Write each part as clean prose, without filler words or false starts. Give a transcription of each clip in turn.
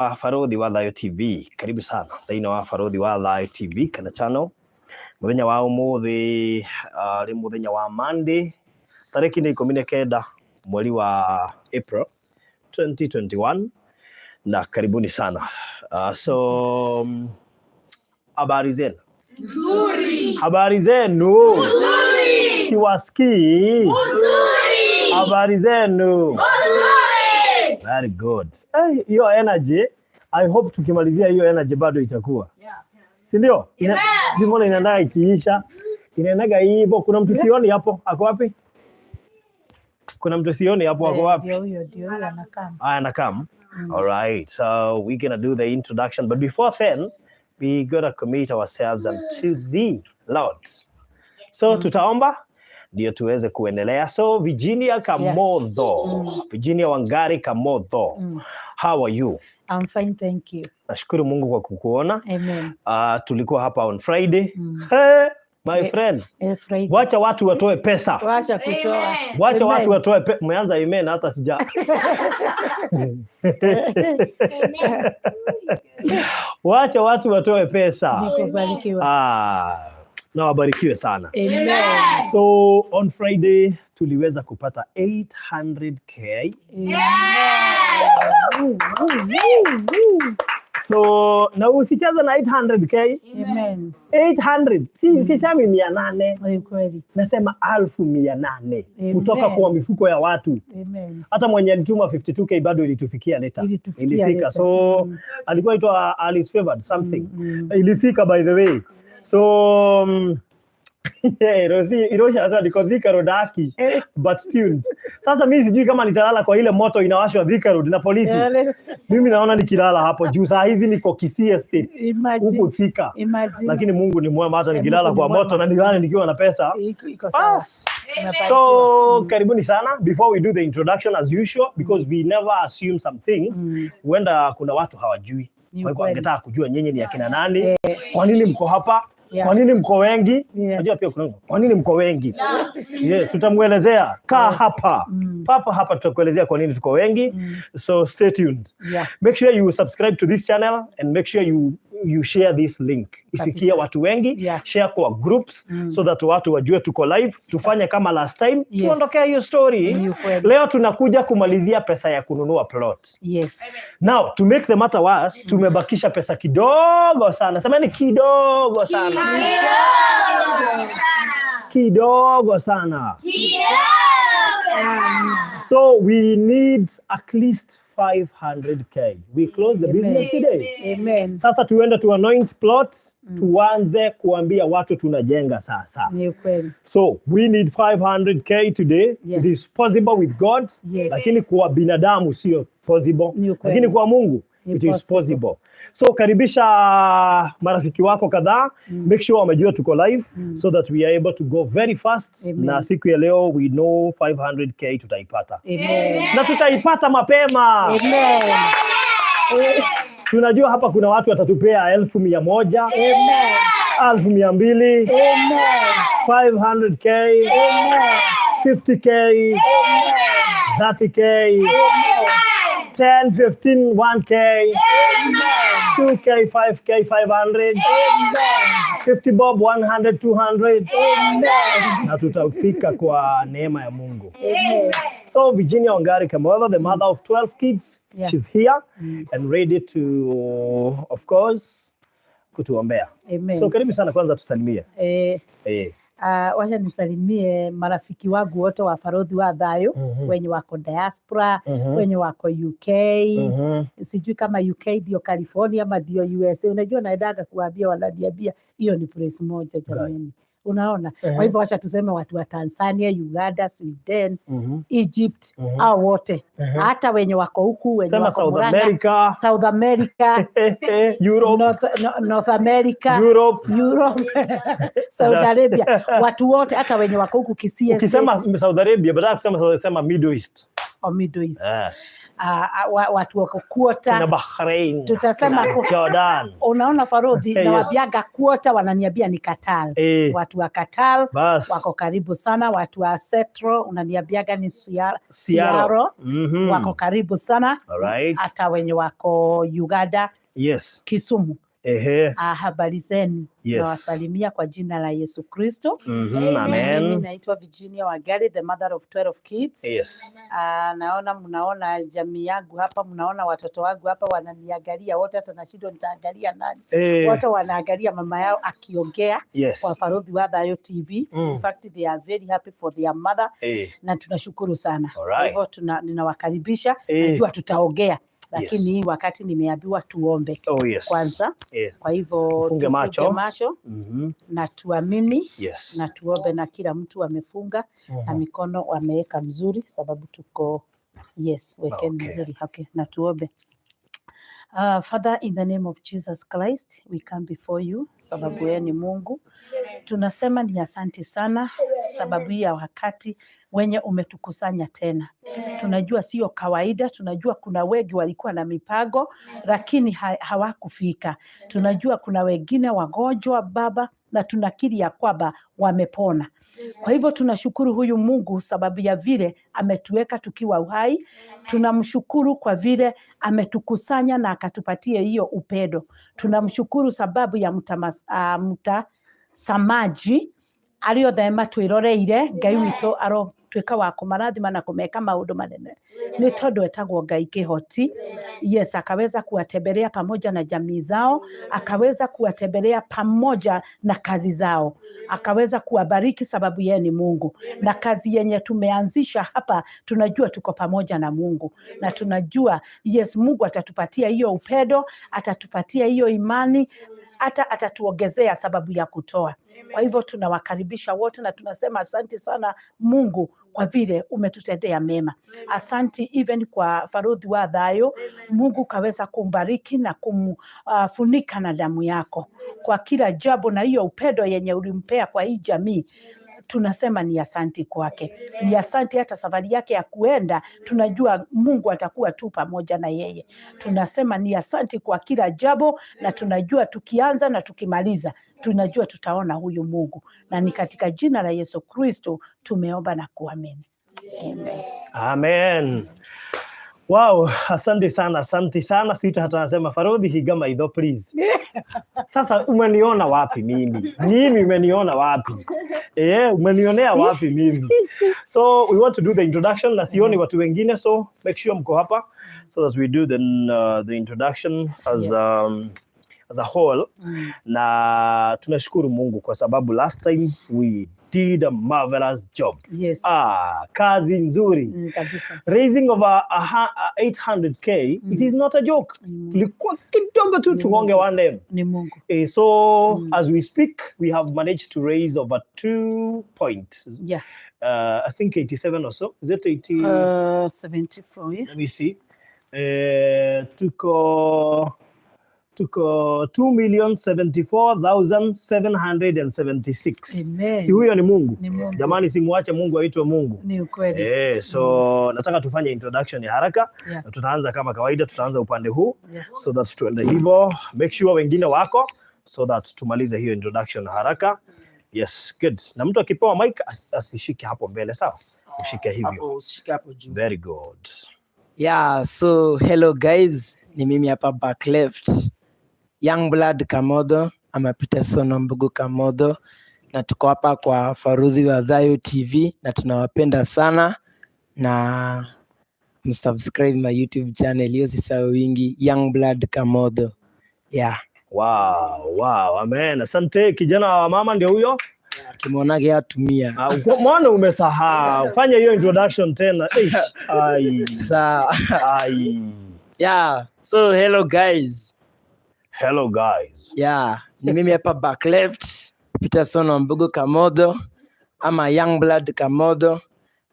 Barothi wa Thayo TV. Karibu sana thĩinĩ wa Barothi wa Thayo TV kana channel. Mũthenya wa ũmũthĩ nĩ mũthenya wa Monday, tarĩki nĩ 19 mweri wa April 2021, na karibuni sana. So habari zenu? Nzuri. Habari zenu? Nzuri. Siwasikii. Nzuri. Habari zenu? Nzuri. Very good. Hey, hiyo energy, I hope tukimalizia hiyo energy bado itakuwa. Si ndio? Si mbona inaendaga ikiisha? Inaendaga hivyo. Kuna mtu sioni hapo, ako wapi? Kuna mtu sioni hapo, ako wapi? Ndio huyo anakaa. Ah, anakam. All right. So we're gonna do the introduction, but before then, we gotta commit ourselves unto the Lord. So tutaomba ndio tuweze kuendelea. So Virginia Kamotho, Virginia Wangari Kamotho, how are you? I'm fine, thank you. Nashukuru Mungu kwa kukuona. Amen. Tulikuwa hapa on Friday. Hey, my friend, Friday. Wacha watu watoe pesa. Wacha kutoa. Amen. Wacha Amen. watu watoe pesa. Umeanza amen hata sija. Amen. Wacha watu watoe pesa. Nikubarikiwa. Ah, na wabarikiwe sana. Amen. So on Friday tuliweza kupata 800K. Amen. Woo, woo, woo, woo. So na usicheze na 800K. Amen. 800. Si sisemi 800. Kweli. Nasema 800,000 Amen. kutoka kwa mifuko ya watu. Amen. Hata mwenye alituma 52K bado ilitufikia later. Ilitufikia Ilifika. later. So alikuwa aitwa Alice Favored something. Ilifika, by the way. So yeah, Rosi Irosha anasema niko Thika Road haki but tuned. Sasa mimi sijui kama nitalala kwa ile moto inawashwa Thika Road na polisi. Mimi naona nikilala hapo juu saa hizi niko Kisii Estate Imagine. huku Thika. Imagine. Lakini Mungu ni mwema, hata nikilala Mungu ni kwa moto na mwema. nilale nikiwa na pesa. Iko sawa. Bas. Umebarikiwa. So karibuni sana. Before we do the introduction, as usual, because we never assume some things, huenda kuna watu hawajui. Ni Kwa hivyo ukweli. wangetaka kujua nyinyi ni akina nani, kwa nini mko hapa, kwa nini mko wengi. Unajua pia kuna kwa nini mko wengi. Yes, tutamuelezea. Kaa hapa papa hapa, tutakuelezea kwa nini tuko wengi. So stay tuned. Make sure you subscribe to this channel and make sure you share this link ifikie watu wengi. Share kwa groups so that watu wajue tuko live. Tufanye kama last time, tuondokee hiyo story. Ni ukweli. Leo tunakuja kumalizia pesa ya kununua plot. Now, to make the matter worse, tumebakisha pesa kidogo sana. Semeni kidogo sana. Kidogo sana. Kidogo sana. Kidogo sana. So we need at least 500K. We close the Amen. Business today. Amen. Sasa tuende tu anoint plot, tuanze kuambia watu tunajenga sasa. Ni ukweli. So we need 500K today. It is possible with God. Lakini kwa binadamu sio possible. Ni ukweli. Lakini kwa Mungu Ni it is possible. Possible. So karibisha marafiki wako kadhaa. Make sure wamejua tuko live so that we are able to go very fast. Amen. Na siku ya leo we know 500K tutaipata. Amen. Na tutaipata mapema. Amen. Tunajua hapa kuna watu watatupea 100,000, Amen. 200,000, Amen. 500K, Amen. 50K, 30K, 10, 15, 1K, 2K, 5K, 500, 50 bob, 100, 200, na tutafika kwa neema ya Mungu. Amen. So Virginia Wangari Kamotho, the mother of 12 kids, she's here and ready to, of course, kutuombea. Amen. So karibu sana, kwanza tusalimie. Wacha nisalimie marafiki wangu wote wa Barothi wa Thayo wenye wako diaspora, wenye wako UK, sijui kama UK ndio California ama ndio USA. Unajua naendaga kuambia, wananiambia hiyo ni place moja jamani, unaona? Kwa hivyo wacha tuseme watu wa Tanzania, Uganda, Sweden, Egypt, au wote, hata wenye wako huku, wenye Sema wako South Murang'a, America, South America, Europe, North, no, North America, Europe. Europe, Saudi Arabia, watu wote, hata wenye wako huku Kisii Ukisema Estate, Saudi Arabia, badala ya kusema Saudi, sema Middle East. or Middle East. Watu wako Qatar. Kina Bahrain, Tutasema kina Jordan. Unaona, Farodhi, nawaambiaga Qatar, wananiambia ni Qatar. Watu wa Qatar Bas. Wako karibu sana. Watu wa Setro unaniambiaga ni Siaro. Siaro, wako karibu sana. Hata wenye wako Uganda, Kisumu. Habari zenu? Nawasalimia kwa jina la Yesu Kristo. Mimi Amen. naitwa Virginia Wangari, the mother of 12 kids. Naona mnaona jamii yangu hapa, mnaona watoto wangu hapa wananiangalia wote, hata nashindwa nitaangalia nani. Wote wanaangalia mama yao akiongea kwa Farodhi wa Thayo TV. In fact, they are very happy for their mother na tunashukuru sana. Kwa hivyo ninawakaribisha. Najua tutaongea, lakini hii wakati nimeambiwa tuombe kwanza. Kwa hivyo Tufunge tufunge macho. Macho na tuamini na tuombe, na kila mtu amefunga na mikono wameweka mzuri, sababu tuko, yes, wekeni mzuri. Okay, na tuombe. Father, in the name of Jesus Christ, we come before you, sababu wewe ni Mungu. Tunasema ni asante sana sababu ya wakati wenye umetukusanya tena. Tunajua sio kawaida, tunajua kuna wengi walikuwa na mipango lakini hawakufika. Tunajua kuna wengine wagonjwa, Baba, na tunakiri ya kwamba wamepona. Kwa hivyo tunashukuru huyu Mungu sababu ya vile ametuweka tukiwa uhai. Tunamshukuru kwa vile ametukusanya na akatupatia hiyo upendo. Tunamshukuru sababu ya mtasamaji arĩa othe matwĩroreire. Ngai witũ arotuĩka wa kũmarathima na kũmeka maũndũ manene nĩ tondũ etagwo Ngai kĩhoti. Yes, akaweza kuwatembelea pamoja na jamii zao, akaweza kuwatembelea pamoja na kazi zao, akaweza kuwabariki sababu yeye ni Mungu. Na kazi yenye tumeanzisha hapa, tunajua tuko pamoja na Mungu na tunajua, yes, Mungu atatupatia hiyo upendo, atatupatia hiyo imani, hata atatuongezea sababu ya kutoa. Kwa hivyo tunawakaribisha wote na tunasema asante sana Mungu kwa vile umetutendea mema. Asante even kwa Farodhi wa Thayo, Mungu kaweza kumbariki na kumfunika na damu yako kwa kila jambo, na hiyo upendo yenye ulimpea kwa hii jamii tunasema ni asanti kwake, ni asanti hata safari yake ya kuenda, tunajua Mungu atakuwa tu pamoja na yeye. Tunasema ni asanti kwa kila jambo, na tunajua tukianza na tukimaliza, tunajua tutaona huyu Mungu, na ni katika jina la Yesu Kristo tumeomba na kuamini. Amen. Amen. Wow, asante sana, asante sana. Sita hata nasema Farodhi higa maitho, please. Sasa umeniona wapi mimi? Mimi umeniona wapi? Umenionea wapi mimi? So we want to do the introduction na sioni watu wengine, so make sure mko hapa so that we do the introduction as as a whole. Na tunashukuru Mungu kwa sababu last time we did a marvelous job. Ah, kazi nzuri. Kabisa. Raising of a 800K, it is not a joke. Ni Mungu. Tulikuwa kidogo tu Ni tugonge Mungu. 1M. Ni Mungu. So as we speak, we have managed to raise over 2 point. I think 87 or so. Is it 80? 74, yeah? Let me see. Tuko 2,074,776. Amen. Si huyo ni Mungu? Ni Mungu. Jamani, simuache Mungu aitwe Mungu. Ni ukweli. So nataka tufanye introduction ya haraka na tutaanza kama kawaida, tutaanza upande huu so that tuende hivyo. Make sure wengine wako so that tumalize hiyo introduction haraka. Yes, good. Na mtu akipewa mic asishike hapo mbele, sawa? Ushike hivyo. Hapo, usishike hapo juu. Very good. Yeah, so hello guys, ni mimi hapa back left. Young Blood Kamodo ama Peterson Mbugu Kamodo, na tuko hapa kwa Faruzi wa Thayo TV na tunawapenda sana na msubscribe my YouTube channel, hiyo sisahau wingi, Young Blood Kamodo. Yeah. Wow, amen. Asante, kijana wa mama ndio huyo. Kimwonage atumia. Ah, mwana umesahau. Fanya hiyo introduction tena. Eish, ai, Sawa. Ai. Yeah, so hello guys. Hello guys. Yeah, ni mimi hapa back left, Peterson Wambugu Kamodo ama Young Blood Kamodo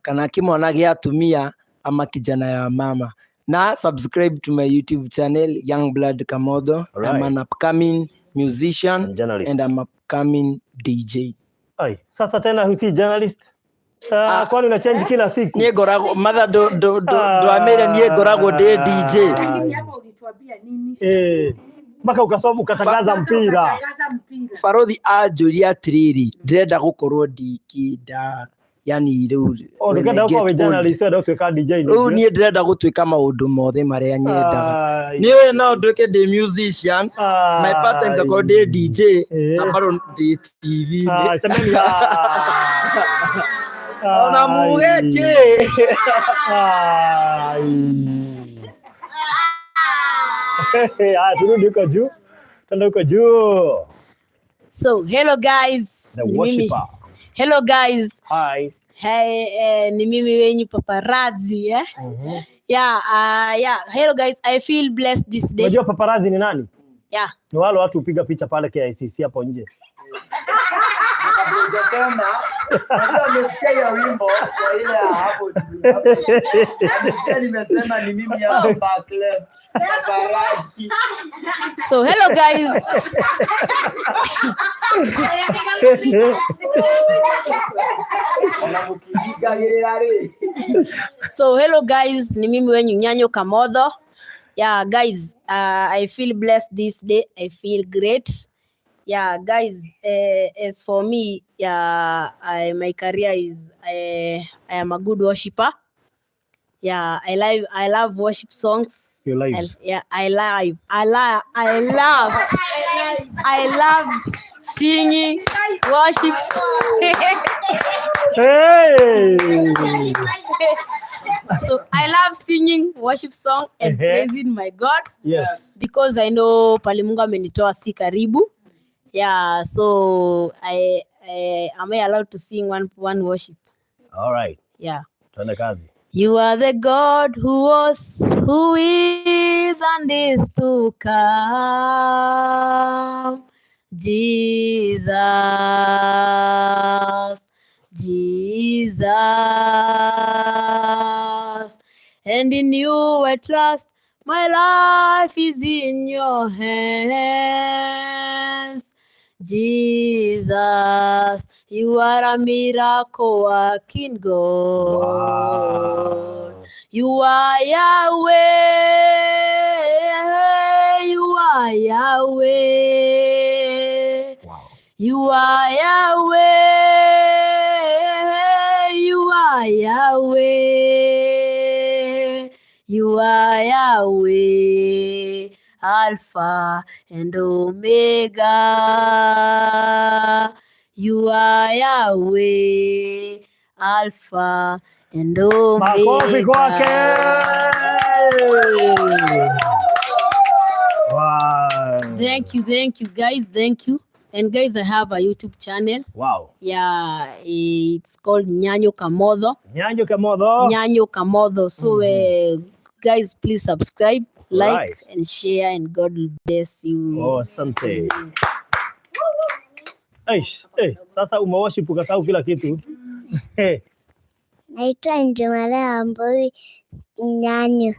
kana kimwanage atumia ama kijana ya mama, na subscribe to my YouTube channel, Young Blood Kamodo. I'm an upcoming musician And journalist. And I'm upcoming DJ. Ai, sasa tena husi journalist? Ah, kwani una change kila siku? Niĩ ngoragwo matha ndwamĩre niĩ ngoragwo ndĩ DJ. Lakini hapa ulituambia nini? Eh, mpaka ukasoma ukatangaza mpira. Ukatangaza mpira. Barothi anjũria atĩrĩrĩ, ndĩrenda gũkorwo ndikĩnda, yani rĩu Oh, when I ndũkenda gũkorwo get wĩ old. journalist, wenda gũtuĩka DJ Rĩu ningĩ. niĩ ndĩrenda gũtuĩka maũndũ mothe marĩa nyendaga. Ai. Niĩ no nduĩke ndĩ musician, my part time ngakorwo ndĩ DJ Eh. na bado ndĩ TV-inĩ. Ai, semeni ah. Ona muge Ai. kĩ? Ai. Haya, turudi huko juu. Twende huko juu. So, hello guys. The Ni mimi. worshipper. Hello guys. Hi. Hey, ni mimi wenyu paparazzi, eh? Yeah, yeah. Hello guys. I feel blessed this day. Unajua paparazzi ni nani? Yeah. Ni wale watu hupiga picha pale KICC hapo nje. Hujasema, labda amesikia hiyo wimbo kwa ile ya hapo juu. Amesikia nimesema ni mimi hapa back left. Paparazzi. So, hello guys. Ona mũkĩhingagĩrĩra rĩ. So, hello guys. Ni mimi wenyu Nyanyo Kamotho. Yeah, guys, I feel blessed this day. I feel great. Yeah, guys, as for me, yeah, my career is I am a good worshipper. Yeah, I love worship songs. You live. Yeah, I live. I love I love I love singing worship. Hey! So I love singing worship song and praising my God because I know pale Mungu amenitoa si karibu. Yeah, so I am I allowed to sing one worship? All right. Yeah. Tuende kazi. You are the God who was, who is, and is to come. Jesus, Jesus. And in you I trust, my life is in your hands. Jesus, you are a miracle working God. You are Yahweh, you are Yahweh. You are Yahweh, you are Yahweh. You are Yahweh, Alpha and Omega. You are Yahweh, Alpha and Makofi kwake. Omega. Wow. Thank you, guys. Thank you. And guys, I have a YouTube channel. Yeah, it's called Nyanyo Kamotho. Nyanyo Kamotho. Nyanyo Kamotho. So, guys, please subscribe, like, and share, and God will bless you. Oh, asante. Eish, eh, sasa umeworship ukasahau kila kitu. Eh, Naitwa Njumalea Wambui Nyanyo.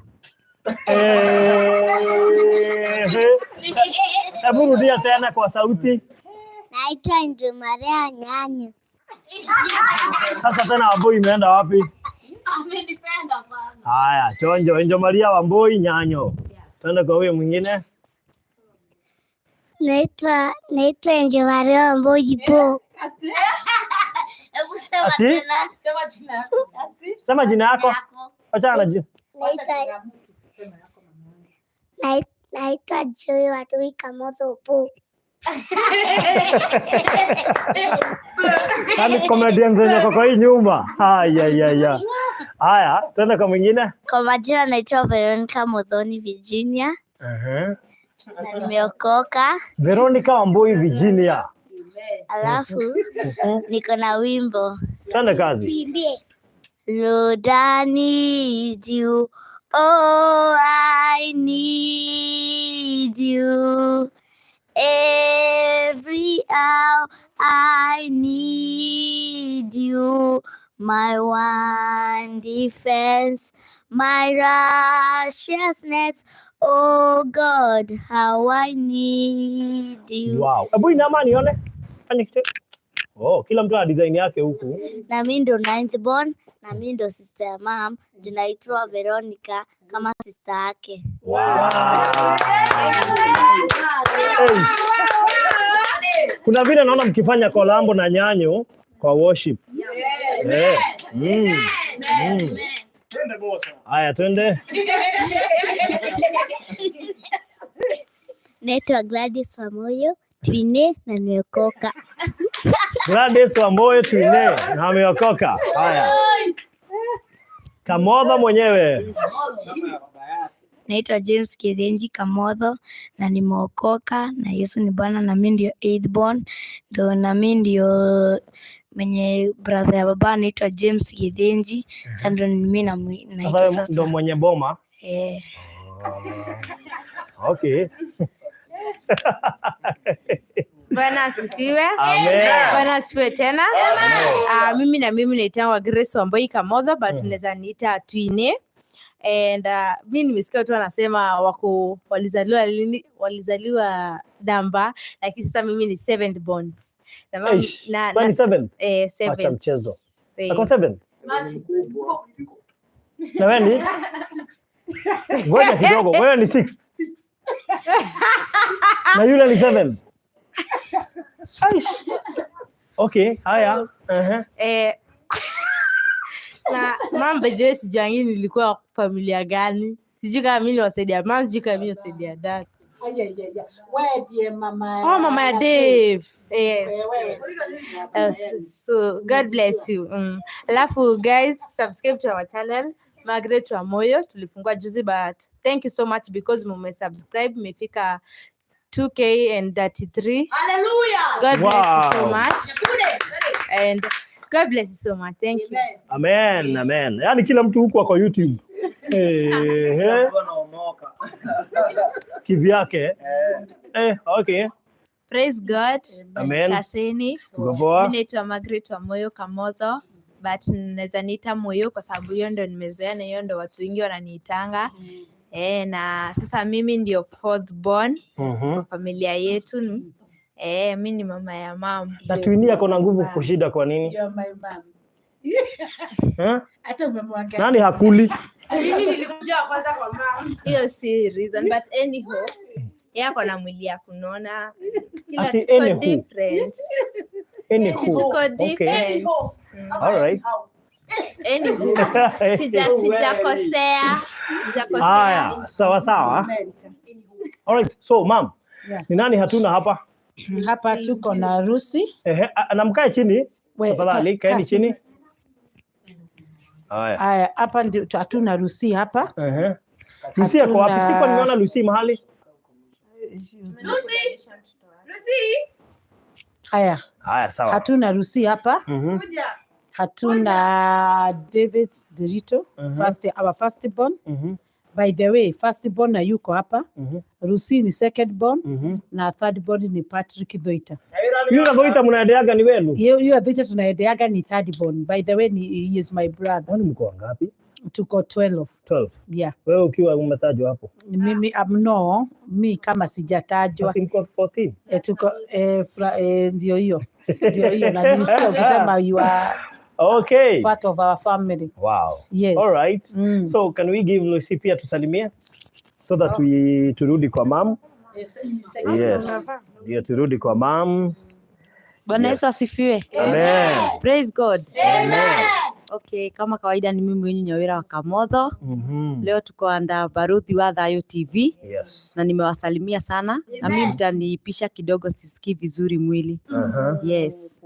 Eh, hebu rudia tena kwa sauti. Naitwa Njumalea Nyanyo. Sasa tena Wambui imeenda wapi? Amenipenda sana. Haya, chonjo, Enjo Maria Wambui Nyanyo. Twende kwa huyo mwingine. Naitwa Njumalea Wambui Po. Hebu sema Ati? tena. Sema jina yako. Sema jina yako. Achana na jina. Naitwa Joy Watui Kamotho Po. Yaani comedians wenye wako kwa hii nyumba. Haya ya ya. Haya, twende kwa mwingine. Kwa majina naitwa Veronica Muthoni Virginia na nimeokoka. Veronica Wambui Virginia. Alafu niko na wimbo. Twende kazi. Tuimbie. Lord, I need you. Oh, I need you. Every hour I need you. My one defense, my righteousness. Oh God, how I need you. Wow. Hebu inama nione. Fanya kitu. Oh, kila mtu ana design yake huku. Na mi ndo ninth born, na mi ndo sister ya mum, tunaitwa Veronica kama sister yake. Wow. Hey. Kuna vile naona mkifanya collabo na Nyanyo kwa worship. Yeah. Haya, twende. Naitwa Gladys Wamoyo Twine na nimeokoka. Gladys Wamoyo Twine na ameokoka. Haya. Kamodho mwenyewe. Naitwa James Kithenji Kamotho na nimeokoka na Yesu ni Bwana, na mimi ndio eighth born, ndo na mimi ndio mwenye brother ya baba anaitwa James Kithenji. Sasa ndo mimi naitwa Sasa ndo sasa. mwenye boma. Eh. Okay. Bwana asifiwe. Amen. Bwana asifiwe tena. Mimi na mimi naitangwa Grace Wamboi Kamotho, but unaweza niita Twine. And mi nimesikia watu wanasema wako walizaliwa lini, walizaliwa namba, lakini sasa mimi ni seventh born. Na mam, Eish, na, wewe ni na, seventh? eh, Acha seventh. mchezo. Eh. Ako seventh? Na wewe ni? Ngoja kidogo, wewe ni sixth. Na yule ni seventh. Aish. Okay, haya. Eh, na mam, by the way, sijuangi nilikuwa familia gani. Sijui kama mimi niwasaidia mam, sijui kama mimi niwasaidia dad. Wewe ndiye mama. Oh, mama ya Dave. Yes. Wewe. Yes. So God bless you. Alafu guys, subscribe to our channel Margaret Wamoyo. Tulifungua juzi, but thank you so much because mume subscribe, mmefika 2K and 33. Hallelujah. God bless you so Wow. much. And God bless you so much. Thank you. Amen, amen. Yaani kila mtu huku ako YouTube. Eh, kivyake. Eh, okay. Praise God. Amen. Saseni. Uko poa? Mimi naitwa Margaret Wamoyo Kamotho, but naweza niita Moyo kwa sababu hiyo ndo nimezoea na hiyo ndo watu wengi wananiitanga. Eh, na sasa mimi ndio fourth born kwa familia yetu. Eh, mimi ni mama ya mom. Na Twini ako na nguvu kushida kwa nini? You're my mom. Eh? Hata umemwangalia. Nani hakuli? Mimi nilikuja wa kwanza kwa mom. Hiyo si reason, but anyhow, yeye ako na mwili ya kunona. Kila Ati tuko anywho. different. Anywho. Tuko Okay. different. All right. Anywho, sijakosea. Sijakosea. Haya, sawa sawa. All right. So, ma'am, Yeah. ni nani hatuna hapa? Hapa tuko na Rusi. Ehe, na mkae chini. Tafadhali, kaeni chini. Haya. Haya, hapa ndio hatuna Rusi hapa. Ehe. Lucy ako wapi? Sikuwa nimeona Lucy mahali. Haya, Haya, sawa. hatuna Rusi hapa. Hatuna David Derito, first, our first born. By the way, first born na yuko hapa. Rusi ni second born na third born ni Patrick Dhoita. Yule Dhoita mnaendeaga ni wenu? Hiyo Dhoita tunaendeaga ni third born. By the way, ni, he is my brother. Kwani mko wangapi? Tuko 12. 12. Yeah. Wewe ukiwa umetajwa hapo. Mimi no, mi kama sijatajwa. Basi mko 14. Tuko ndio hiyo. Ndio hiyo na nilisikia ukisema you are Okay. part of our family. Wow. Yes. All right. So can we give Lucy pia tusalimie so that we turudi kwa mam? Yes. Ndio turudi kwa mam. Bwana Yes. Yesu asifiwe. Amen. Praise God. Amen. Okay, kama kawaida ni mimi wenyu Nyawira wa Kamotho. Leo tuko anda Baruthi wa Thayo TV. Yes. Na nimewasalimia sana. Na mimi mtanipisha kidogo, sisikii vizuri mwili. Yes.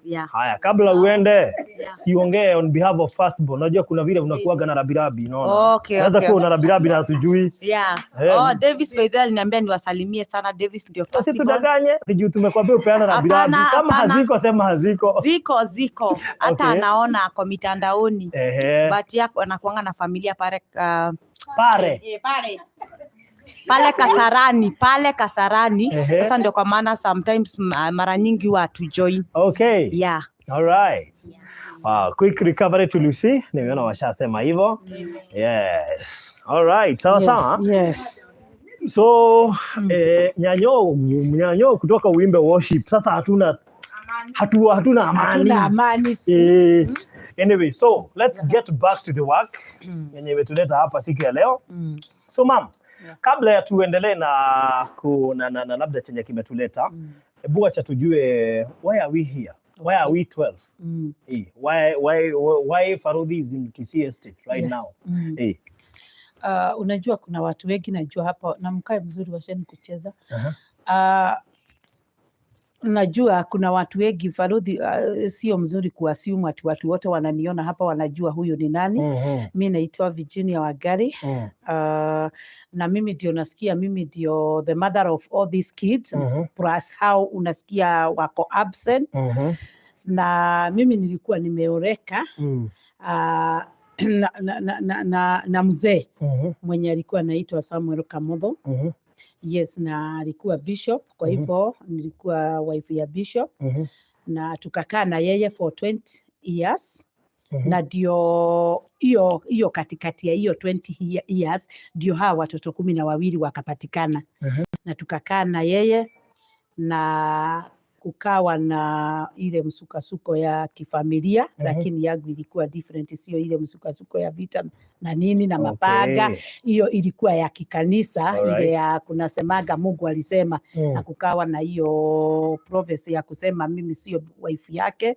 Yeah. Haya, kabla uende siongee on behalf of Firstborn. Unajua kuna vile unakuaga na rabirabi, unaona? Okay, Unaweza okay. kuwa una rabirabi na hatujui. Yeah. Eh. Oh, Davis by the way aliniambia niwasalimie sana. Davis ndio firstborn. Usitudanganye, juu tumekwambia upeana rabirabi. Hapana, Kama hapana. haziko sema haziko. Ziko. Hata Okay. anaona kwa mitandaoni. Ehe. But ya anakuanga na familia pale Pare. Pale Kasarani, pale Kasarani. Ehe. Sasa ndio kwa maana sometimes mara nyingi huwa hatujoin. Okay. Yeah. All right. Wow, quick recovery to Lucy. Nimeona washasema hivyo. Yes. All right. Sawa sawa. Yes. So, nyanyo kutoka Uimbe Worship. Sasa hatuna Hatuna amani. Hatuna amani. Anyway, so let's get back to the work yenye imetuleta hapa siku ya leo. So ma'am, kabla ya tuendelee na labda chenye kimetuleta, hebu acha tujue, why are we here? Why are we 12? Why Farudhi is in Kisii Estate right now? Unajua kuna watu wengi najua hapa na mkae mzuri, washeni kucheza. Najua kuna watu wengi Farudhi, sio mzuri kuassume ati watu wote wananiona hapa wanajua huyu ni nani. Mi naitwa Virginia Wangari. Na mimi ndio nasikia mimi ndio the mother of all these kids plus how unasikia wako absent. Na mimi nilikuwa nimeoleka na mzee mwenye alikuwa anaitwa Samuel Kamotho. Yes, na alikuwa bishop, kwa hivyo nilikuwa wife ya bishop na tukakaa na yeye for 20 years. Na ndio hiyo hiyo katikati ya hiyo 20 years ndio hawa watoto 12 wakapatikana. Na tukakaa na yeye na kukawa na ile msukasuko ya kifamilia, lakini yangu ilikuwa different, sio ile msukasuko ya vita na nini na mapaga. Hiyo ilikuwa ya kikanisa, ile ya kunasemaga Mungu alisema, na kukawa na hiyo prophecy ya kusema mimi sio wife yake,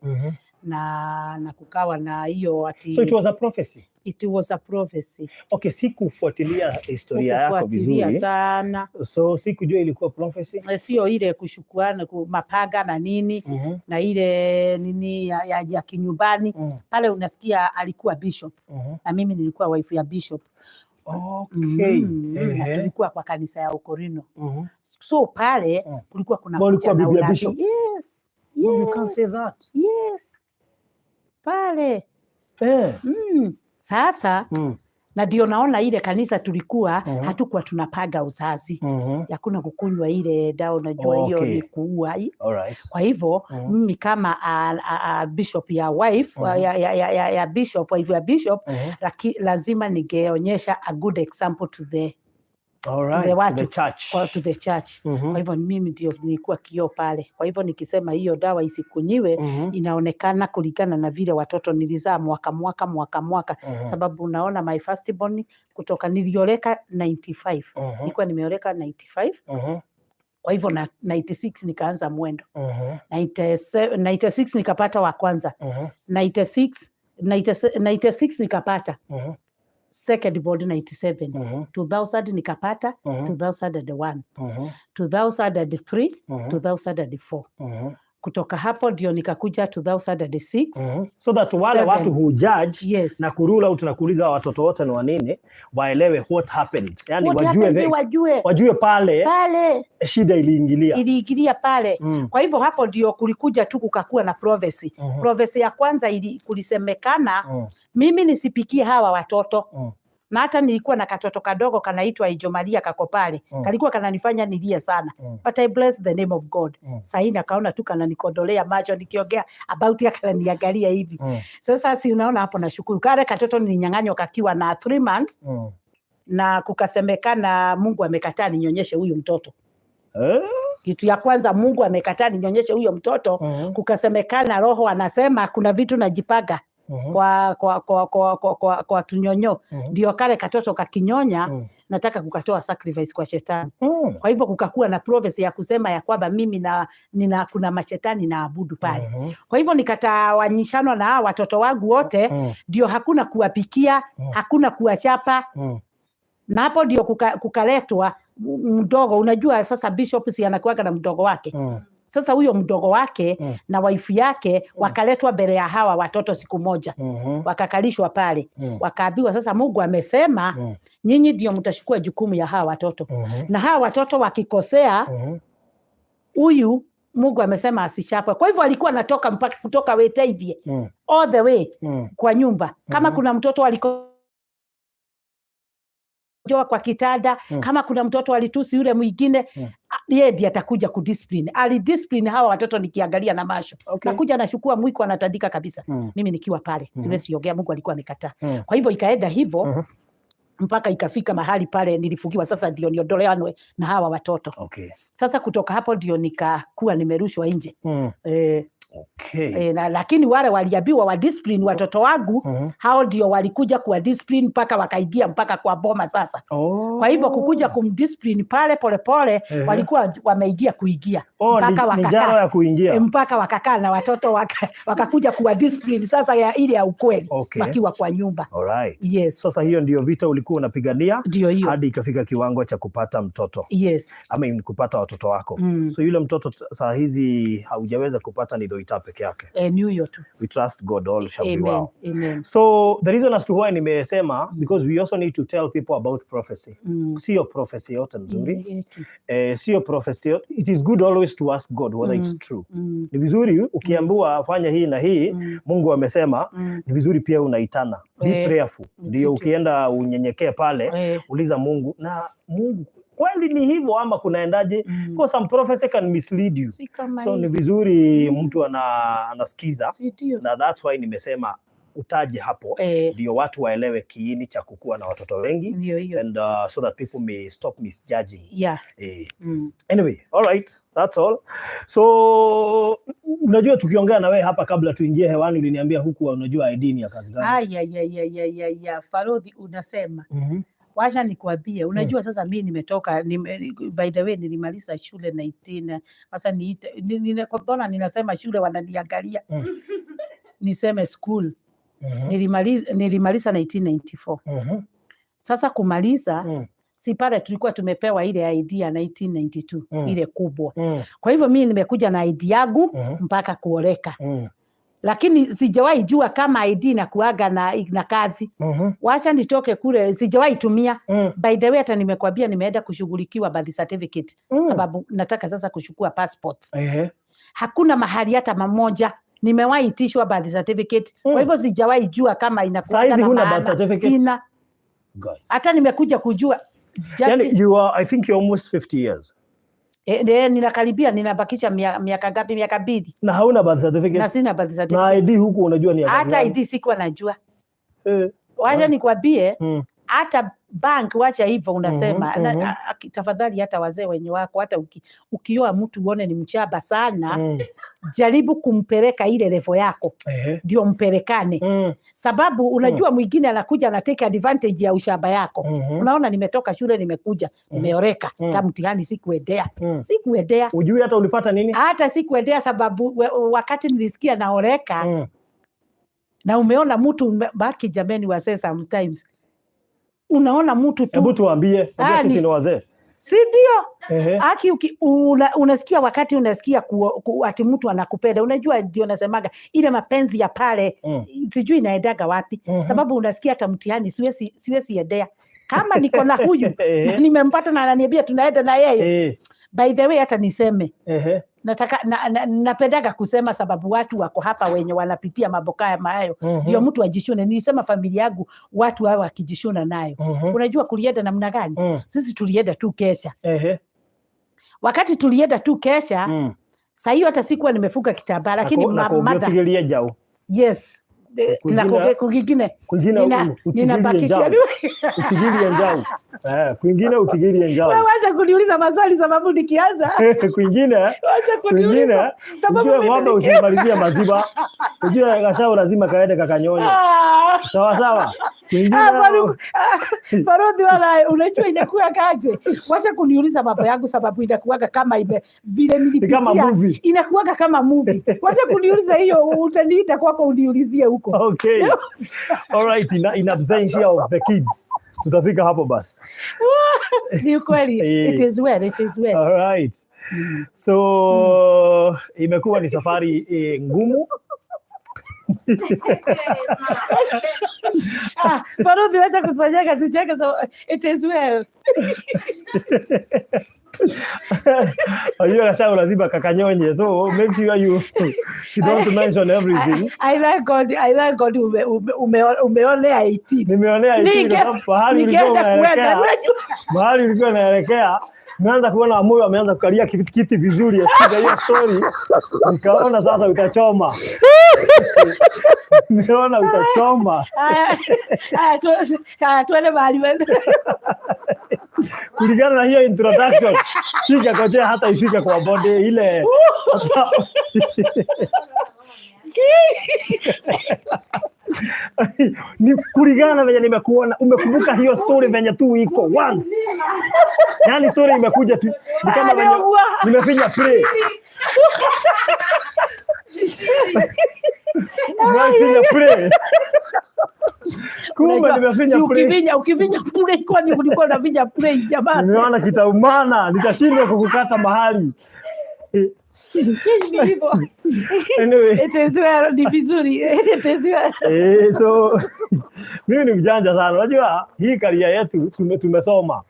na kukawa na hiyo ati So it was a prophecy. It was a prophecy. Okay, sikufuatilia historia yako Kufuatilia vizuri. Sana. So sikujua ilikuwa prophecy. Sio ile kushukuana mapaga na nini na ile nini ya kinyumbani. Pale unasikia alikuwa bishop na mimi nilikuwa wife ya bishop. Na tulikuwa kwa kanisa ya Ukorino. So pale kulikuwa kuna Wewe ulikuwa kuja na bibi ya unabii. bishop? Yes. No, you can't Yes. say that. Yes. Pale. Sasa na ndio naona ile kanisa tulikuwa hatukuwa tunapaga uzazi. Hakuna kukunywa ile dawa, unajua hiyo ni kuua. Kwa hivyo mimi kama a bishop ya wife ya bishop, wife ya bishop, lazima ningeonyesha a good example to the to the To watu the church. To the church. Kwa hivyo mimi ndio nilikuwa kioo pale. Kwa hivyo nikisema hiyo dawa isikunyiwe, inaonekana kulingana na vile watoto nilizaa mwaka mwaka mwaka mwaka, sababu unaona my first born kutoka nilioleka 95, nilikuwa nimeoleka 95, kwa hivyo na 96 nikaanza mwendo, 97, 96 nikapata wa kwanza, 96 97 96 nikapata second born, 97, 2000 nikapata, 2001, 2003, 2004. Kutoka hapo ndio nikakuja 2006. So that wale Seven. Watu who judge na kurule out na kuuliza hawa watoto wote ni wanini waelewe what happened. Yani What wajue, happened, wajue wajue pale pale shida iliingilia. Iliingilia pale. Kwa hivyo hapo ndio kulikuja tu kukakuwa na prophecy. Prophecy ya kwanza kulisemekana mimi nisipikie hawa watoto. Na hata nilikuwa na katoto kadogo kanaitwa Ijo Maria kako pale, kalikuwa kananifanya nilie sana, but I bless the name of God. Sahii nakaona tu kananikodolea macho nikiongea about ya kananiangalia hivi. Sasa si unaona hapo nashukuru. Kale katoto nilinyang'anywa kakiwa na 3 months na kukasemekana Mungu amekataa ninyonyeshe huyu mtoto. Eh? Kitu ya kwanza, Mungu amekataa ninyonyeshe huyo mtoto. Kukasemekana roho anasema kuna vitu najipaga kwa tunyonyo, ndio kale katoto kakinyonya, nataka kukatoa sacrifice kwa shetani. Kwa hivyo kukakuwa na prophecy ya kusema ya kwamba mimi na nina kuna mashetani naabudu pale. Kwa hivyo nikatawanyishanwa na hawa watoto wangu wote, ndio hakuna kuwapikia, hakuna kuwachapa. Na hapo ndio kukaletwa mdogo. Unajua sasa bishop si anakuwaga na mdogo wake? Sasa huyo mdogo wake na wife yake wakaletwa mbele ya hawa watoto siku moja, wakakalishwa pale, wakaambiwa sasa Mungu amesema nyinyi ndio mtachukua jukumu ya hawa watoto, na hawa watoto wakikosea, huyu Mungu amesema asichapwe. Kwa hivyo alikuwa anatoka mpaka kutoka Wetaithie all the way kwa nyumba kama kuna mtoto alikojoa kwa kitanda, kama kuna mtoto alitusi yule mwingine, yeye ndiye atakuja kudiscipline. Alidiscipline hawa watoto nikiangalia na macho. Nakuja anachukua mwiko anatandika kabisa. Mimi nikiwa pale siwezi ongea, Mungu alikuwa amekataa. Kwa hivyo ikaenda hivyo mpaka ikafika mahali pale nilifungiwa, sasa ndio niondoleanwe na hawa watoto. Sasa kutoka hapo ndio nikakuwa nimerushwa nje. Okay. E, na, lakini wale waliambiwa wa discipline watoto wangu, hao ndio walikuja kuwa discipline mpaka wakaingia mpaka kwa boma sasa. Kwa hivyo kukuja kumdiscipline pale polepole, walikuwa wameingia kuingia Oh, mpaka ni njaro wakakaa ya kuingia. Mpaka wakakaa na watoto wakakuja kuwa discipline sasa ya ile ya ukweli wakiwa kwa nyumba. Alright. Yes. Sasa hiyo ndio vita ulikuwa unapigania Ndio hiyo. Hadi ikafika kiwango cha kupata mtoto. I mean, kupata watoto wako. So yule mtoto saa hizi haujaweza kupata ni Dhoita peke yake. Eh, ni huyo tu. We trust God all shall be Amen. well. Amen. So the reason as to why nimesema, because we also need to tell people about prophecy. Sio prophecy yote mzuri. Eh, sio prophecy yote. It is good always to ask God whether it's true. Ni vizuri ukiambiwa fanya hii na hii, Mungu amesema, ni vizuri pia unaitana. Be prayerful. Ni Ndio true. ukienda unyenyekee pale, uliza Mungu na Mungu kweli ni hivyo ama kunaendaje? Because some prophecy can mislead you. Si kama So hii. ni vizuri mtu anasikiza Si ndio? Na that's why nimesema utaje hapo ndio watu waelewe kiini cha kukuwa na watoto wengi Ndio hiyo. And so that people may stop misjudging. Anyway, all right, that's all. So unajua tukiongea na wewe hapa kabla tuingie hewani uliniambia huku unajua ID ni ya kazi gani? Aya, ya, ya, ya, ya, ya. Farodhi unasema. Wacha nikwambie, unajua sasa mi nimetoka by the way nilimaliza shule 19, sasa niite kwa mbona ninasema shule wananiangalia, niseme school. Nilimaliza 1994. Sasa kumaliza, si pale tulikuwa tumepewa ile ID ya 1992, ile kubwa. Kwa hivyo mi nimekuja na ID yangu mpaka kuoleka, lakini sijawahi jua kama ID inakuaga na kazi. Wacha nitoke kule, sijawahi tumia. By the way, hata nimekwambia nimeenda kushughulikiwa birth certificate, sababu nataka sasa kuchukua passport. Hakuna mahali hata mamoja nimewahi itishwa birth certificate. Kwa hivyo sijawahi jua kama inakuaga Saizi na huna maana. birth certificate? Sina. God. Hata nimekuja kujua Yani you are, I think you're almost 50 years. Ninakaribia, ninabakisha miaka ngapi? Miaka 2. Na hauna birth certificate? Na sina birth Na certificate. ID huku unajua ni ya kazi Hata gani? ID sikuwa najua. Wacha nikwambie, hata bank, wacha hivyo unasema, tafadhali hata wazee wenye wako, hata ukioa mtu uone ni mchaba sana, jaribu kumpeleka ile level yako ndio mpelekane, sababu unajua mwingine anakuja ana take advantage ya ushamba yako. Unaona, nimetoka shule, nimekuja, nimeoreka, hata mtihani sikuendea, sikuendea. Ujui hata ulipata nini? Hata sikuendea, sababu wakati nilisikia naoreka, na umeona mtu baki, jameni wazee, sometimes unaona mtu tu. Hebu tuambie, unajua sisi ni wazee. Si ndio? Aki unasikia wakati unasikia ati mtu anakupenda, unajua ndio nasemaga ile mapenzi ya pale, sijui inaendaga wapi, sababu unasikia hata mtihani siwezi endea kama niko na huyu na nimempata na ananiambia tunaenda na yeye. By the way, hata niseme, nataka napendaga kusema sababu watu wako hapa wenye wanapitia mambo kama hayo, ndio mtu ajishune. Nilisema familia yangu watu hao wakijishuna nayo. Unajua kulienda namna gani? Sisi tulienda tu kesha. Wakati tulienda tu kesha, saa hiyo hata sikuwa nimefunga kitambaa, lakini Na mother kugeutigeria jau. Yes. Na kwingine Kwingine utigirie ninabakishia njau. Utigirie njau. Eh, kwingine utigirie njau. Wewe wacha kuniuliza maswali sababu nikianza Kwingine wacha kwingine kuniuliza sababu ujue mimi ng'ombe usimalizie maziwa. Ujue gacau lazima kaende kakanyonye. Sawa sawa. Kwingine Ah, Farodhi wala unajua inakuwa kaje? Wacha kuniuliza mambo yangu sababu inakuwaga kama vile Ni kama nilipitia, movie. inakuwaga kama movie. Wacha kuniuliza hiyo, utaniita kwako uniulizie huko. Okay. All right, in absentia of the kids. Tutafika hapo basi. Ni kweli. It is well, it is well. All right. So imekuwa ni safari ngumu. Ah, Farodhi, wacha kufanyaga tucheke, so it is well. Hiyo gacau lazima kakanyonye. So make sure you don't mention everything. I thank God, I thank God umeonea 18. Nimeonea 18 kwa sababu pahali ulikuwa Ningeenda kuenda, unaelekea, unajua. mahali ulikuwa unaelekea, nimeanza kuona moyo ameanza kukalia kiti vizuri, asikiza hiyo story, nikaona sasa utachoma. Nimeona utachoma. Haya, haya, haya, tuende mahali wende. Kulingana na hiyo introduction, singekojea hata ifike kwa body ile. Ni kulingana venye nimekuona, umekumbuka hiyo story venye tu iko once. Yani story imekuja tu ni kama venye nimefinya play. Nimefinya play. Kumbe nimefinya Si play. ukivinya play, kwani ulikuwa unavinya play jamaa? Nimeona kitaumana, nitashindwa kukukata mahali. Ni hivyo. Anyway. It is well, ni vizuri. It is well. So mimi ni mjanja sana. Unajua hii career yetu tumesoma.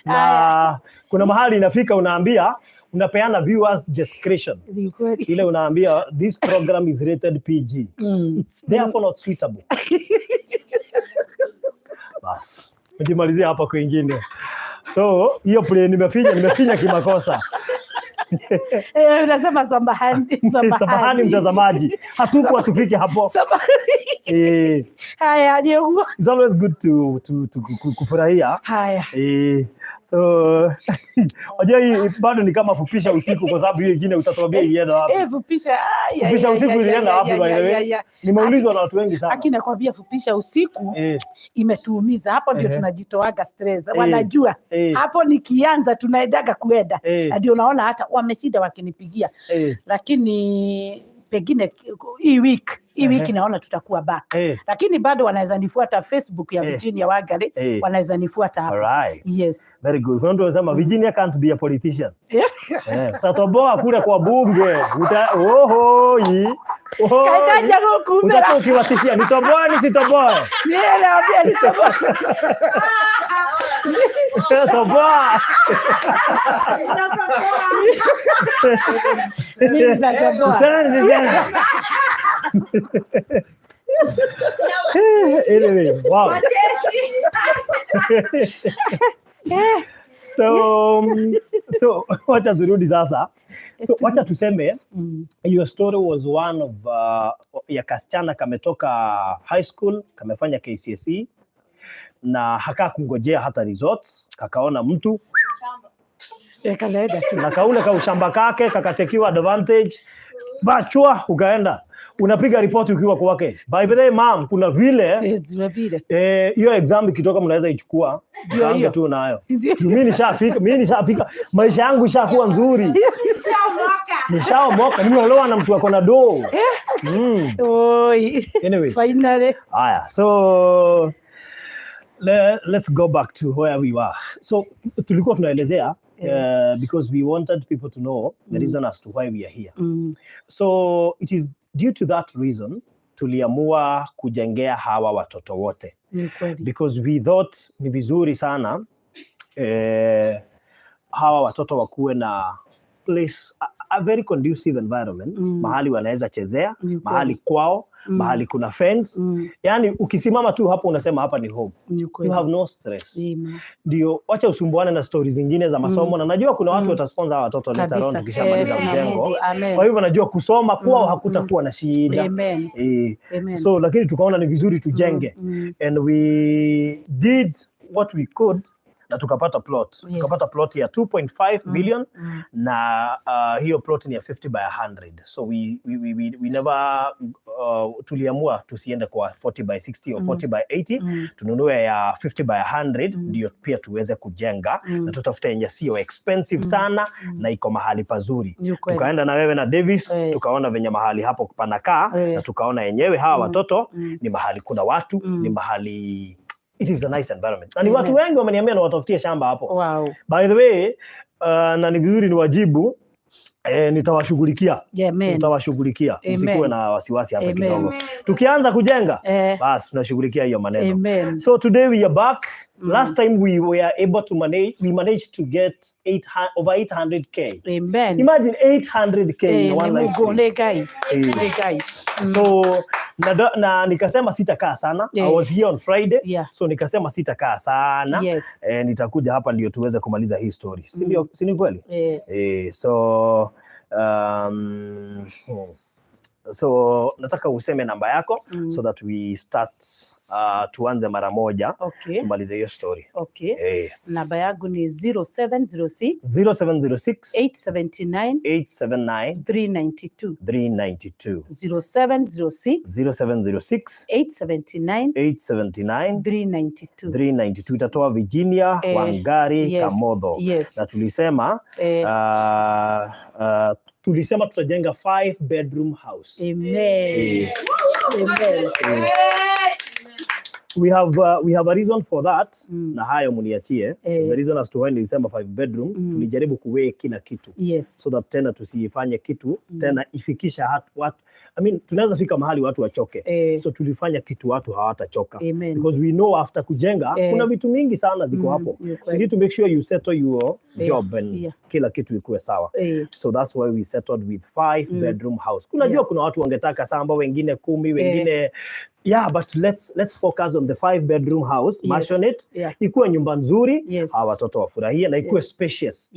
Na kuna mahali inafika unaambia, unapeana viewers discretion. Ni kweli. Ile unaambia this program is rated PG. It's therefore not suitable. Bas. Nikimalizia hapa kwingine. So hiyo play nimefinya kimakosa. Unasema samahani, samahani. Samahani mtazamaji. Hatukuwa tufike hapo. Samahani. Haya, ndio. It's always good to kufurahia. Haya. So unajua hii bado ni kama fupisha usiku kwa sababu hiyo ingine utatuambia ilienda wapi. Fupisha. Ay, ay, Fupisha ay, usiku ay, ilienda ay, wapi, ay, by the ay, way? ay, ay. Nimeulizwa na watu wengi sana. Aki nakwambia fupisha usiku imetuumiza. Hapo ndio tunajitoaga stress. Wanajua. Hapo nikianza tunaendaga kuenda. Ndio unaona hata wameshinda wakinipigia. Lakini pengine hii week, hii wiki naona tutakuwa back. Lakini bado wanaweza nifuata Facebook ya Virginia Wangari, wanaweza nifuata hapo. All right. Yes. Very good. Kuna mtu anasema Virginia can't be a politician. Utatoboa kule kwa bunge. Oho, yi. Oho, Kaitaja yi. huku mbele. Utakuwa ukiwatishia, nitoboe nisitoboe? Niye naambia nitoboe. Toboa. Mimi nitatoboa. Niseme nisiseme? Anyway, wow. So wacha turudi sasa. So wacha tuseme your story was one of ya kasichana kametoka high school, kamefanya KCSE na hakaa kungojea hata results, kakaona mtu Kanaenda tu. na kaule ka ushamba kake kakatekiwa advantage, bachwa ukaenda unapiga ripoti ukiwa kwake. By the way mom, kuna vile Zile vile. Hiyo exam ikitoka mnaweza ichukua Ndio kaange hiyo. tu nayo. Ndio. Mimi nishafika, mimi nishafika, maisha yangu ishakuwa nzuri. Nishaomoka, nimeolewa na mtu ako na doo. Oi. Anyway. Finally. Haya, so let's go back to where we were. So tulikuwa tunaelezea because we wanted people to know the reason as to why we are here. So it is due to that reason tuliamua kujengea hawa watoto wote. Ni kweli. Because we thought ni vizuri sana hawa watoto wakuwe na place, a very conducive environment, mahali wanaweza chezea, Ni kweli. mahali kwao, mahali kuna fence. Yani ukisimama tu hapo unasema hapa ni home. Ni kweli. You have no stress. Amen. Ndio wacha usumbuane na stories zingine za masomo, na najua kuna watu watasponsor hawa watoto later on Kabisa. tukishamaliza mjengo. Mungu, amen. Kwa hivyo najua kusoma kwao hakutakuwa na shida. Amen. Amen. So lakini tukaona ni vizuri tujenge. And we did what we could na tukapata plot. Tukapata plot ya 2.5 million na hiyo plot ni ya 50 by 100. So we never tuliamua tusiende kwa 40 by 60 or 40 by 80. Tununue ya 50 by 100 ndio pia tuweze kujenga na tutafute yenye sio expensive sana na iko mahali pazuri. Ni kweli. Tukaenda na wewe na Davis, tukaona venye mahali hapo panakaa na tukaona yenyewe hawa watoto ni mahali kuna watu, ni mahali it is a nice environment. Na ni watu wengi wameniambia na watafutie shamba hapo. Wow. By the way, na ni vizuri niwajibu, nitawashughulikia. Amen. Nitawashughulikia. Amen. Msikuwe na wasiwasi hata Amen. kidogo. Tukianza kujenga, basi tunashughulikia hiyo maneno. Amen. So today we are back. Last time we were able to manage, we managed to get over 800K. Amen. Imagine 800K in one Ni live Mungu, stream. ni Ngai. Ni Ngai. So na nikasema sitakaa sana. I was here on Friday. So nikasema sitakaa sana. Nitakuja hapa ndio tuweze kumaliza hii story. Si ndio, si ni kweli? So so nataka useme namba yako so that we start Tuanze mara moja, tumalize hiyo story. Okay. Namba yangu ni 0706 0706 879 879 392. 392. 0706 0706 879 879 392. 392. Itatoa Virginia Wangari Kamotho. Na tulisema tulisema tutajenga 5 bedroom house. Amen. Amen. We have a reason for that, na hayo mniachie. The reason as to why nilisema 5 bedroom, tulijaribu kuweigh kila kitu so that tena tusiifanye kitu tena ifikisha watu, I mean, tunaweza fika mahali watu wachoke, so tulifanya kitu watu hawatachoka Amen. because we know after kujenga kuna vitu mingi sana ziko hapo. Ni You kweli. need to make sure you settle your job and kila kitu ikuwe sawa. So that's why we settled with 5 bedroom house. Unajua, kuna watu wangetaka 7, wengine 10, wengine, yeah, but let's focus on the 5 bedroom house, maisonette, ikuwe nyumba nzuri, hawa watoto wafurahie na ikuwe spacious.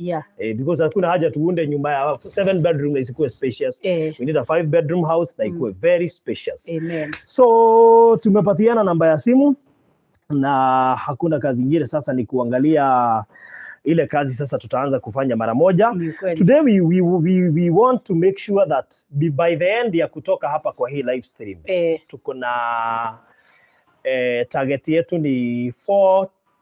Because hakuna haja tuunde nyumba ya 7 bedroom na isikuwe spacious. We need a 5 bedroom house na ikuwe very spacious. Amen. So tumepatiana namba ya simu na hakuna kazi ingine, sasa ni kuangalia ile kazi sasa tutaanza kufanya mara moja. Ni kweli. Today we want to make sure that by the end ya kutoka hapa kwa hii live stream, tuko na target yetu ni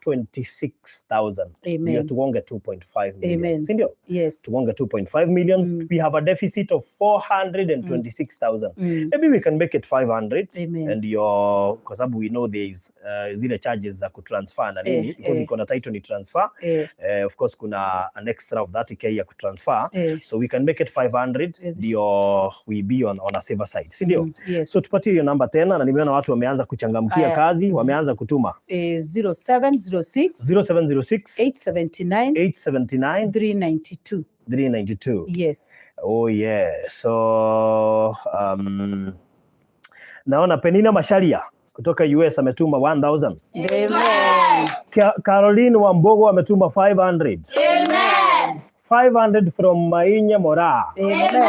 426,000 Amen. ndio tugonge 2.5 million. Amen. Si ndio? Yes. Tugonge 2.5 million. We have a deficit of 426,000. Maybe we can make it 500 Amen. And your, kwa sababu we know there is zile charges za kutransfer na nini, because iko na title ni transfer. Of course kuna an extra of 30K ya kutransfer, so we can make it 500 ndio we be on a safer side, si ndio? Mm, yes. So tupatie hiyo namba tena, na nimeona watu wameanza kuchangamkia Aya. kazi, wameanza kutuma. 0706 0706 879 879 392. 392. Yes. Oh yeah. So naona Penina Masharia kutoka US ametuma 1000. Amen. Caroline Wambogo ametuma 500. 500 from Mainya Mora. Amen.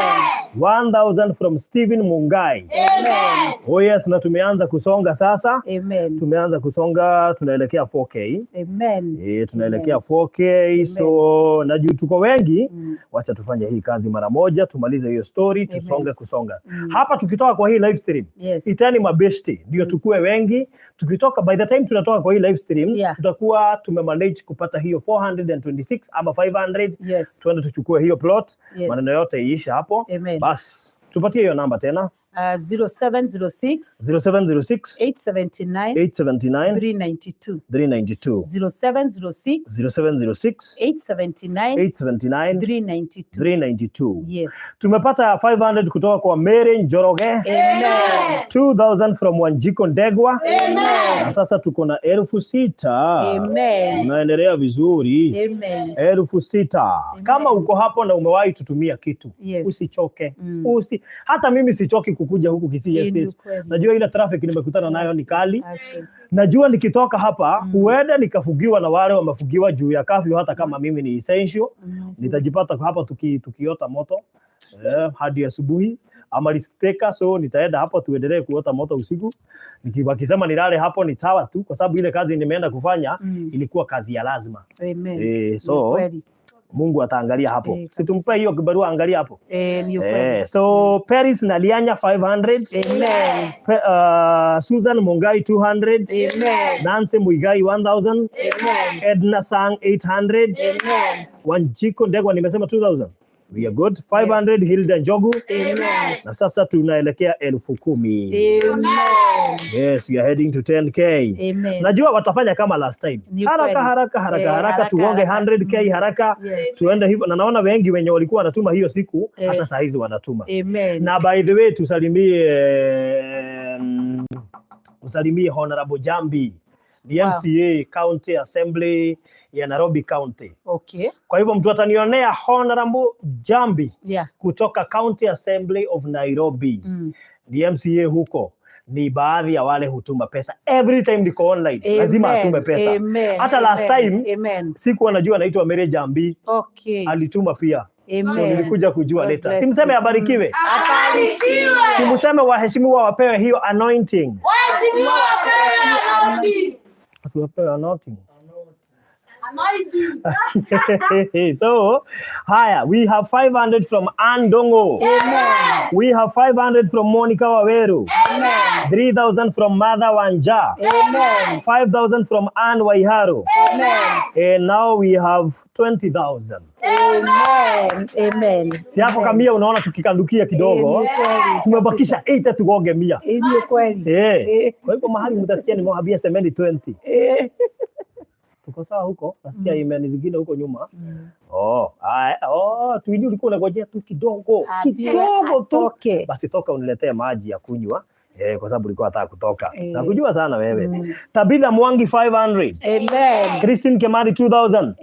1000 from Stephen Mungai. Amen. Oh yes, na tumeanza kusonga sasa. Amen. Tumeanza kusonga, tunaelekea 4K. Amen. Tunaelekea 4K. So na juu tuko wengi, wacha tufanye hii kazi mara moja, tumalize hiyo story, tusonge kusonga. Hapa tukitoka kwa hii live stream, itani mabeshti ndio tukue wengi. Tukitoka, by the time tunatoka kwa hii live stream, tutakuwa tumemanage kupata hiyo 426 ama 500, tuende tuchukue hiyo plot, maneno yote iisha hapo. Amen. Bas, tupatie hiyo namba tena. 0706 0706 879 879 392. 392. 0706 0706 879 879 392. 392. Yes. Tumepata 500 kutoka kwa Mary Njoroge. Amen. 2000 from Wanjiko Ndegwa. Na sasa tuko na 6,000. Amen. Tunaendelea vizuri. Amen. 6,000. Kama uko hapo na umewahi tutumia kitu, usichoke. Hata mimi sichoki kukuja huku Kisii Ni Estate. kweli. Najua ile traffic nimekutana nayo ni kali. Asante. Najua nikitoka hapa huenda nikafugiwa na wale wamefugiwa juu ya curfew, hata kama mimi ni essential. Nitajipata hapa tukiota moto hadi asubuhi ama risk taker, so nitaenda hapo tuendelee kuota moto usiku. Wakisema nilale hapo ni tawa tu, kwa sababu ile kazi nimeenda kufanya ilikuwa kazi ya lazima. Amen. Eh, so Ni kweli. Mungu ataangalia hapo. Si tumpe hiyo kibarua angalia hapo. Eh, ni ukweli. Eh, so Paris Nalianya 500. Amen. Susan Mungai 200. Amen. Nancy Muigai 1000. Amen. Edna Sang 800. Amen. Wanjiko Ndegwa nimesema 2000. We are good. 500 Hilda Njogu. Amen. Na sasa tunaelekea 10,000. Amen. Yes, we are heading to 10K. Amen. Najua watafanya kama last time. Ni Haraka, kweli. haraka, haraka, Eh, haraka, haraka, tugonge haraka. 100K haraka. Tuende hivyo, na naona wengi wenye walikuwa wanatuma hiyo siku hata saa hizi wanatuma. Amen. Na by the way tusalimie Honorable Jambi, ni MCA County Assembly ya Nairobi County. Kwa hivyo mtu atanionea Honorable Jambi kutoka County Assembly of Nairobi, ni MCA huko, ni baadhi ya wale hutuma pesa every time niko online. Lazima Amen. atume pesa. Amen. Hata last Amen. time Amen. sikuwa najua anaitwa Mary Jambi, alituma pia. Amen. Nilikuja kujua God later. bless Simseme you. abarikiwe. Abarikiwe. Simseme waheshimiwa wapewe hiyo anointing. Tuwapewe anointing. So, haya, we have 500 from Andongo. Amen. We have 500 from Monica Waweru. Amen. 3,000 from Mother Wanja. Amen. 5,000 from Ann Waiharo. Amen. And now we have 20,000. Amen. Amen. Si hapo kamia unaona tukikandukia kidogo. Ni kweli. Tumebakisha 8 tugonge 100. Ni kweli. Eh. Kwa hivyo mahali mtasikia nimewambia semeni 20. Tuko sawa huko? Nasikia amen zingine huko nyuma. Oh, haya. Oh, tuini ulikuwa unangojea tu kidogo. Kidogo tu. Basi toka uniletee maji ya kunywa. Kwa sababu ulikuwa unataka kutoka. Nakujua sana wewe. Tabitha Mwangi 500. Amen. Christine Kemari 2000. Amen.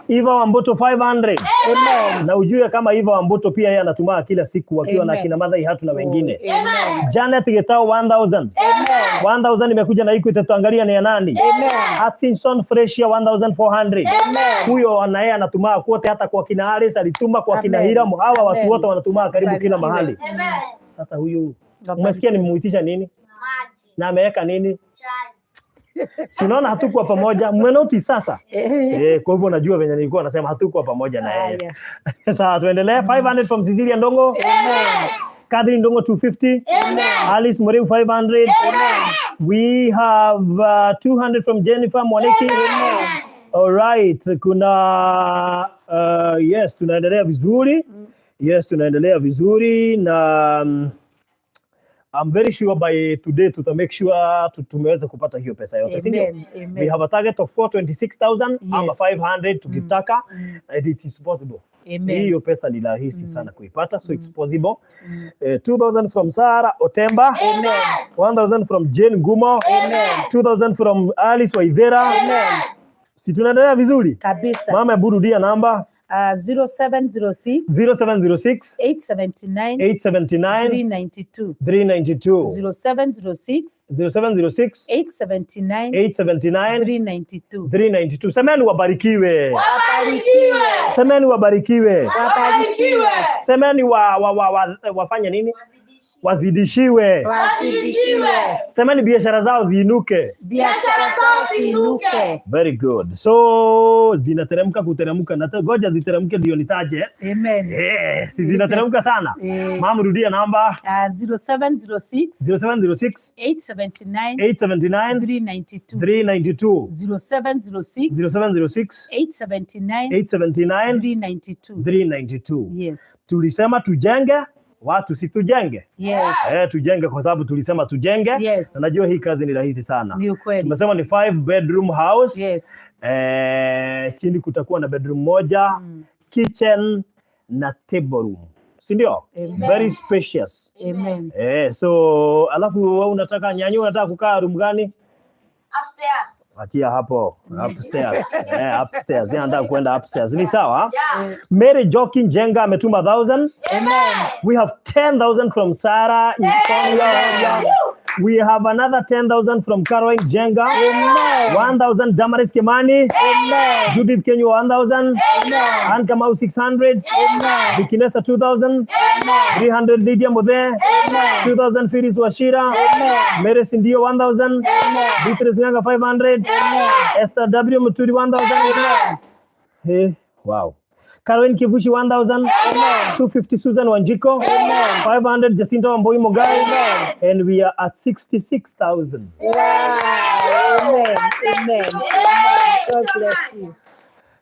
Eva Wamboto 500. Amen. Na ujue kama Eva Wamboto pia yeye anatumaa kila siku wakiwa na Amen. kina Mother Ihatu na wengine. Amen. Janet Getao 1000. Amen. 1000 imekuja na Equity, tuangalia ni ya nani. Amen. Hutchinson Freshia 1400. Amen. Huyo na yeye anatumaa kote, hata kwa kina Alice alituma, kwa kina Amen. Hiram, hawa watu Amen. wote wanatumaa karibu kila mahali. Amen. Sasa huyu umesikia nimemuitisha nini? Maji. Na ameweka nini? Chai. Si unaona hatukuwa pamoja. Mmenoti sasa. Kwa hivyo najua venye nilikuwa nasema hatukuwa pamoja na yeye. Sawa, tuendelee. 500 from Cecilia Ndongo. Amen. Catherine Ndongo 250. Amen. Alice Muriu 500. Amen. We have 200 from Jennifer Mwaniki. Amen. All right, kuna yes, tunaendelea vizuri. Yes, tunaendelea vizuri na I'm very sure by today tuta make sure tumeweza kupata hiyo pesa yote, si ndio? Amen. Amen. We have a target of 426,000 ama Yes. 500 tukitaka, and it is possible. Amen. Hiyo pesa ni rahisi sana kuipata, so it's possible. 2,000 from Sarah Otemba. Amen. 1,000 from Jane Gumo. Amen. 2,000 from Alice Waithera. Amen. Si tunaendelea vizuri? Kabisa. Mama, hebu rudia namba. 0706 0706 879 879 392. 392. 0706 0706 879 879 392. 392. Semeni wabarikiwe. Wabarikiwe. Semeni wabarikiwe. Wabarikiwe. Semeni wafanye nini? Wazidishiwe. Wazidishiwe. Semeni biashara zao ziinuke. Biashara zao ziinuke. Very good. So zinateremka kuteremka, na goja ziteremke ndio nitaje. Amen. Yes, zinateremka sana. Mama, rudia namba. 0706 0706 879 879 392. 392. 0706 0706 879 879 392. 392. Yes. Tulisema tujenge watu, si tujenge? Yes. Tujenge kwa sababu tulisema tujenge. Yes. Na najua hii kazi ni rahisi sana. Ni ukweli. Tumesema ni 5 bedroom house. Yes. Chini kutakuwa na bedroom moja, kitchen na table room. Si ndio? Amen. Very spacious. Amen. So alafu wewe unataka nyanyu, unataka kukaa room gani? Upstairs. Achia hapo upstairs. Upstairs. Yeye anataka kwenda upstairs. Ni sawa? Mary Jokin Jenga ametuma 1,000. Amen. We have 10,000 from Sarah Sonia. We have another 10,000 from Caroline Jenga. Amen. 1,000 Damaris Kimani. Amen. Judith Kenyo 1,000. Amen. Ann Kamau 600. Amen. Vikinesa 2,000. 300 Lydia Muthe. Amen. 2,000 Phyllis Wachira. Amen. Mary Sindio 1,000. Amen. Beatrice Nganga 500. Amen. Esther W Muturi 1,000. Hey, wow. Caroline Kivushi 1,000. 250 Susan Wanjiko. 500 Jacinta Wamboi Mogai. And we are at 66,000. Wow. Amen. Amen. God bless you.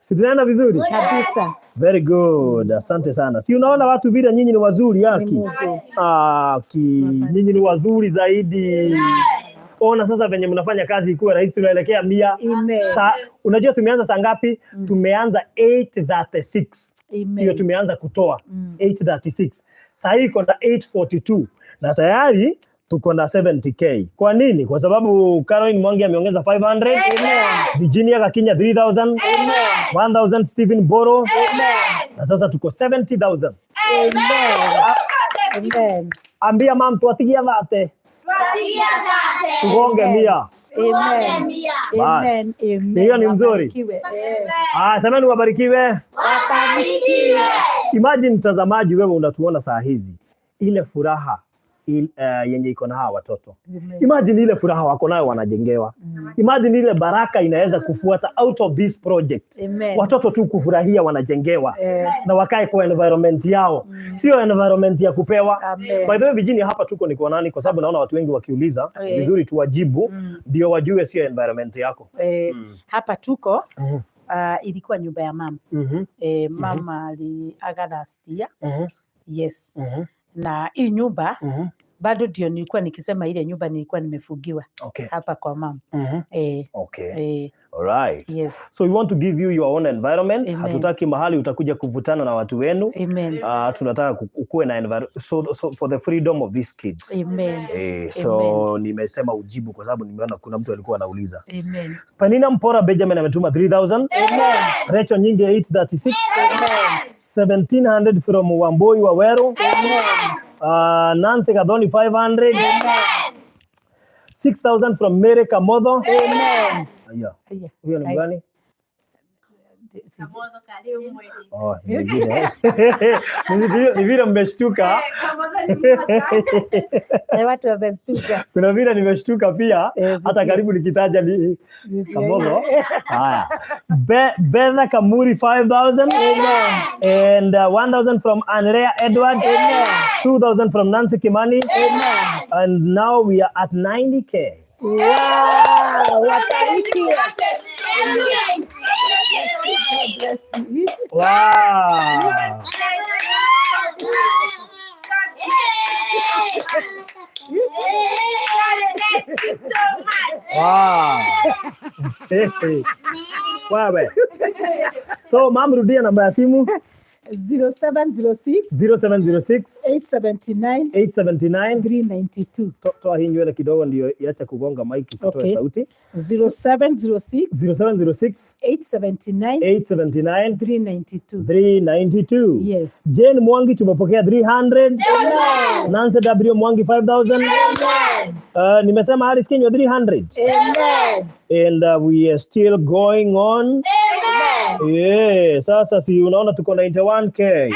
Si tunaenda vizuri? Kabisa. Very good. Asante sana. Si unaona watu vile nyinyi ni wazuri yaki. Aki, nyinyi ni wazuri zaidi. Ona sasa venye mnafanya kazi ikuwe rahisi, tunaelekea 100. Unajua tumeanza saa ngapi? Tumeanza 8:36. Ndio tumeanza kutoa 8:36. Saa hii iko na 8:42 na tayari tuko na 70k. Kwa nini? Kwa sababu Caroline Mwangi ameongeza 500. Virginia Kakinya 3000. 1000 Stephen Boro. Na sasa tuko 70,000. Amen. Ambia mam tuatigia dhate. Tugonge 100. Amen. Bas. Si hiyo ni mzuri? Ah, semeni wabarikiwe. Wabarikiwe. Imagine mtazamaji, wewe unatuona saa hizi, ile furaha yenye iko na hawa watoto. Imagine ile furaha wako nayo wanajengewa. Imagine ile baraka inaweza kufuata out of this project. Amen. Watoto tu kufurahia wanajengewa na wakae kwa environment yao, sio environment ya kupewa. Amen. By the way, Virginia, hapa tuko ni kwa nani? Kwa sababu naona watu wengi wakiuliza, vizuri tuwajibu ndio wajue sio environment yako. Hapa tuko ilikuwa nyumba ya mama. Mama aliaga last year. Yes. Na hii nyumba bado ndio nilikuwa nikisema ile nyumba nilikuwa nimefungiwa hapa kwa mama. Alright. Yes. So we want to give you your own environment. Amen. Hatutaki mahali utakuja kuvutana na watu wenu. Amen. Tunataka ukuwe na so for the freedom of these kids. Amen. So nimesema ujibu kwa sababu nimeona kuna mtu alikuwa anauliza. Amen. Penina Mpora Benjamin ametuma 3000. Rachel Nyingi 836. 1700 from Wamboi Waweru. Nancy Kadhoni 500. 6000 from Mary Kamotho. Amen. Aya. Aya. Huyo ni Aya. mgani? Oh, ni mwingine. Ni vile mmeshtuka. Watu wamestuka. Kuna vile nimeshtuka pia hata karibu nikitaja ni Kamotho. Haya. Betha Kamuri 5000 and 1000 from Andrea Edward. 2000 from Nancy Kimani. And now we are at 90K. Wow, wabarikiwe. God bless you. Wow. Wow. Wewe. So, mam, rudia namba ya simu. 0706 0706 879 879 392. Toa hii nywele kidogo ndio iache kugonga mic isitoe sauti. 0706 0706 879 879 392. 392. Yes. Jane Mwangi tumepokea 300. Nancy W Mwangi 5000. Nimesema Alice Kinywa 300. Amen. And we are still going on. Yeah, sasa si unaona tuko 91K.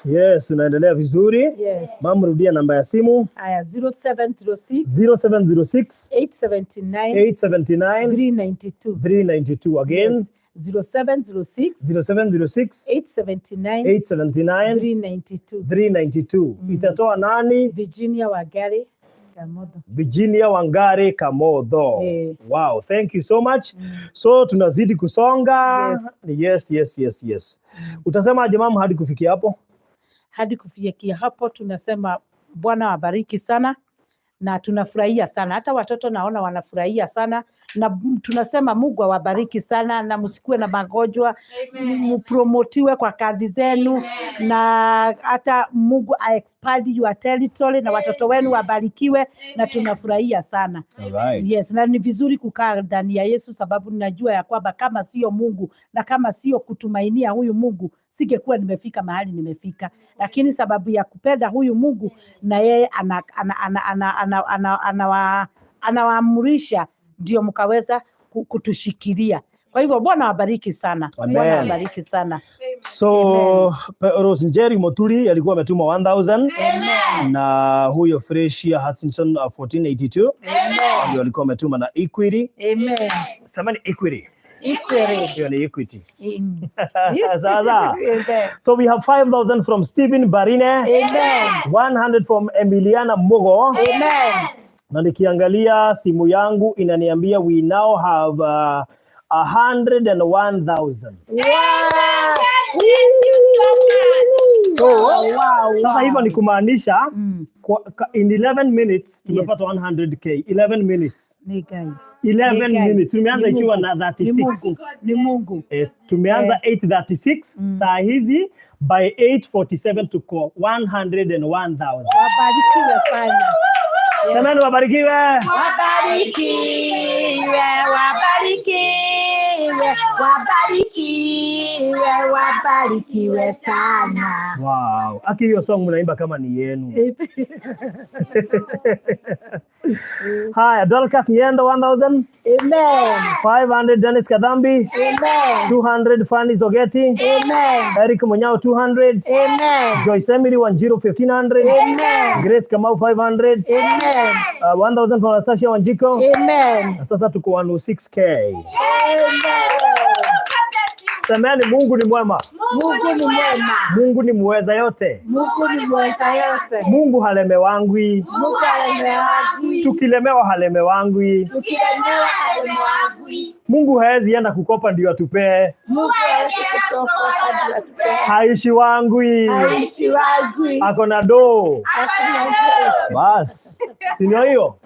Yes, tunaendelea vizuri. Yes. Mam, rudia namba ya simu. Aya, 0706 0706 879 879 392. 392 again. Yes. 0706 0706 879 879 392. 392. Itatoa nani? Virginia Wangari Kamotho. Virginia Wangari Kamotho. Wow, thank you so much. So tunazidi kusonga. Yes. Yes. Utasema aje mama hadi kufikia hapo? Hadi kufikia hapo tunasema Bwana wabariki sana na tunafurahia sana, hata watoto naona wanafurahia sana, na tunasema Mungu awabariki sana, na msikuwe na magonjwa, mpromotiwe kwa kazi zenu, na hata Mungu a expand your territory na watoto wenu wabarikiwe, na tunafurahia sana. Alright. Yes, na ni vizuri kukaa ndani ya Yesu, sababu ninajua ya kwamba kama sio Mungu na kama sio kutumainia huyu Mungu singekuwa nimefika mahali nimefika, lakini sababu ya kupenda huyu Mungu na yeye anawaamurisha ndio mkaweza kutushikilia. Kwa hivyo Bwana wabariki sana. Amen. Bwana wabariki sana. So Rose Njeri Moturi alikuwa ametuma 1000 na huyo Freshia Hutchinson 1482 ndio alikuwa ametuma na Equity. Amen. Samani Equity. Equity. Hiyo ni Equity. Sasa. Amen. So we have 5000 from Stephen Barine. Amen. 100 from Emiliana Mugo. Amen. Na nikiangalia simu yangu inaniambia we now have 101,000. Wow. So, Wow, sasa wow. hivyo ni kumaanisha in 11 minutes tumepata 100K. 11 minutes. Ni gani? 11 Ni gani? minutes. Tumeanza Ni ikiwa Mungu. na Ni 36. Mungu. Ni Mungu. Tumeanza 8:36 saa hizi by 8:47 tuko 101,000. Wabarikiwe sana. Semeni wabarikiwe. Wabarikiwe, wabarikiwe, wabarikiwe, wabarikiwe. Ubarikiwe sana. Wow. Aki, hiyo song mnaimba kama ni yenu. Haya, Dorcas Nyendo 1000. Amen. 500 Dennis Kadhambi. Amen. 200 Fanny Zogeti. Amen. Eric Munyao 200. Amen. Joyce Emily Wanjiru 1500. Amen. Grace Kamau 500. Amen. 1000 from Anastasia Wanjiko. Amen. Na sasa tuko 106K. Amen. Semeni Mungu ni mwema. Mungu ni mwema. Mungu ni muweza yote. Mungu ni mweza yote. Mungu halemewangwi. Mungu halemewangwi. Tukilemewa halemewangwi. Tukilemewa halemewangwi. Mungu haezi enda kukopa ndio atupee. Mungu hawezi kukopa ndio atupee. Haishi wangwi. Haishi wangwi. Ako na doo. Hakuna doo. Bas. Si ndio hiyo?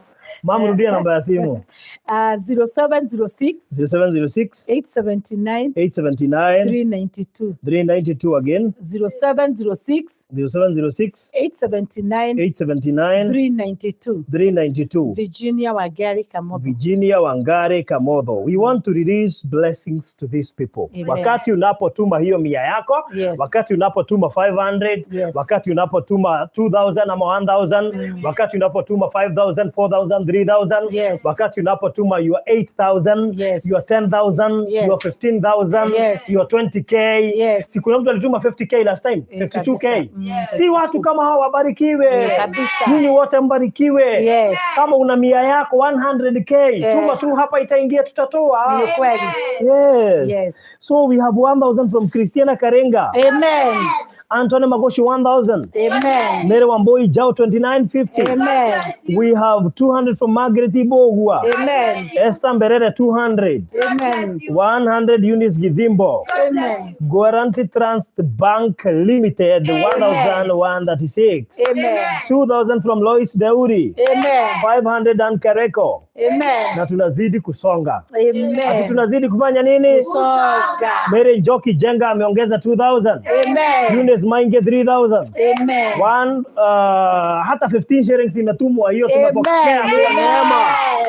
Mama, rudia namba ya simu. 0706 0706 879 879 392. 392 again. 0706 0706 879 879 392. 392. Virginia Wangari Kamotho. Virginia Wangari Kamotho. We want to release blessings to these people. Amen. Wakati unapotuma hiyo mia yako, Yes. wakati unapotuma 500, Yes. wakati unapotuma 2000 ama 1000, wakati unapotuma 5000, 4000, 3000, Yes. wakati unapotuma your 8000, Yes. your 10,000, Yes. your 15,000, Yes. your 20K. Yes. Si kuna mtu alituma 50K last time, Eh, 52K. kabisa. Mm, Si watu kama hawa wabarikiwe. Eh, kabisa. Nyinyi wote mbarikiwe. Yes. Kama una mia yako 100K, Eh. tuma tu hapa, itaingia, tutatoa. Ni kweli. Yes. Yes. So we have 1000 from Christiana Karenga. Amen. Anthony Magoshi 1000. Amen. Mary Wamboi Jao 2950. Amen. We have 200 from Margaret Ibogua. Amen. Esther Mberere 200. Amen. 100 Eunice Githimbo. Amen. Guarantee Trust Bank Limited 1136. Amen. 2000 from Lois Deuri. Amen. 500 Dan Kareko. Amen. Na tunazidi kusonga. Ati Amen. tunazidi kufanya nini? Kusonga. Mary Njoki Jenga ameongeza 2000. Amen. Eunice Mainge 3000. Amen. One, hata 15 shillings imetumwa hiyo, tumepokea Amen. kwa neema.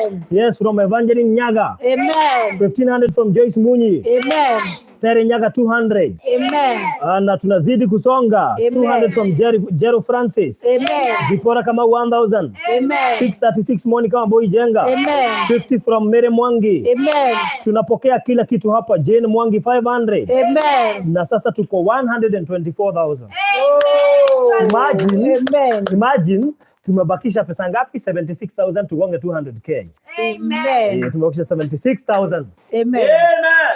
Amen. Yes, from Evangeline Nyaga. Amen. 1500 from Joyce Munyi. Amen. Terry Nyaga 200. Amen. Na tunazidi kusonga. Amen. 200 from Jero Francis. Amen. Zipora kama 1000. Amen. 636 Monica Wambui Jenga. Amen. 50 from Mary Mwangi. Amen. Tunapokea kila kitu hapa. Jane Mwangi 500. Amen. Na sasa tuko 124,000. Imagine, Amen. imagine tumebakisha pesa ngapi? 76,000 tugonge 200K. Amen. Eh, tumebakisha 76,000. Amen.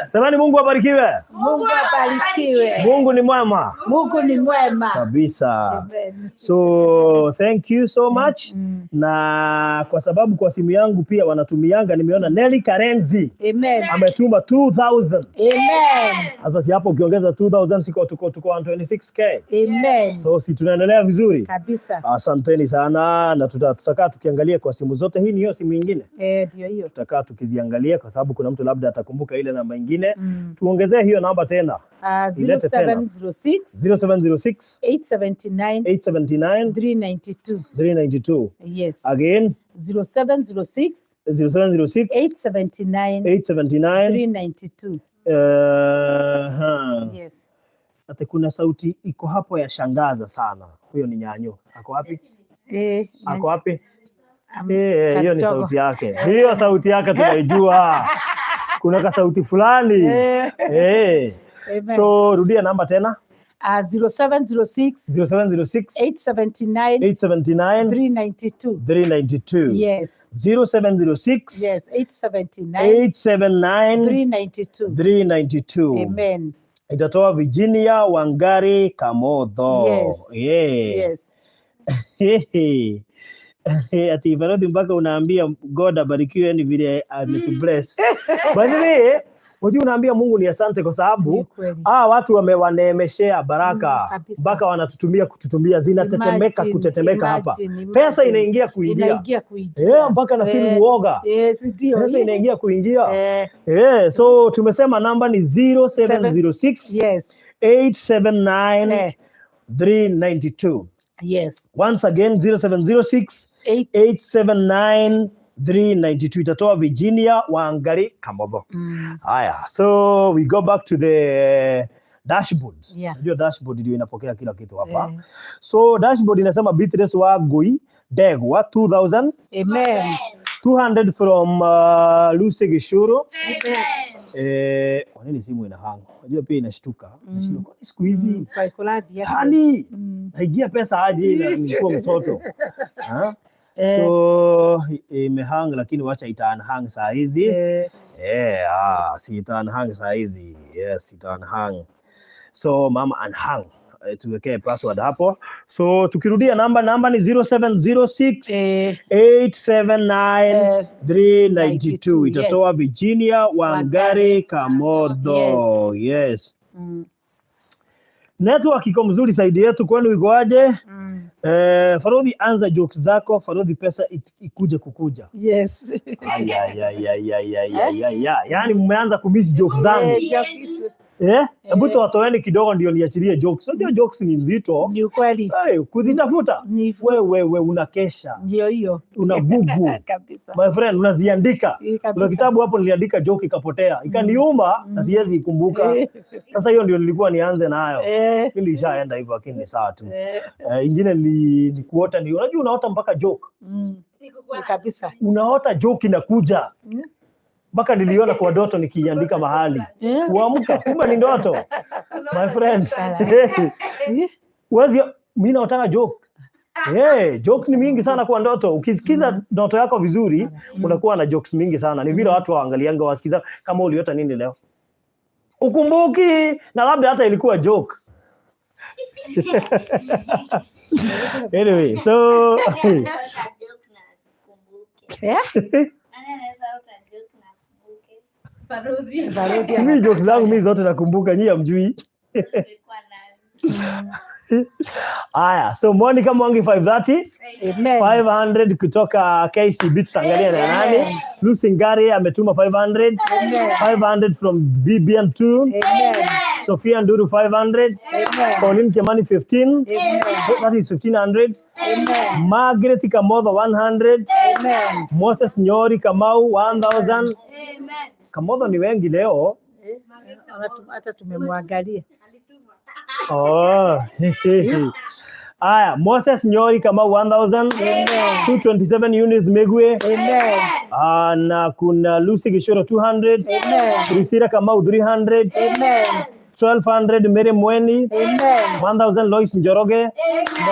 Semeni Mungu abarikiwe. Mungu abarikiwe. Mungu ni mwema Mungu ni mwema. kabisa. Amen. So thank you so much. Na kwa sababu kwa simu yangu pia wanatumianga, nimeona Nelly Karenzi Amen. ametuma 2000. Amen. Sasa si hapo ukiongeza 2000 siko tuko 126K. Amen. So si tunaendelea vizuri. Kabisa. Asanteni sana na tutakaa tukiangalia kwa simu zote. Hii ni hiyo simu ingine, Eh, ndio hiyo. tutakaa tukiziangalia kwa sababu kuna mtu labda atakumbuka ile namba ingine. Tuongezee hiyo namba tena. Ilete tena. 0706 0706 879 879 392. 392. Yes. Again 0706 0706 879 879 392. Yes. Ate kuna sauti iko hapo ya shangaza sana. Huyo ni nyanyo. Ako wapi? Eh, Ako wapi? Eh, hiyo ni kadogo. sauti yake. Hiyo sauti yake tunaijua. Kuna kasauti fulani. Eh. Amen. So rudia namba tena. 0706 0706 879 879 392. 392. Yes. 0706 Yes, 879 879 392. 392. Amen. Itatoa Virginia Wangari Kamotho. Yes. Yeah. Yes. Ati Barodhi mpaka unaambia God abarikiwe ni vile ametubless. By the way, unajua unaambia Mungu ni asante kwa Ni sababu kweli. watu wamewaneemeshea baraka Kabisa. mpaka wanatutumia kututumia zinatetemeka Imagine, kutetemeka hapa. imagine, Pesa imagine. inaingia kuingia. Inaingia kuingia. Mpaka na feel Eh, uoga. Yes, ndio. Pesa inaingia kuingia. Eh, So tumesema namba ni 0706 yes. 879 Eh, 392. yes. Once again 0706 Eight. 879 392 itatoa Virginia Wangari Kamotho. Haya, so we go back to the Dashboard. Najua dashboard ndio inapokea kila kitu hapa. So dashboard inasema Beatrice Wangui Ndegwa 2000. Amen. 200 from Lucy Gishuru. Kwa nini simu inahang? Unajua pia inashtuka. Nashindwa kwani siku hizi Kwa collab yake. Hani naingia pesa aje na nilikuwa mtoto. Ha? So imehang, lakini wacha ita-unhang saa hizi. Si ita-unhang saa hizi. Yes, ita-unhang. So mama unhang. Tuwekee password hapo. So tukirudia namba ni 0706 879 392. Itatoa Virginia Wangari Kamotho. Yes. Network iko mzuri side yetu, kwani iko aje? Farodhi, anza jokes zako Farodhi, pesa ikuje kukuja. Yes. Ay, ay, ay, ay, ay, ay, ay, ay, ay. Yaani mmeanza kumiss jokes zangu. Eh, jokes. Eh? Hebu tuwatoeni kidogo ndio niachilie jokes. Unajua jokes ni nzito. Ni ukweli. Hey, kuzitafuta. Ni Wewe we, unakesha. Ndio hiyo. Una Google. Kabisa. My friend, unaziandika. Kabisa. Kuna kitabu hapo niliandika joke ikapotea. Ikaniuma na siwezi ikumbuka. Sasa hiyo ndio nilikuwa nianze nayo. Ili ishaenda hivyo, lakini ni sawa tu. Ingine ni kuota, ni unajua unaota mpaka joke. Ni kabisa. Unaota joke inakuja. Mpaka niliona kwa ndoto nikiiandika mahali. Kuamka kumbe ni ndoto. My friend. Huwezi, mimi naotaka joke. Hey, joke ni mingi sana kwa ndoto. Ukisikiza ndoto yako vizuri, unakuwa na jokes mingi sana. Ni vile watu waangalianga wasikiza kama uliota nini leo. Ukumbuki na labda hata ilikuwa joke. Anyway, so Eh? Nani anaweza ota joke na akumbuke? Barudi. Mimi jokes zangu mimi zote nakumbuka, nyinyi hamjui. Imekuwa nani? Aya, so Monica Mwangi 530. Amen. 500 kutoka KCB, tutaangalia na nani. Lucy Ngari ametuma 500. 500 from VBN2. Amen. Sophia Nduru 500. Pauline Kimani 15. That is 1500. Amen. Margaret Kamotho 100. Amen. Moses Nyori Kamau 1000. Kamotho ni wengi leo. Hata tumemwangalia. Oh. Aya, Moses Nyori Kamau 1000. 227 Eunice Migwe. Amen. Na kuna Lucy Gishoro 200. Amen. Priscilla Kamau 300. Amen. 1200 Mary Mweni. Amen. 1000 Lois Njoroge.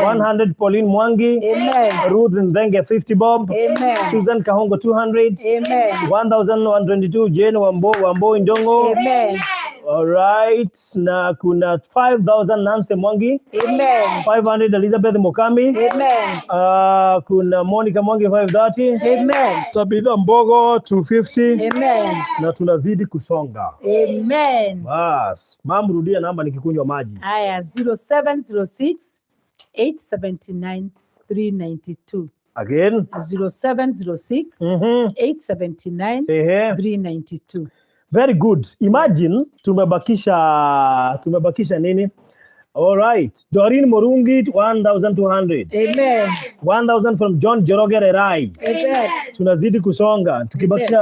100 Pauline Mwangi. Amen. Ruth Ndenge 50 bob. Amen. Susan Kahongo 200. Amen. 1122 Jane Wambo Ndongo. Amen. All right. Na kuna 5000 Nancy Mwangi. Amen. 500 Elizabeth Mokami. Amen. Kuna Monica Mwangi 530. Amen. Tabitha Mbogo 250. Amen. Na tunazidi kusonga. Amen. Bas, mam, rudia namba nikikunywa maji. Aya, 0706 879 392. Again. 0706 879 392. Very good. Imagine tumebakisha nini? All right. Doreen Morungi 1200. Amen. 1000 from John Njoroge Rerai. Amen. Tunazidi kusonga. Tukibakisha,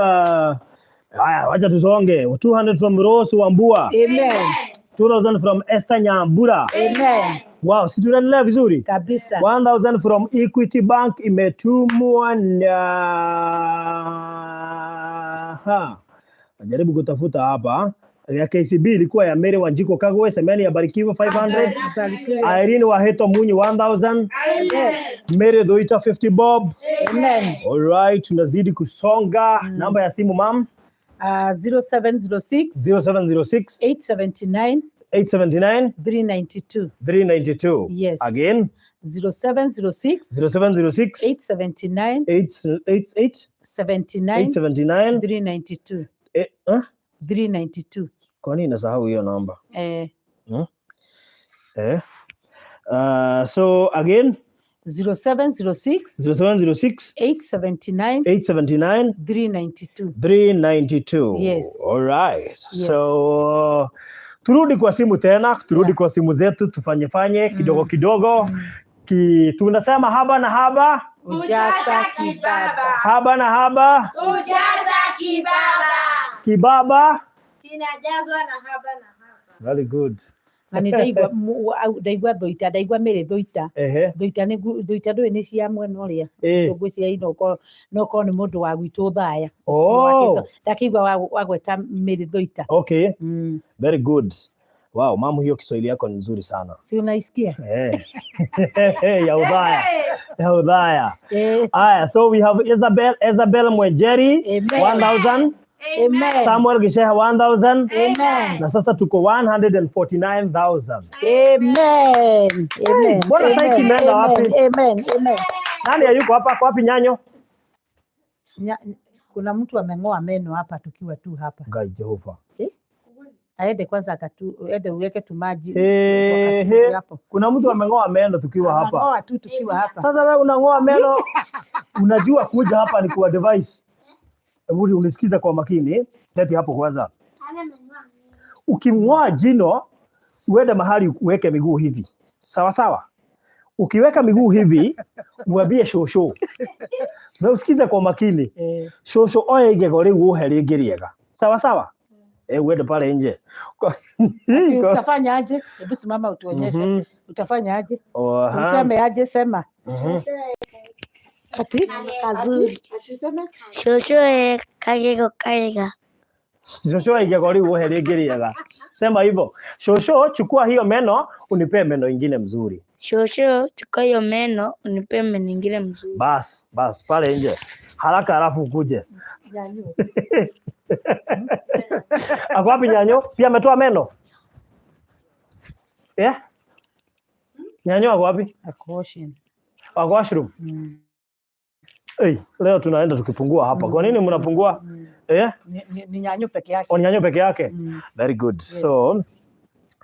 haya, wacha tusonge. 200 from Rose Wambua. Amen. 2000 from Esther Nyambura. Amen. Wow, si tunaendelea vizuri? Kabisa. 1000 from Equity Bank imetumwa na, ha, najaribu kutafuta hapa, ya KCB ilikuwa ya Mary Wanjiko Kagwe, Semeni abarikiwe 500. Irene Waheto Munyi 1000. Mary Dhoita 50 bob. Amen. All right, tunazidi kusonga. Namba ya simu, mam? 0706 0706 879 879 392. 392. Yes. Again. 0706 0706 879 888 79 879 392. Eh, huh? 392. Kwa nini nasahau hiyo namba? Eh, Hmm? Eh. So again. 0706 0706 879 879 392. 392. Yes. All right. Yes. So turudi kwa simu tena, turudi kwa simu zetu, tufanye fanye kidogo kidogo. Tunasema haba na haba Ujaza kibaba. Haba na haba Ujaza kibaba. Kibaba Kinajazwa na haba na haba. Very good. Na nĩ ndaigua ndaigua Thoita, ndaigua Mĩrĩ Thoita. Thoita nĩ Thoita ndũĩ nĩ cia mwena ũrĩa. Ngwĩciria no ũkorwo nĩ mũndũ wa gwitũ Thaya. Oh. Ndakĩigua wagweta Mĩrĩ Thoita. Okay. Very good. Wow, mamu, hiyo Kiswahili yako ni nzuri sana. Si unaisikia? Eh. Ya udhaya. Ya udhaya. Eh. Aya, so we have Isabel Mwenjeri Amen. 1000. Amen. Samuel Gisheha 1000. Amen. Na sasa tuko 149,000. Amen. Amen. Mbona sasa Amen. imeenda wapi? Amen. Amen. Nani hayuko hapa? Kwa wapi Nyanyo? Kuna mtu ameng'oa meno hapa tukiwa tu hapa. Ngai Jehova. Eh? Aende kwanza ende uweke tumaji. Eh, kuna mtu ameng'oa meno tukiwa hapa. Ameng'oa tu tukiwa hapa. Sasa wewe unang'oa meno, unajua kuja hapa ni kwa device. Hebu unisikize kwa makini. Teti hapo kwanza. Uking'oa jino uende mahali uweke miguu hivi. Sawa sawa. Ukiweka miguu hivi uambie shosho. Na usikize kwa makini. Shosho oya igego riu uhe ringi riega. Sawa sawa. Uende pale nje. Utafanya aje? Hebu simama utuonyeshe. Utafanya aje? Useme aje, sema. Ati? Kazuri. Ati useme? Shosho kagego kaiga. Shosho igego riu uhe ringi riega. Sema hivyo. Shosho chukua hiyo meno unipe meno ingine mzuri. Shosho chukua hiyo meno unipe meno ingine mzuri. Bas, bas pale nje. Haraka halafu ukuje. Ako wapi Nyanyo? Pia ametoa meno? Yeah? Nyanyo ako wapi? Ako washroom. Ako washroom. Hey, leo tunaenda tukipungua hapa. Kwa nini mnapungua? Eh? Ni Nyanyo peke yake. Ni Nyanyo peke yake. Very good. Yes. So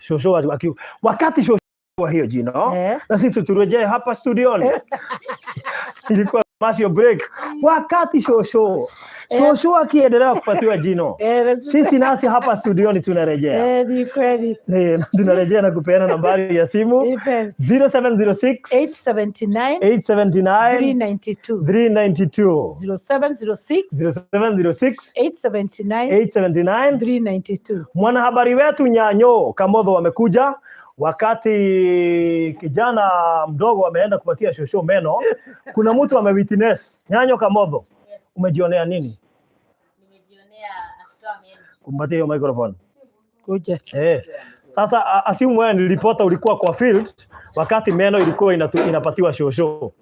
shosho wakati shosho wa hiyo jino na sisi turejee hapa studioni. Ilikuwa commercial break. Wakati shosho akiendelea kupatiwa jino, sisi nasi hapa studioni tunarejea. Ni kweli. Tunarejea na kupeana nambari ya simu 0706 879 879 392 392 0706 0706 879 879 392. Mwanahabari wetu Nyanyo Kamotho amekuja wakati kijana mdogo ameenda kupatia shosho meno. Kuna mtu amewitness. Nyanyo Kamotho, umejionea nini? Nimejionea akitoa meno. Kumpatia hiyo microphone. Kuja. Sasa assume wewe ni reporter, ulikuwa kwa field wakati meno ilikuwa inapatiwa shosho.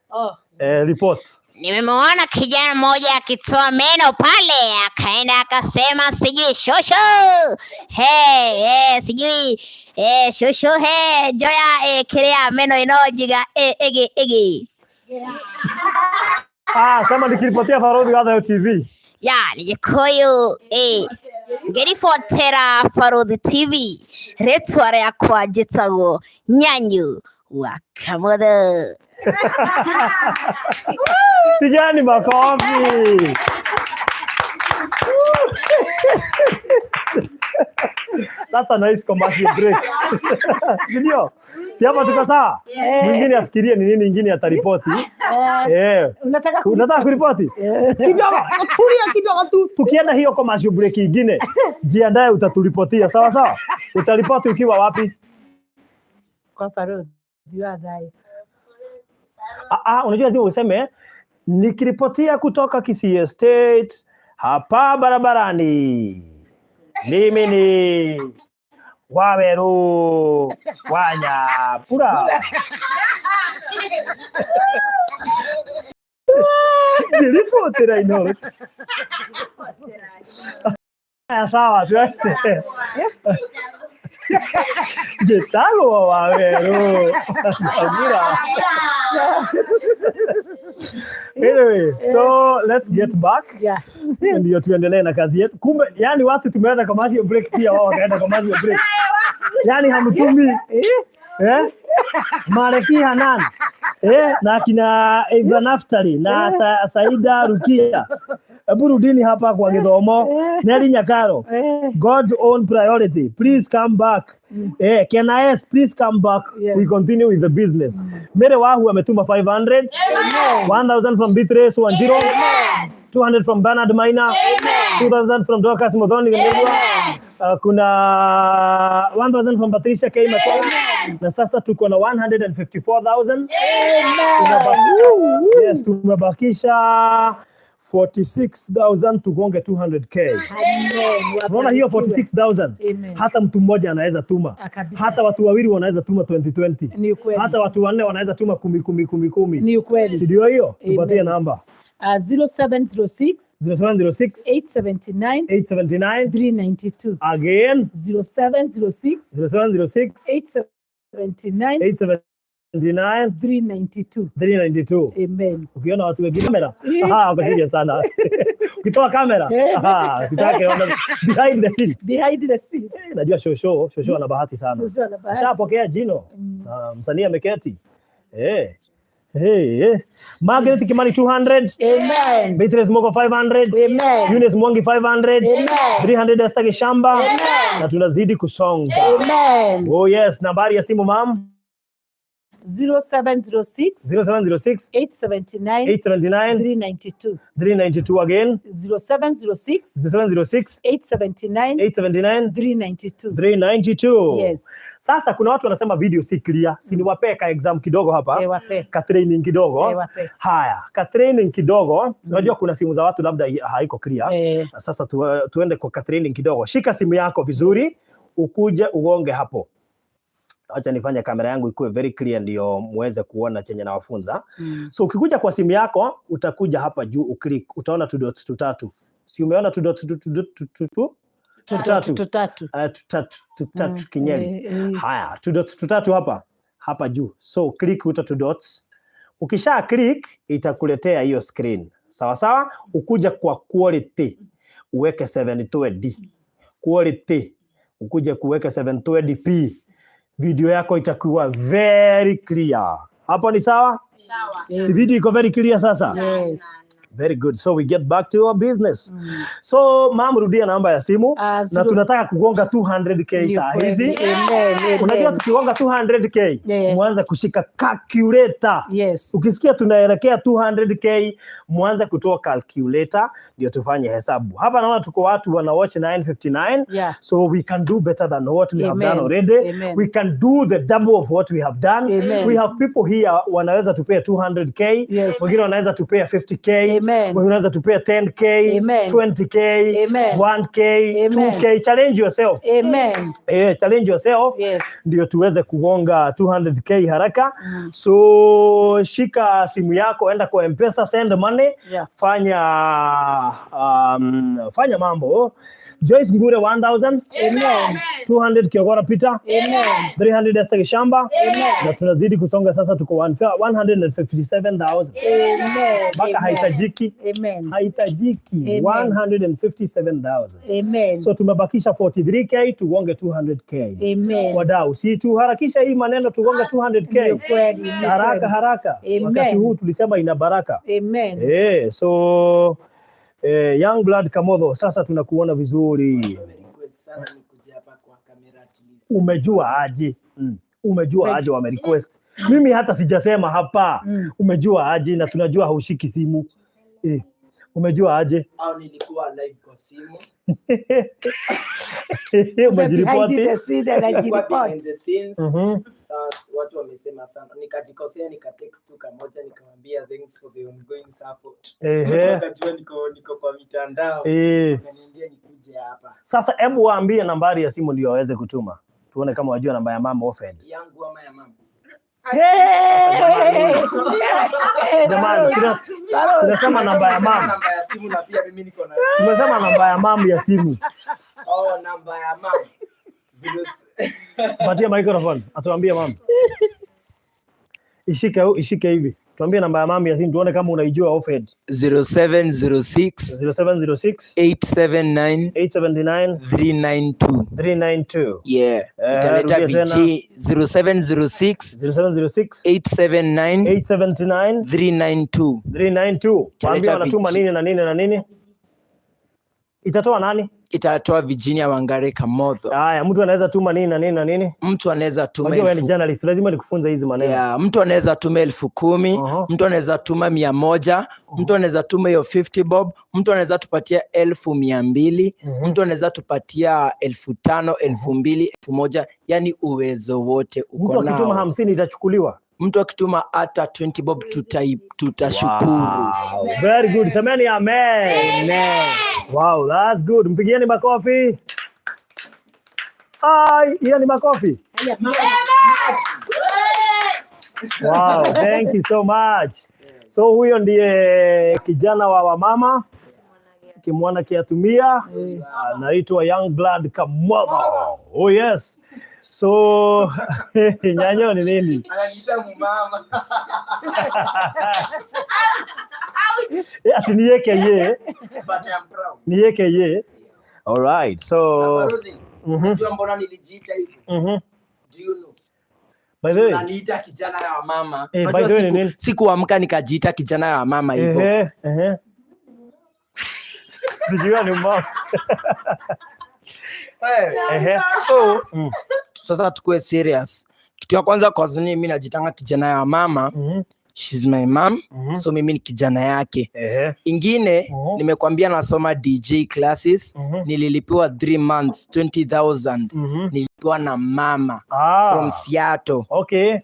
Oh. Report. Nimemwona kijana mmoja akitoa meno pale, akaenda akasema sijui shosho he, sijui shosho he joya kiria meno inojiga ege ege. Sema nikiripotia Farodhi wa Thayo TV. Ya ni Gikuyu ngiribotera Farodhi TV ritwa riakwa njitagwo Nyanyu wa Kamotho. Pigani makofi. That's a nice commercial break. Ndio. Si hapa tuko sawa? Mwingine afikirie ni nini ingine ataripoti. Unataka kuripoti? Kidogo, tulia kidogo tu. Tukienda hiyo commercial break ingine, jiandae utaturipotia, sawa sawa? Utaripoti ukiwa wapi? Kwa Farodhi wa Thayo. Unajua zio useme nikiripotia kutoka Kisii Estate hapa barabarani. Mimi ni Waweru Wanyapura. Nilipotera ino. Sawa, tuende. Njĩtagwo Waweru Wanyapura. Anyway, so let's get back. Ndio tuendelee na kazi yetu. Kumbe yani watu tumeenda commercial break pia wao wakaenda commercial break. Yani hamtumi. Maleki Hanan. Na kina Eva Naftali na Saida Rukia. Hebu rudini hapa kwa githomo. Nelly Nyakaro. God's own priority. Please come back. Ken S, please come back. Yes. We continue with the business. Mere Wahu ametuma 500. 1000 from Beatrice 10. 200 from Bernard Maina. 2000 from Dorcas Modoni. Kuna 1000 from Patricia K. McCall. Na sasa tuko na 154,000. Yes, tumebakisha 46,000 tugonge 200K. Unaona hiyo 46,000? Amen. Hata mtu mmoja anaweza tuma. Ah, kabisa. Hata watu wawili wanaweza tuma 2020. Ni ukweli. Hata watu wanne wanaweza tuma kumi kumi kumi kumi. Ni ukweli. Si ndio hiyo? Tupatie Amen. namba. 0706 0706 879 879 392. Again. 0706 0706 879 879 392. 392. Amen. Ukiona watu wengine kamera, ah, uko serious sana. Ukitoa kamera, ah, sitaki ona behind the scenes. Behind the scenes. Eh, najua shosho ana bahati sana. Shosho ana bahati. Ashapokea jino. Na msanii ameketi. Eh. Hey, hey. Margaret Kimani 200. Amen. Beatrice Mogo 500. Amen. Eunice Mwangi 500. Amen. 300 Esther Kishamba. Amen. Na tunazidi kusonga. Amen. Oh yes, nambari ya simu ma'am. 0706 0706 879 879 392. 392 again. 0706 0706 879 879 392. 392. Yes. Sasa kuna watu wanasema video si clear. Si niwapee ka exam kidogo hapa. Eh, wape. Ka training kidogo. Eh, wape. Haya, ka training kidogo. Unajua kuna simu za watu labda haiko clear. Eh. Na sasa tuende kwa ka training kidogo. Shika simu yako vizuri, ukuje ugonge hapo. Acha nifanye kamera yangu ikuwe very clear ndio muweze kuona chenye nawafunza. So ukikuja kwa simu yako utakuja hapa juu uclick, utaona tu dots tutatu. Si umeona tu dots tu tu tu tu tu tutatu? Tutatu. Tutatu, tutatu kinyeli. Eh. Haya, tu dots tutatu hapa juu. So click uta two dots. Ukisha click itakuletea hiyo screen. Sawa sawa, ukuja kwa quality uweke 720. Quality ukuje kuweka 720p. Video yako itakuwa very clear. Hapo ni sawa? Sawa. Si video iko very clear sasa? Yes. Very good. So we get back to our business. So ma'am, rudia namba ya simu na tunataka kugonga 200K Ni saa kweli. hizi. Amen, amen. Unajua tukigonga 200K mwanze kushika calculator. Yes. Ukisikia tunaelekea 200K mwanze kutoa calculator ndio tufanye hesabu. Hapa naona tuko watu wana watch 959. Yeah. So we can do better than what we have Amen. done already. Amen. We can do the double of what we have done. Amen. We have people here wanaweza tupea 200K. Yes. Wengine wanaweza tupea 50K. Amen. Wengine wanaweza tupea 10K, Amen. 20K, Amen. 1K, Amen. 2K. Challenge yourself. Amen. Challenge yourself. Yes. Ndio tuweze kugonga 200K haraka. So shika simu yako, enda kwa M-Pesa, send money. Yeah. Fanya mambo. Joyce Ngure 1000. Amen. 200 Kiogora Peter. Amen. 300 Esther Kishamba. Amen. Na tunazidi kusonga sasa, tuko 157,000. Amen. Mpaka haitajiki. Amen. Haitajiki. Amen. 157,000. Amen. So tumebakisha 43K tugonge 200K. Amen. Wadau, si tuharakisha hii maneno tugonge 200K. Ni kweli, ni Haraka kweli. haraka. Amen. Wakati huu tulisema ina baraka. Amen. So Young Blood Kamotho, sasa tunakuona vizuri. Umejua aje? Umejua aje wame request? Mimi hata sijasema hapa. Umejua aje? Na tunajua haushiki simu. Umejua aje? Au nilikuwa live kwa simu. Umejiripoti? Behind the scene, Nilikuwa anajiripoti. behind the scenes. Sasa watu wamesema sana. Nikajikosea, nikatext tu kamoja, nikamwambia thanks for the ongoing support. Wakajua niko kwa mitandao. Wakaniambia nikuje hapa. Sasa hebu waambie nambari ya simu ndio waweze kutuma. Tuone kama wajua namba ya mama Ofed. Yangu ama ya mama? Jamani, tunasema namba ya mama. Namba ya simu na pia mimi niko na. Tumesema namba ya mama ya simu. Oh, namba ya mama. Patia microphone, atuambie mama. Ishike hivi. Tuambie namba ya mama ya simu tuone kama unaijua Ofed. 0706 0706 879 879 392. 392. Yeah. Italeta Rudia tena. VG 0706 0706 879 879 392. 392. Waambie Italeta wanatuma VG. nini na nini na nini? Itatoa nani? Itatoa Virginia Wangari Kamotho. Haya, mtu anaweza tuma nini na nini na nini? Mtu anaweza tuma Unajua wewe ni journalist, lazima nikufunze hizi maneno. Yeah, mtu anaweza tuma 10,000, mtu anaweza tuma 100, mtu anaweza tuma hiyo 50 bob, mtu anaweza tupatia 200,000, mtu anaweza tupatia 5,000, 2,000, 1,000, yani uwezo wote uko Mtu akituma nao. 50 itachukuliwa. Mtu akituma hata 20 bob tutashukuru. Wow, very good. Semeni amen. Amen. Wow, that's good. Mpigieni makofi. Ai, hiyo ni makofi. Wow, thank you so much. So huyo ndiye kijana wa wamama kimwana kiatumia, anaitwa Young Blood Kamotho. Oh yes. So nyanyo ni nini? Ananiita mumama. Ati niweke ye, But I'm proud. niweke ye. All right. So Unajua mbona nilijiita hivyo? Do you know? By the way, Unaniita kijana ya wamama. Eh, by Unajua the way, ni nini? sikuamka nikajiita kijana ya wamama hivyo. Ehe, ehe. Sijui ni mama. Ehe. So sasa tukue serious. Kitu ya kwanza, kwa nini mimi najitanga kijana ya mama? She's my mom. So mimi ni kijana yake. Ingine, nimekwambia nasoma DJ classes. Nililipiwa 3 months 20,000. Nilipiwa na mama from Seattle.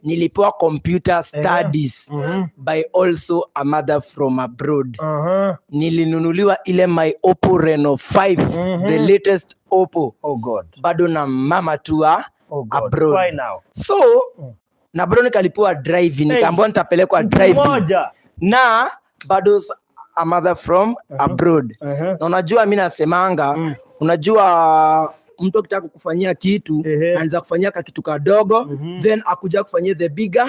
Nilipewa computer studies by also a mother from abroad. Nilinunuliwa ile my Oppo Reno 5, the latest Oppo. Oh God. Bado na mama tu wa Oh God. abroad. Why now? So na bado nikalipiwa driving, nikaambiwa nitapelekwa Mtu driving. mmoja. Na bado a mother from abroad. Na unajua mi nasemanga, unajua mtu akitaka kukufanyia kitu, anaweza kufanyia ka kitu kadogo, then akuja kufanyia the bigger.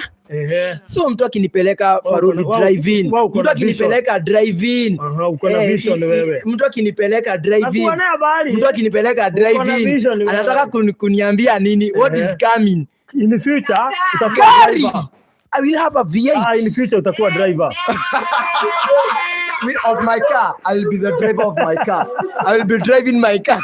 So mtu akinipeleka Farudi drive in, Wewe uko mtu na vision. akinipeleka drive in, Uko na vision wewe. Mtu akinipeleka drive in, Nakuonea habari. mtu akinipeleka Uko na drive in, vision wewe. anataka kuniambia nini? What is coming? In the future utakuwa Gari. driver. I will have a V8. Ah, in the future utakuwa driver. Me, of my car. I will be the driver of my car. I will be driving my car.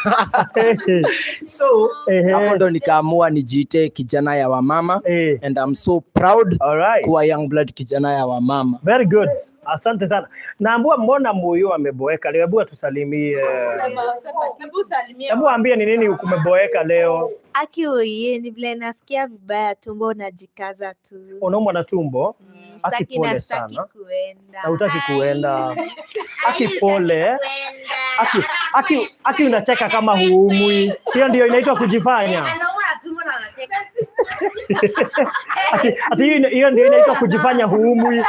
So hapo ndo nikaamua nijiite kijana ya wamama, and I'm so proud kuwa Young Blood kijana ya wamama. Very good. Asante sana. Naambua mbona Muyu ameboeka leo? Hebu atusalimie. Hebu ambie ni nini kumeboeka leo? Aki oye, ni vile nasikia vibaya tumbo, najikaza tu. Unaumwa na tumbo? Aki Staki na pole staki sana. kuenda. Na hutaki kuenda. Aki pole. Aki, aki, aki unacheka kama huumwi. Hiyo ndio inaitwa kujifanya. Ati, ati hiyo ndio inaitwa kujifanya huumwi.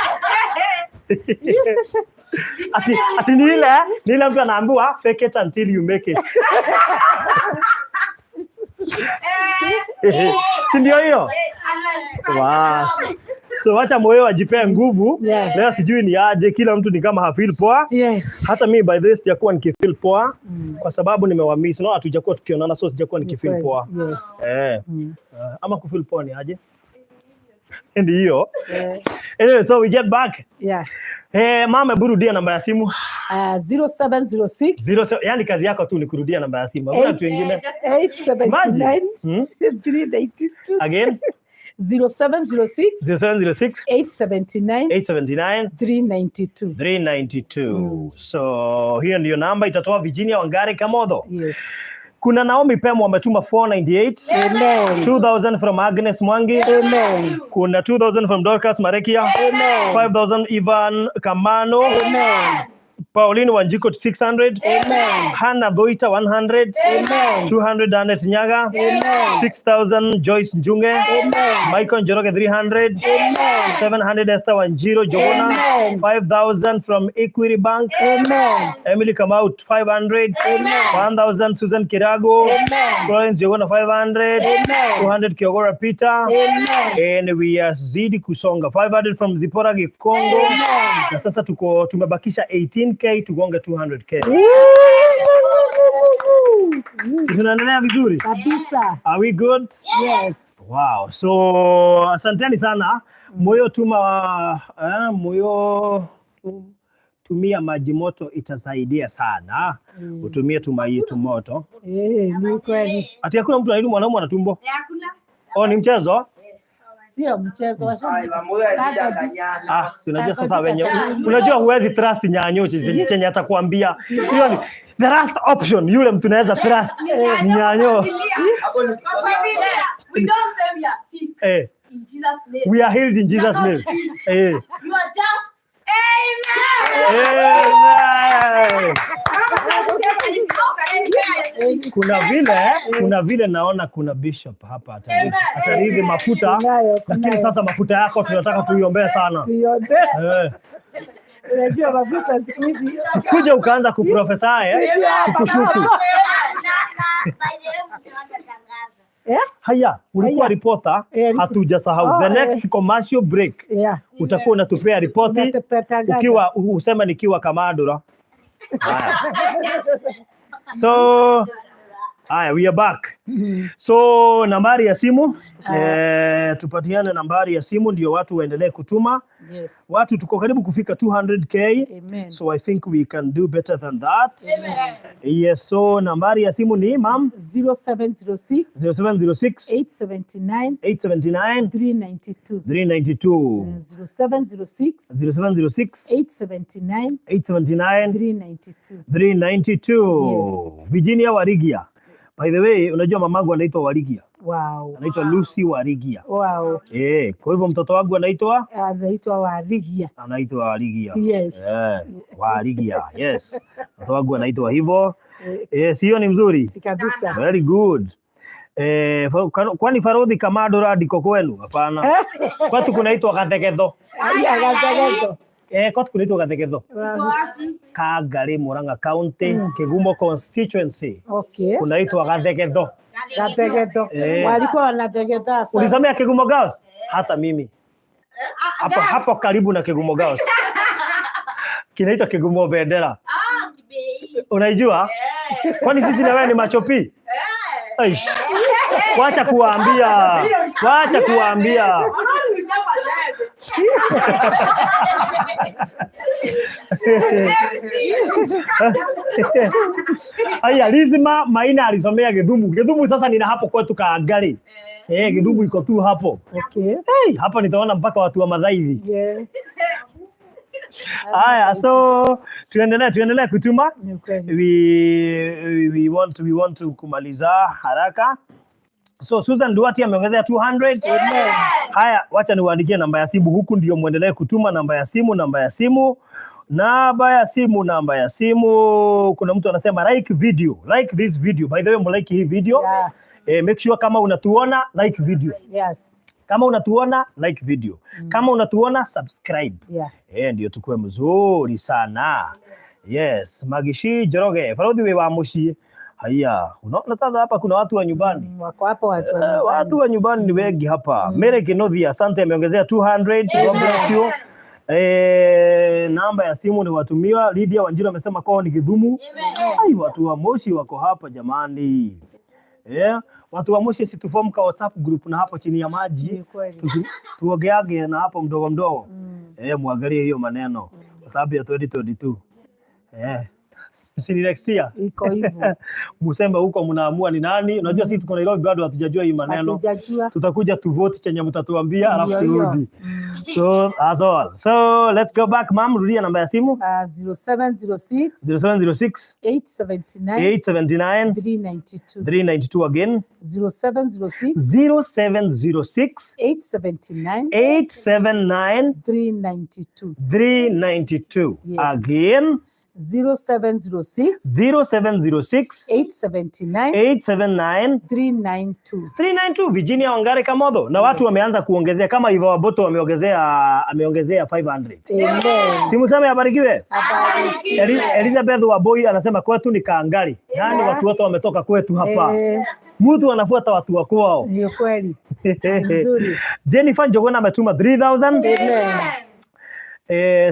Ati ni ile mtu anaambiwa fake it until you make it. Si ndio hiyo? Wow. So wacha moyo ajipee nguvu. Leo sijui ni aje, kila mtu ni kama hafeel poa. Hata mimi by the way sijakuwa nikifeel poa kwa sababu nimewamiss. No, hatujakuwa tukionana, so sijakuwa nikifeel poa. Ama kufeel poa ni aje? Ndio. Anyway, so we get back. Eh, mama, hebu rudia namba ya simu. 0706 Zero seven, yani kazi yako tu ni kurudia namba ya simu. Hakuna kitu kingine. 879 Imagine. 392. Again. 0706 0706 879 879 392. 392. So hiyo ndiyo namba itatoa Virginia Wangari Kamotho. Yes. Kuna Naomi Pemo ametuma 498. Amen. 2000 from Agnes Mwangi. Amen. Kuna 2000 from Dorcas Marekia. Amen. 5000 Ivan Kamano. Amen. Pauline Wanjiko 600. Amen. Hannah Boita 100. Amen. 200 Anet Nyaga. Amen. 6000 Joyce Njunge. Amen. Michael Njoroge 300. Amen. 700 Esther Wanjiro Jogona. Amen. 5000 from Equity Bank. Amen. Emily Kamau 500. Amen. 1000 Susan Kirago. Amen. Florence Jogona 500. Amen. 200 Kiogora Peter. Amen. And we are zidi kusonga 500 from Zipora Gikongo. Amen. Na sasa tuko tumebakisha 18K tugonge 200K. Si tunaendelea vizuri? Kabisa. Are we good? Yes. Wow. So asanteni sana. Moyo tuma moyo Tumia maji moto itasaidia sana. Utumie tumai tumoto. Eh, ni kweli. Ati hakuna mtu anaitwa mwanaume ana tumbo? Oh, ni mchezo? Sio mchezo. Ah, si unajua sasa wenye unajua huwezi trust nyanyo chenye atakwambia. Hiyo ni the last option, yule mtu naweza trust ni nyanyo. We don't say we are sick in Jesus' name. We are healed in Jesus' name. You are just Amen. Kuna vile naona kuna bishop hapa atarithi mafuta, Kunayo, lakini kunayo. sasa mafuta yako tunataka tuiombee sana. Tuiombee. Unajua mafuta siku hizi Kuja ukaanza kuprophesy Sijui hapa. tukushuku. Na by the way msiwache tangaza. Eh? Haya, ulikuwa Haya. reporter, hatujasahau. Oh, The next commercial break utakuwa unatupea ripoti Unatupea tangazo. ukiwa useme nikiwa Kamadura. Haya. So haya, we are back. So nambari ya simu tupatiane nambari ya simu ndio watu waendelee kutuma. Yes. Watu tuko karibu kufika 200K. Amen. So I think we can do better than that. Yes, so nambari ya simu ni, mam? 0706 0706 879 879 392. 392. 0706 0706 879 879 392. 392. Yes. Virginia Warigia. By the way, unajua mamangu anaitwa Warigia. Anaitwa Lucy Warigia. Kwa hivyo mtoto wangu anaitwa Anaitwa Warigia. Anaitwa Warigia. Yes. Warigia. Yes. Mtoto wangu anaitwa hivyo. Sio ni mzuri? Kabisa. Very good. Kwani Farodhi Kamadura ndiko kwenu? Hapana. Kwetu kunaitwa Gathegetho. Aya, Gathegetho. Kwetu kunaitwa Gathegetho. Kangari, Murang'a County, Kigumo constituency. Kunaitwa Gathegetho. Gathegetho. Walikuwa wanathegetha sana. Ulisomea Kigumo Girls? Hata mimi. Hapo hapo karibu na Kigumo Girls. Kinaitwa Kigumo Bendera. Unaijua? Kwani sisi na wewe ni machopi? Aish. Wacha kuwaambia. Wacha kuwaambia. Aya, Lizima Maina alisomea Githumu. Githumu sasa nina hapo kwetu Kaangali. Githumu iko tu hapo. Hey, hapa nitaona mpaka watu wa Mathaithi. Haya, so tuendelee kutuma. Ni kweli. We want to kumaliza haraka. So Susan Duarte ameongezea 200. Haya, wacha niwaandikie namba ya simu huku ndio muendelee kutuma namba ya simu, namba ya simu. Namba ya simu, namba ya simu. Kuna mtu anasema like video, like this video. By the way, mlike hii video. Make sure kama unatuona like video. Kama unatuona like video. Kama unatuona subscribe. Ndio tukue mzuri sana. Yes, Magishi Njoroge, Farodhi we wa muciĩ. Haya, unaona sasa hapa kuna watu wa nyumbani. Wako hapo watu wa nyumbani. Watu wa nyumbani ni wengi hapa. Mary Kinothi, asante, ameongezea 200. God bless you. Namba ya simu ni watumiwa. Lydia Wanjiru amesema kwao ni Githumu. Ai, watu wa Moshi wako hapa jamani. Watu wa Moshi si tuform ka WhatsApp group na hapo chini ya maji. Ni kweli. Tuogeage na hapo mdogo mdogo. Muangalie hiyo maneno kwa sababu ya 2022. Si ni next year? Iko hivyo. Museme huko mnaamua ni nani. Unajua sisi tuko Nairobi bado hatujajua hii maneno. Hatujajua. Tutakuja tu vote chenye mtatuambia alafu Ndio hiyo. turudi. So that's all. So let's go back, ma'am. Rudia namba ya simu. 0706 0706 879 879 392. 392 again. 0706 0706 879 879 392. 392. Yes. Again. 0706 0706 879 879 392. 392. Virginia Wangari Kamotho. Na watu wameanza kuongezea kama hivyo Waboto ameongezea 500. Amen. Si museme abarikiwe. Abarikiwe. Elizabeth Waboi anasema kwetu ni Kaangali. Yaani watu wote wametoka kwetu hapa. Mtu anafuata watu wa kwao. Ni kweli. Nzuri. Jennifer Njogona ametuma 3000. Amen.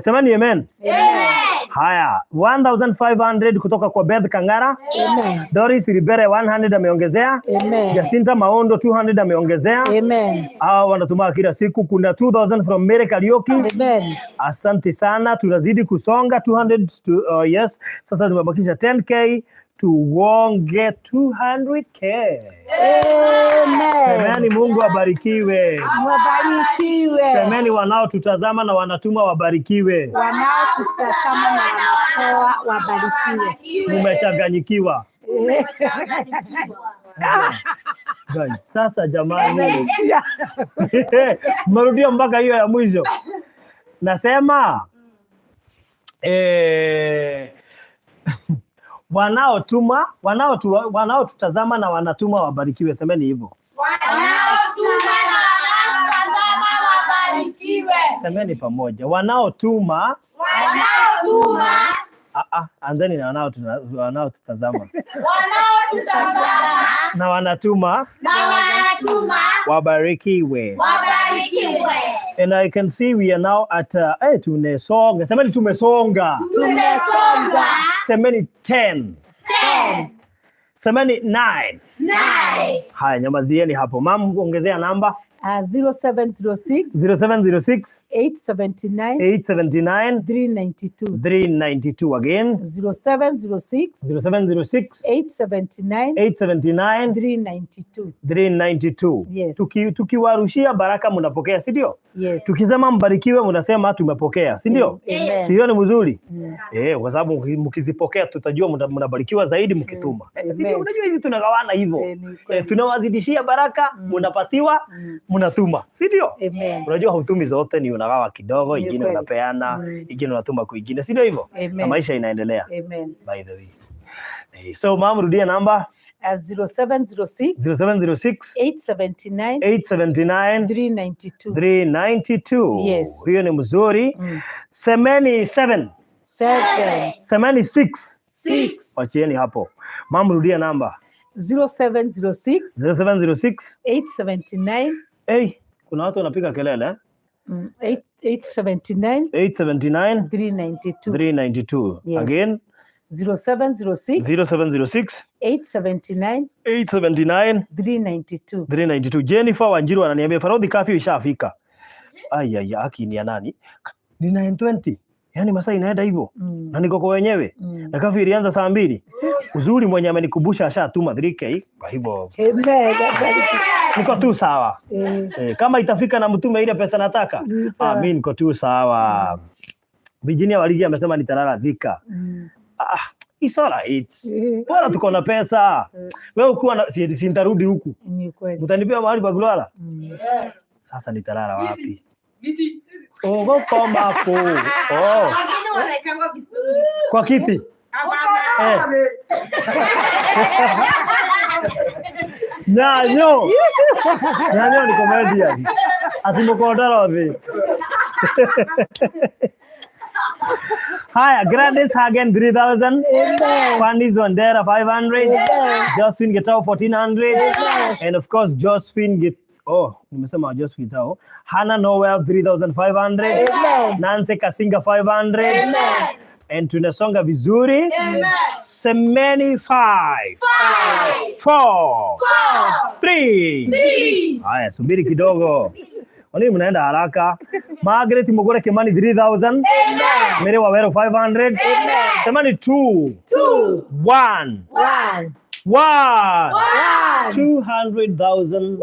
Semani amen. Amen. Haya, 1500 kutoka kwa Beth Kangara. Amen. Doris Ribere 100 ameongezea. Amen. Jacinta Maondo 200 ameongezea. Amen. Hao wanatuma kila siku. Kuna 2000 from Mary Kariuki. Amen. Asante sana, tunazidi kusonga 200 to, yes. Sasa tumebakisha 10K tuonge 200K. Amen. Semeni Mungu abarikiwe. Wabarikiwe. Semeni wanaotutazama na wanatuma wabarikiwe. Wanaotutazama na wanatoa wabarikiwe. Mumechanganyikiwa. Guys, sasa jamani, mmerudia mpaka hiyo ya mwisho. Nasema wanaotuma wanaotutazama na wanatuma wabarikiwe. Semeni hivyo, semeni pamoja, wanaotuma. Anzeni na wanaotutazama na wanatuma wabarikiwe. And I can see we are now at tumesonga. Semeni tumesonga. Tumesonga. Semeni 10. Semeni 9. Haya, nyamazieni hapo. Mam, ongezea namba. 0706 0706 879 879 392. 392 again. 0706 0706 879 879 392. 392. Yes. Tukiwarushia baraka mnapokea, si ndio? Yes. Tukisema mbarikiwe mnasema tumepokea, si ndio? Amen. Si hiyo ni mzuri? Kwa sababu mkizipokea tutajua mnabarikiwa zaidi mkituma. Si ndio? Amen. Unajua hizi tunagawana hivyo. Ni kweli. Tunawazidishia baraka, mnapatiwa, mnatuma, si ndio? Amen. Unajua hutumi zote, ni unagawa kidogo, Ni ingine kweli. unapeana, ingine unatuma kwingine, si ndio hivyo? Amen. Na maisha inaendelea. Amen. By the way. So mom, rudia namba. 0706 0706 879 879 392. 392. Yes. Hiyo ni mzuri. Semeni 7. 7. Semeni 6. 6. Wachieni hapo. Mom, rudia namba. 0706 0706 879. Hey, kuna watu wanapiga kelele eh? 879 879 392. 392. Yes. Again. 0706 0706 879 879 392. 392. Jennifer Wanjiru ananiambia Farodhi kafyu ishafika. Ai ai, haki ni ya nani? Ni 9:20. Yaani masaa inaenda hivyo. Na niko kwa wenyewe. Na kafyu ilianza saa 2. Uzuri mwenye amenikumbusha ashatuma 3K, kwa hivyo Amen. niko tu sawa. Kama itafika na mtume ile pesa nataka. Sawa. Mimi niko tu sawa. Virginia Waligi amesema nitalala Thika. It's all right. Bora tuko na pesa. Wewe ukiwa na si nitarudi huku. Ni kweli. Mtanipea mahali pa kulala? Sasa nitalala wapi? Ogokoma ko. Oh. Kwa kiti. Nyanyo. Nyanyo ni comedian. Ati mukondoro thi. Haya, Gladys Hagen 3000. Fanny Wandera 500. Josephine Gitau 1400. And of course Josephine nimesema Josephine Gitau. Hannah Noel 3500. Nancy Kasinga 500. And tunasonga vizuri. Semeni 5 4 3. Haya, subiri kidogo. Kwa nini mnaenda haraka? Margaret Mugure Kimani 3000. Mary Wawero 500. Semeni 2 1 1 200,000.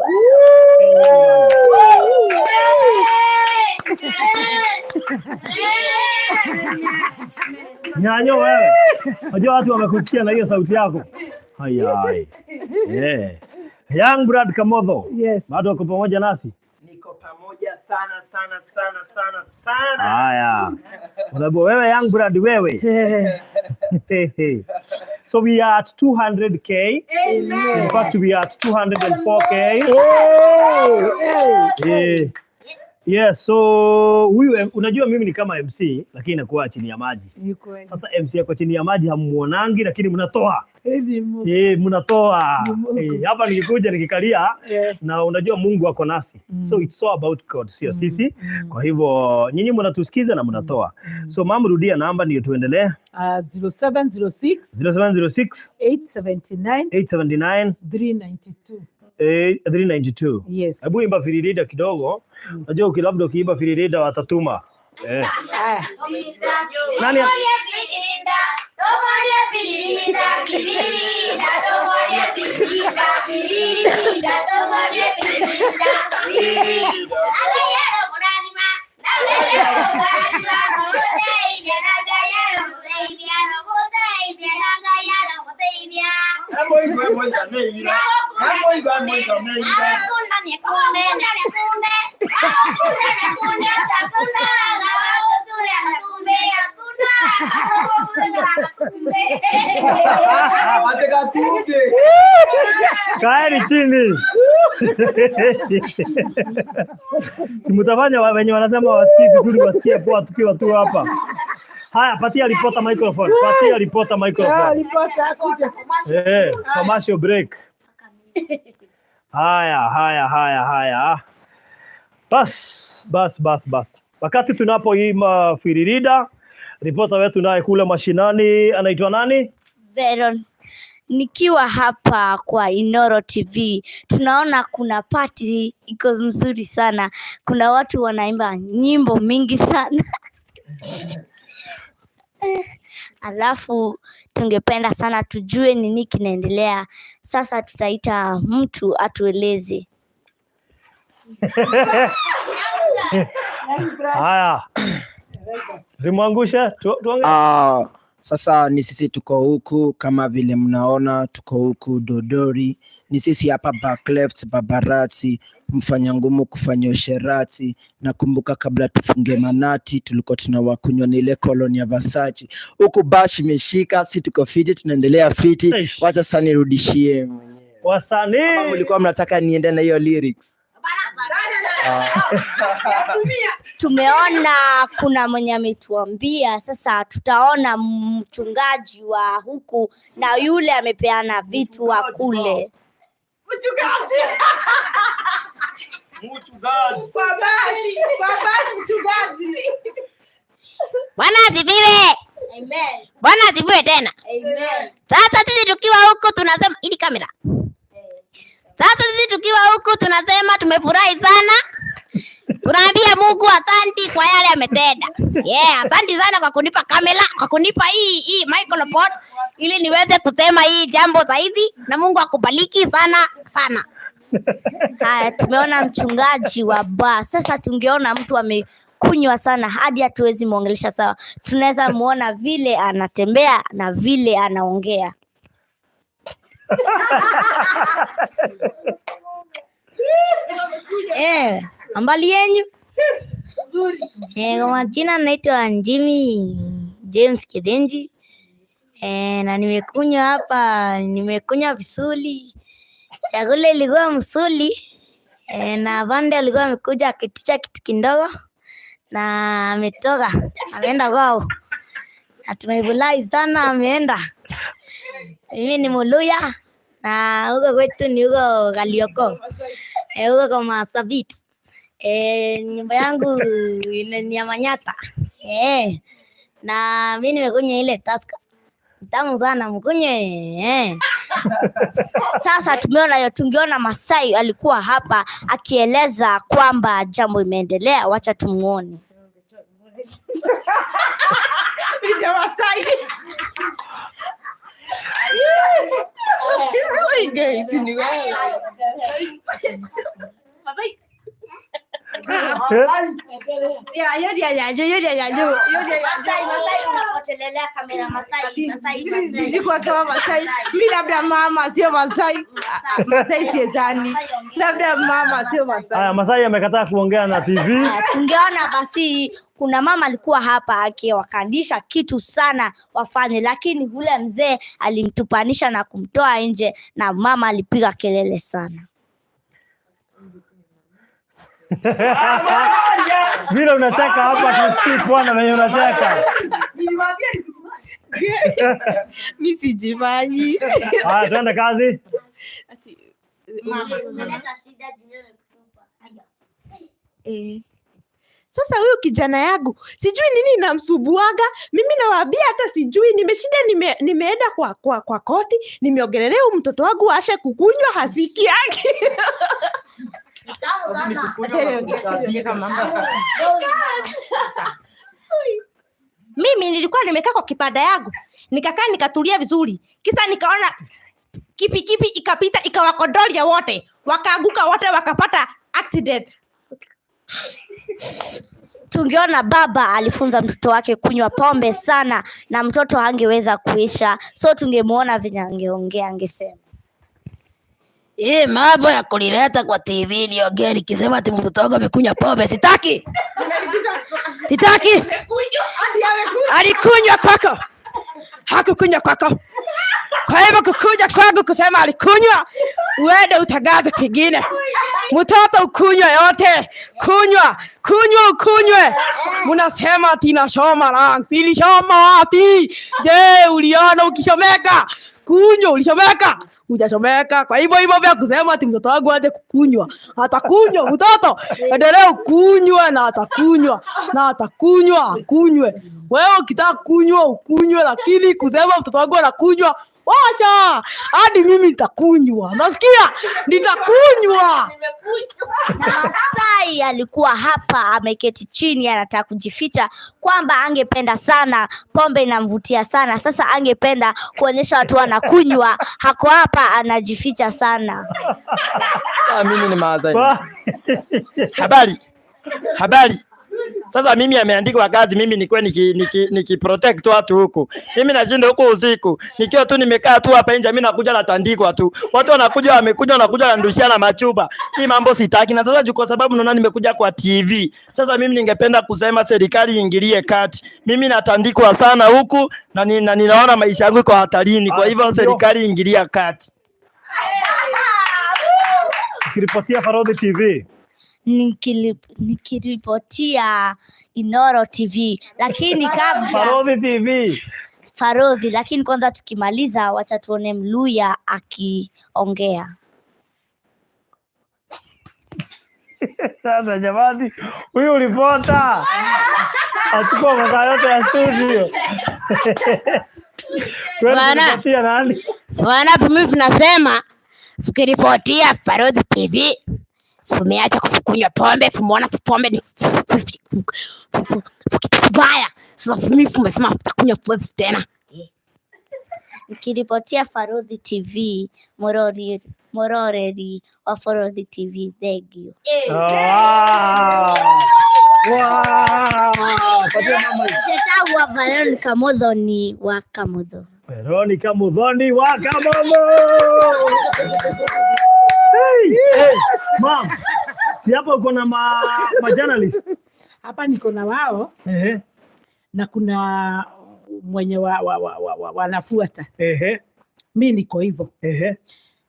Nyanyo wewe. Unajua watu wamekusikia na hiyo sauti yako. Hai. Yeah. Young Brad Kamotho. Yes. Bado wako pamoja nasi? Niko pamoja sana sana sana sana sana. Haya. Unajua wewe Young Brad wewe. So we are at 200K. Amen. In fact we are at 204K. Hey, hey. Yes, so huyu unajua mimi ni kama MC lakini nakuwa chini ya maji. Ni kweli. Sasa MC yako chini ya maji hamuonangi, lakini mnatoa. Ni Mungu. Eh, mnatoa. Ni Mungu. Eh, hapa nikikuja nikikalia na unajua Mungu ako nasi. So it's all about God, sio sisi. Kwa hivyo nyinyi mnatusikiza na mnatoa. So mam, rudia namba ndio tuendelee. 0706 0706 879 879 392. 392. Yes. Hebu imba firirida kidogo. Unajua labda ukiimba firirida watatuma. Eh. Aya. Nani Kaeni chini. Si mtafanya wenye wanasema wasikii vizuri wasikie poa tukiwa tu hapa. Haya, patia ripota microphone. Patia ripota microphone. Ripota akuja. Eh, commercial break. Haya, haya, haya, haya. Bas, bas, bas, bas. Wakati tunapoima firirida, ripota wetu naye kule mashinani anaitwa nani? Veron, nikiwa hapa kwa Inoro TV tunaona kuna party iko mzuri sana. Kuna watu wanaimba nyimbo mingi sana. Alafu tungependa sana tujue nini kinaendelea. Sasa tutaita mtu atueleze. Haya. Zimwangushe tuange. Sasa ni sisi tuko huku kama vile mnaona, tuko huku Dodori. Ni sisi hapa back left babarati, mfanya ngumu kufanya usherati. Nakumbuka kabla tufunge manati, tulikuwa tunawakunywa na ile koloni ya Versace. Huku bash imeshika, si tuko fiti, tunaendelea fiti. Wacha sasa nirudishie mwenyewe. Wasanii. Kama mlikuwa mnataka niende na hiyo lyrics. Tumeona kuna mwenye ametuambia, sasa tutaona mchungaji wa huku na yule amepeana vitu wa kule. Mchungaji. Kwa basi, kwa basi mchungaji. Bwana asifiwe. Amen. Bwana asifiwe tena. Amen. Sasa sisi tukiwa huku tunasema ili kamera. Sasa sisi tukiwa huku tunasema tumefurahi sana. Tunaambia Mungu asanti kwa yale ametenda. Yeah, asanti sana kwa kunipa kamera, kwa kunipa hii microphone ili niweze kusema hii jambo saizi, na Mungu akubariki sana sana. Haya, tumeona mchungaji wa baa. Sasa tungeona mtu amekunywa sana hadi hatuwezi muongelesha sawa. Tunaweza muona vile anatembea na vile anaongea. Ambali yenyu? Kwa majina naitwa Jimmy James Kidenji. Na nimekunywa hapa, nimekunywa visuli. Chakula ilikuwa msuli. Na bande alikuwa amekuja akiticha kitu kidogo na ametoka, ameenda kwao. Na tumefurahi sana ameenda. Mimi ni Muluya na huko kwetu ni huko Kalioko. Huko kwa Marsabit. Nyumba yangu ni ya Manyata. Na mimi nimekunywa ile Tusker. Tamu sana mkunywe. Sasa tumeona hiyo, tungeona Masai alikuwa hapa akieleza kwamba jambo imeendelea, wacha tumuone. Ndio Masai. Oi guys, ni wewe. Masai, Masai unapotelelea kamera Masai, Masai, Masai. Siji kwa kama Masai. Mi labda mama sio Masai. Masai siezani. Labda mama sio Masai. Haya, Masai amekataa kuongea na TV. Tungeona basi kuna mama alikuwa hapa akiwakandisha kitu sana wafanye, lakini ule mzee alimtupanisha na kumtoa nje na mama alipiga kelele sana. Vile unacheka hapa tusikii bwana venye unacheka. Mi sijifanyi. Haya, tuende kazi. Eh. Sasa huyu kijana yangu sijui nini inamsubuaga. Mimi nawaambia hata sijui, nimeshinda nimeenda kwa koti, nimeongelelea huyu mtoto wangu ashe kukunywa hasikiagi. Mimi nilikuwa nimekaa kwa kibanda yangu, nikakaa nikatulia vizuri, kisa nikaona kipikipi ikapita ikawakondolia wote, wakaanguka wote, wakapata accident. Tungeona baba alifunza mtoto wake kunywa pombe sana na mtoto hangeweza kuisha, so tungemuona venye angeongea, angesema Hii mambo ya kunileta kwa TV niongee nikisema ati mtoto wangu amekunywa pombe, sitaki. Sitaki. Alikunywa kwako. Hakukunywa kwako. Kwa hivyo kukuja kwangu kusema alikunywa, uende utangaze kwingine. Mtoto ukunywe yote, kunywa, kunywa ukunywe. Mnasema ati nasoma ranks, ilisoma wapi? Je, uliona ukishomeka? Kunywa ulishomeka? Hujashomeka. Kwa hivyo hivyo vya kusema ati mtoto wangu aje kukunywa, atakunywa mtoto, endelea ukunywe na atakunywa na atakunywa, akunywe. Wewe ukitaka kunywa ukunywe, lakini kusema mtoto wangu anakunywa, washa hadi mimi nitakunywa. Nasikia nitakunywa. Na Masai alikuwa hapa ameketi chini, anataka kujificha kwamba angependa sana pombe, inamvutia sana. Sasa angependa kuonyesha watu wanakunywa, hako hapa anajificha sana. Sasa mimi ni Maasai. Habari. Habari. Sasa mimi ameandikwa kazi, mimi nikuwe niki protect watu huku. Mimi nashinda huku usiku. Nikiwa tu nimekaa tu hapa nje, mimi nakuja natandikwa tu. Watu wanakuja wamekuja wanakuja wanandushia na machupa. Hii mambo sitaki. Na sasa kwa sababu naona nimekuja kwa TV. Sasa mimi ningependa kusema serikali iingilie kati. Mimi natandikwa sana huku na ninaona maisha yangu iko hatarini. Kwa hivyo serikali ingilia kati. Ukiripotia Farodhi TV. Nikiripotia Inoro TV, lakini kabla Farodhi TV. Farodhi, lakini kwanza tukimaliza, wacha tuone Mluya akiongea. Sasa jamani, huyu ripota achukua masaa yote ya studio. Bwana, nani? Bwana, mimi tunasema tukiripotia Farodhi TV tumeacha kukunywa pombe, tumeona pombe ni kitu kibaya. Sasa mimi tumesema tutakunywa pombe tena. Nikiripotia Farodhi TV, Mororeri wa Farodhi TV, thank you. Wow. Veronica Muthoni wa Kamutho. Veronica Muthoni wa Kamutho. Hey, hey, mom, si hapa uko na ma journalist? Hapa niko na wao. Na kuna mwenye wanafuata. Mi niko hivyo.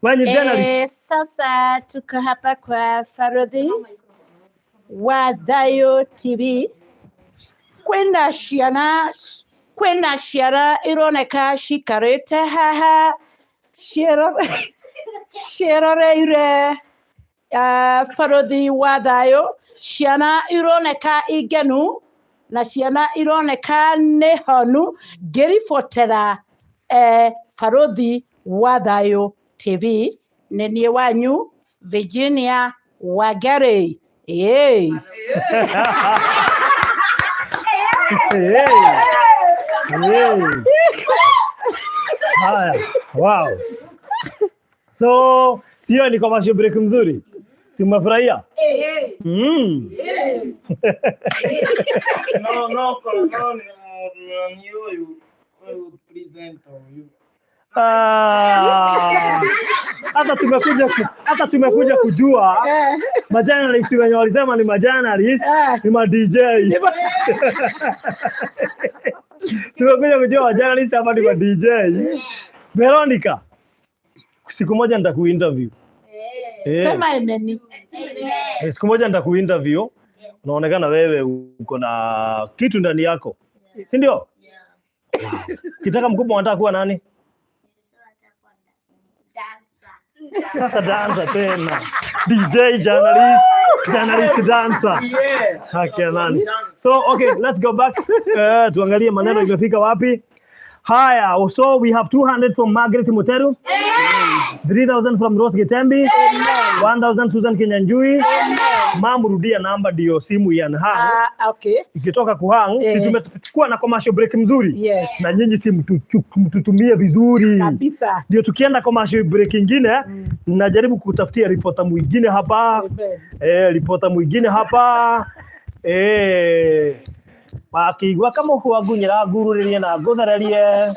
Wewe ni journalist? Sasa tuko hapa kwa Farodhi wa Thayo TV. Kwina ciana ironeka cikarite haha ciroreire Farodhi wa Thayo. Ciana ironeka ingenu na ciana ironeka nĩ honu. Ngĩribotera Farodhi wa Thayo TV, nĩ niĩ wanyu Virginia Wangari. Hey. Hey. Hey. Haya, wow. So, sio ni commercial break mzuri? Si mmefurahia? No, no, no, ni huyu presenter huyu. Hata tumekuja kujua majournalist wenye walisema ni majournalist ni ma DJ. Tumekuja kujua majournalist hapa ni ma DJ. Veronica, siku moja nitakuinterview. Sema amen. Siku moja nitakuinterview. Unaonekana wewe uko na kitu ndani yako, si ndio? Wow. Kitaka mkubwa unataka kuwa nani? Sasa dancer tena. DJ, journalist, journalist dancer. Haki ya nani? So okay, let's go back. Tuangalie maneno imefika wapi. Haya, so we have 200 from Margaret Muteru. 3000 from Rose Getembi. 1000 Susan Kinyanjui. Mam, rudia namba ndio simu ya hang. Ah, okay. Ikitoka kuhang, si tumechukua na commercial break mzuri. Yes. Na nyinyi si mtutumie vizuri. Kabisa. Ndio tukienda commercial break ingine, najaribu kutafutia ripota mwingine hapa. Amen. Ripota mwingine hapa. Wakigua kama kuwagunyira ngururirie na nguthererie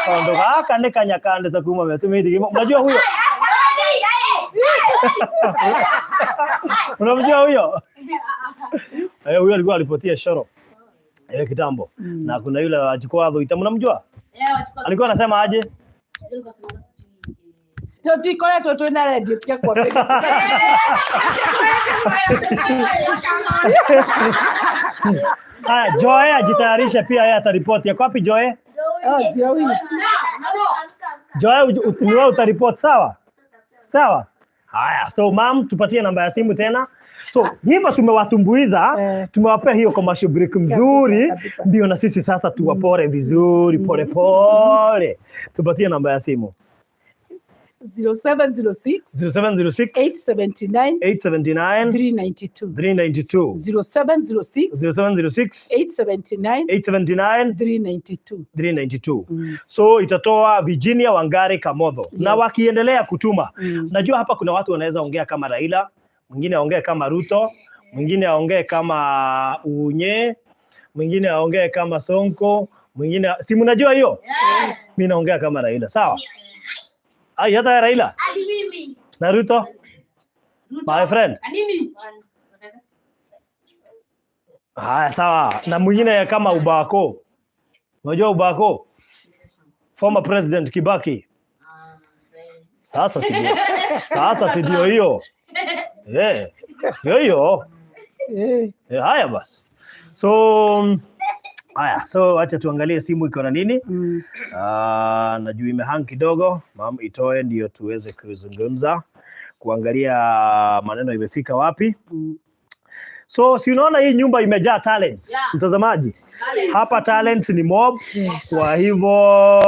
tondu gaka nĩ kanyakandĩte kuma metumĩtie. Unajua huyo? Unamjua huyo? Huyo alikuwa alipotia shoro kitambo. Na kuna yule achukua Thuita, mnamjua? Alikuwa anasema aje? Tutikoretwo twina redio tige kuambia. Haya, Joe ajitayarishe pia yeye ataripoti. Yako wapi Joe? Oh, ndio huyu. Joe, ni wewe utaripoti, sawa? Sawa? Haya, so mam, tupatie namba ya simu tena. So hivyo tumewatumbuiza, tumewapea hiyo commercial break mzuri, ndio na sisi sasa tuwapore vizuri pole pole. Tupatie namba ya simu. 0706 0706 879 879 392. 392. 0706 0706 879 879 392. 392. So itatoa Virginia Wangari Kamotho. Na wakiendelea kutuma. Najua hapa kuna watu wanaweza ongea kama Raila, mwingine aongee kama Ruto, mwingine aongee kama Unye, mwingine aongee kama Sonko, mwingine si mnajua hiyo? Mimi naongea kama Raila, sawa? Ai, hata ya Raila na Ruto? My friend. Haya, sawa. Na mwingine kama Ubako. Unajua Ubako? Former President Kibaki. Sasa si ndio? Sasa si ndio hiyo? Ndio hiyo. Haya basi. So haya, so acha tuangalie simu iko na nini. Najua imehang kidogo. Mam itoe ndio tuweze kuzungumza, kuangalia maneno imefika wapi. So si unaona hii nyumba imejaa talent. Mtazamaji. Hapa talent ni mob. Kwa hivyo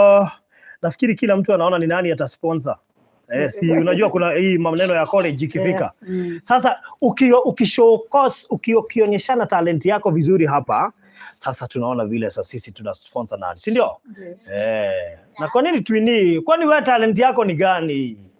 nafikiri kila mtu anaona ni nani atasponsor. Si unajua kuna hii maneno ya college ikifika. Sasa ukionyeshana talent yako vizuri hapa, sasa tunaona vile sasa sisi tuna sponsor nani, si ndio? Na kwa nini Twini? Kwani wewe talent yako ni gani?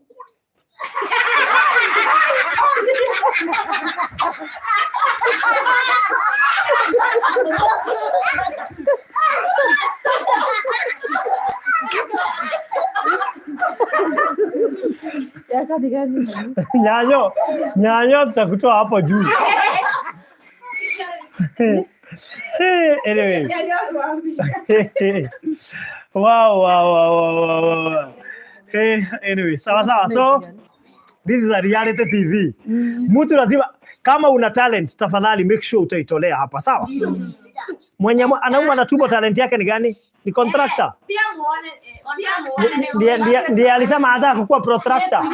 Nyanyo, nyanyo tutakutoa hapo juu. Anyways. Wow, wow, wow, wow, wow, wow. Hey, anyway, sawa sawa. So this is a reality TV. Mtu lazima, kama una talent tafadhali make sure utaitolea hapa, sawa? Mwenye anauma na tumbo, talent yake ni gani? Ni contractor. Pia muone, pia muone. Ndiye alisema anataka kukuwa protractor.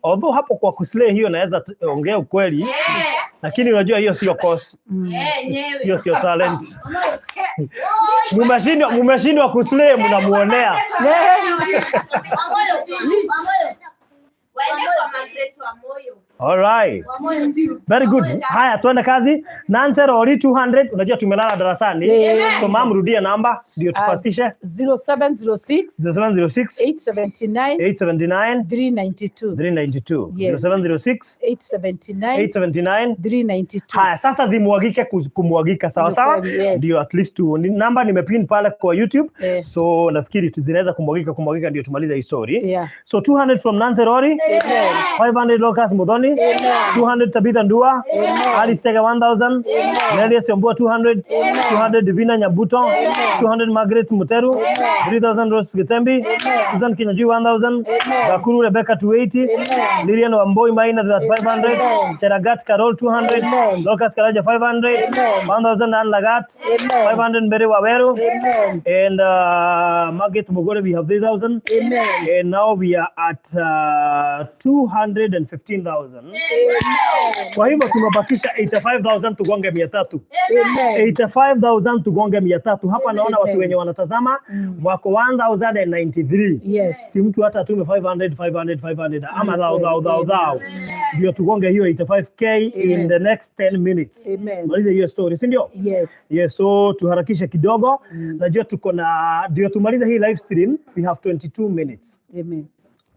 Although hapo kwa kuslay hiyo naweza ongea ukweli, lakini unajua hiyo sio course. Hiyo sio talent. Mumeshindwa kuslay, mnamuonea. All right. Very good. Haya, tuende kazi. Nancy Rori 200. Unajua tumelala darasani. So mam, rudia namba ndio tupasishe. 0706 0706 879 879 392. 392. Yes. 0706 879 879 392. Haya, sasa zimwagike kumwagika, sawa sawa? Yes. Ndio at least tu namba nimepin pale kwa YouTube. So nafikiri zinaweza kumwagika ndio tumalize hii story. Yeah. So 200 from Nancy Rori. 500 Lucas Muthoni. 150, 200 Tabitha Ndua, Ali Sega 1000, Nelia Siombua 200, 200 Divina Nyabuto, 200 Margaret Muteru, 3000 Rose Getembi, Susan Kinyanjui 1000, Gakuru Rebecca 280, Lilian Wamboi Maina 500, Cheragat Carol 200, Lucas Karaja 500, 1000 Ann Lagat, 500 Mary Waweru, and Margaret Mugore we have 3000. And now we are at 215,000. Kwa hivyo tumebakisha 85,000 tugonge 300. 85,000 tugonge 300. Hapa naona watu wenye wanatazama wako 1093. Yes. Si mtu hata atume 500 500 500 ama thao thao thao thao. Ndio tugonge hiyo 85K in the next 10 minutes. Amen. Malize hiyo story, si ndio? Yes. Yes, so tuharakishe kidogo. Najua tuko na, ndio tumalize hii live stream, we have 22 minutes. Amen.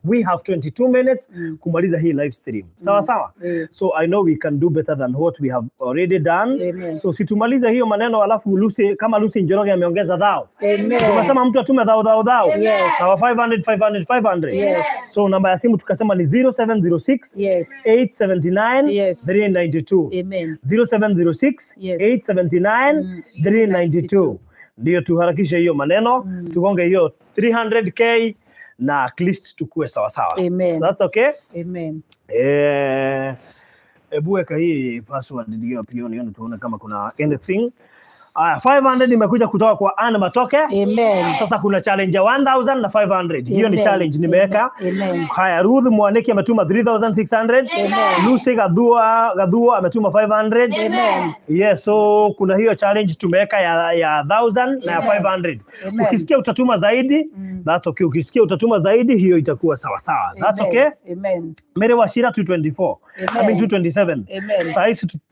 We have 22 minutes kumaliza hii live stream. Sawa sawa? So I know we can do better than what we have already done. Amen. So situmalize hiyo maneno alafu Lucy, kama Lucy Njoroge ameongeza thao. Amen. Tukasema mtu atume thao thao thao. Yes. Sawa, 500 500 500. Yes. So namba ya simu tukasema ni 0706 879 392. Amen. 0706 879 392. Ndio tuharakishe hiyo maneno, tugonge hiyo 300K na at least tukue sawa sawa. Amen. So that's okay? Amen. Ebu weka hii password ndio pia nione tuone kama kuna anything. Aya, 500 imekuja kutoka kwa Anne Matoke. Amen. Sasa kuna challenge ya 1000 na 500. Hiyo ni Amen. challenge nimeweka. Amen. Haya, Ruth Mwaniki ametuma 3600. Amen. Lucy Gadhua ametuma 500. Amen. Yes, so kuna hiyo challenge tumeweka ya 1000 na ya 500. Amen. Ukisikia utatuma zaidi, that's okay. Ukisikia utatuma zaidi, hiyo itakuwa sawa sawa. That's Amen. okay. Amen. Mary Wachira 224. I mean 227. Amen.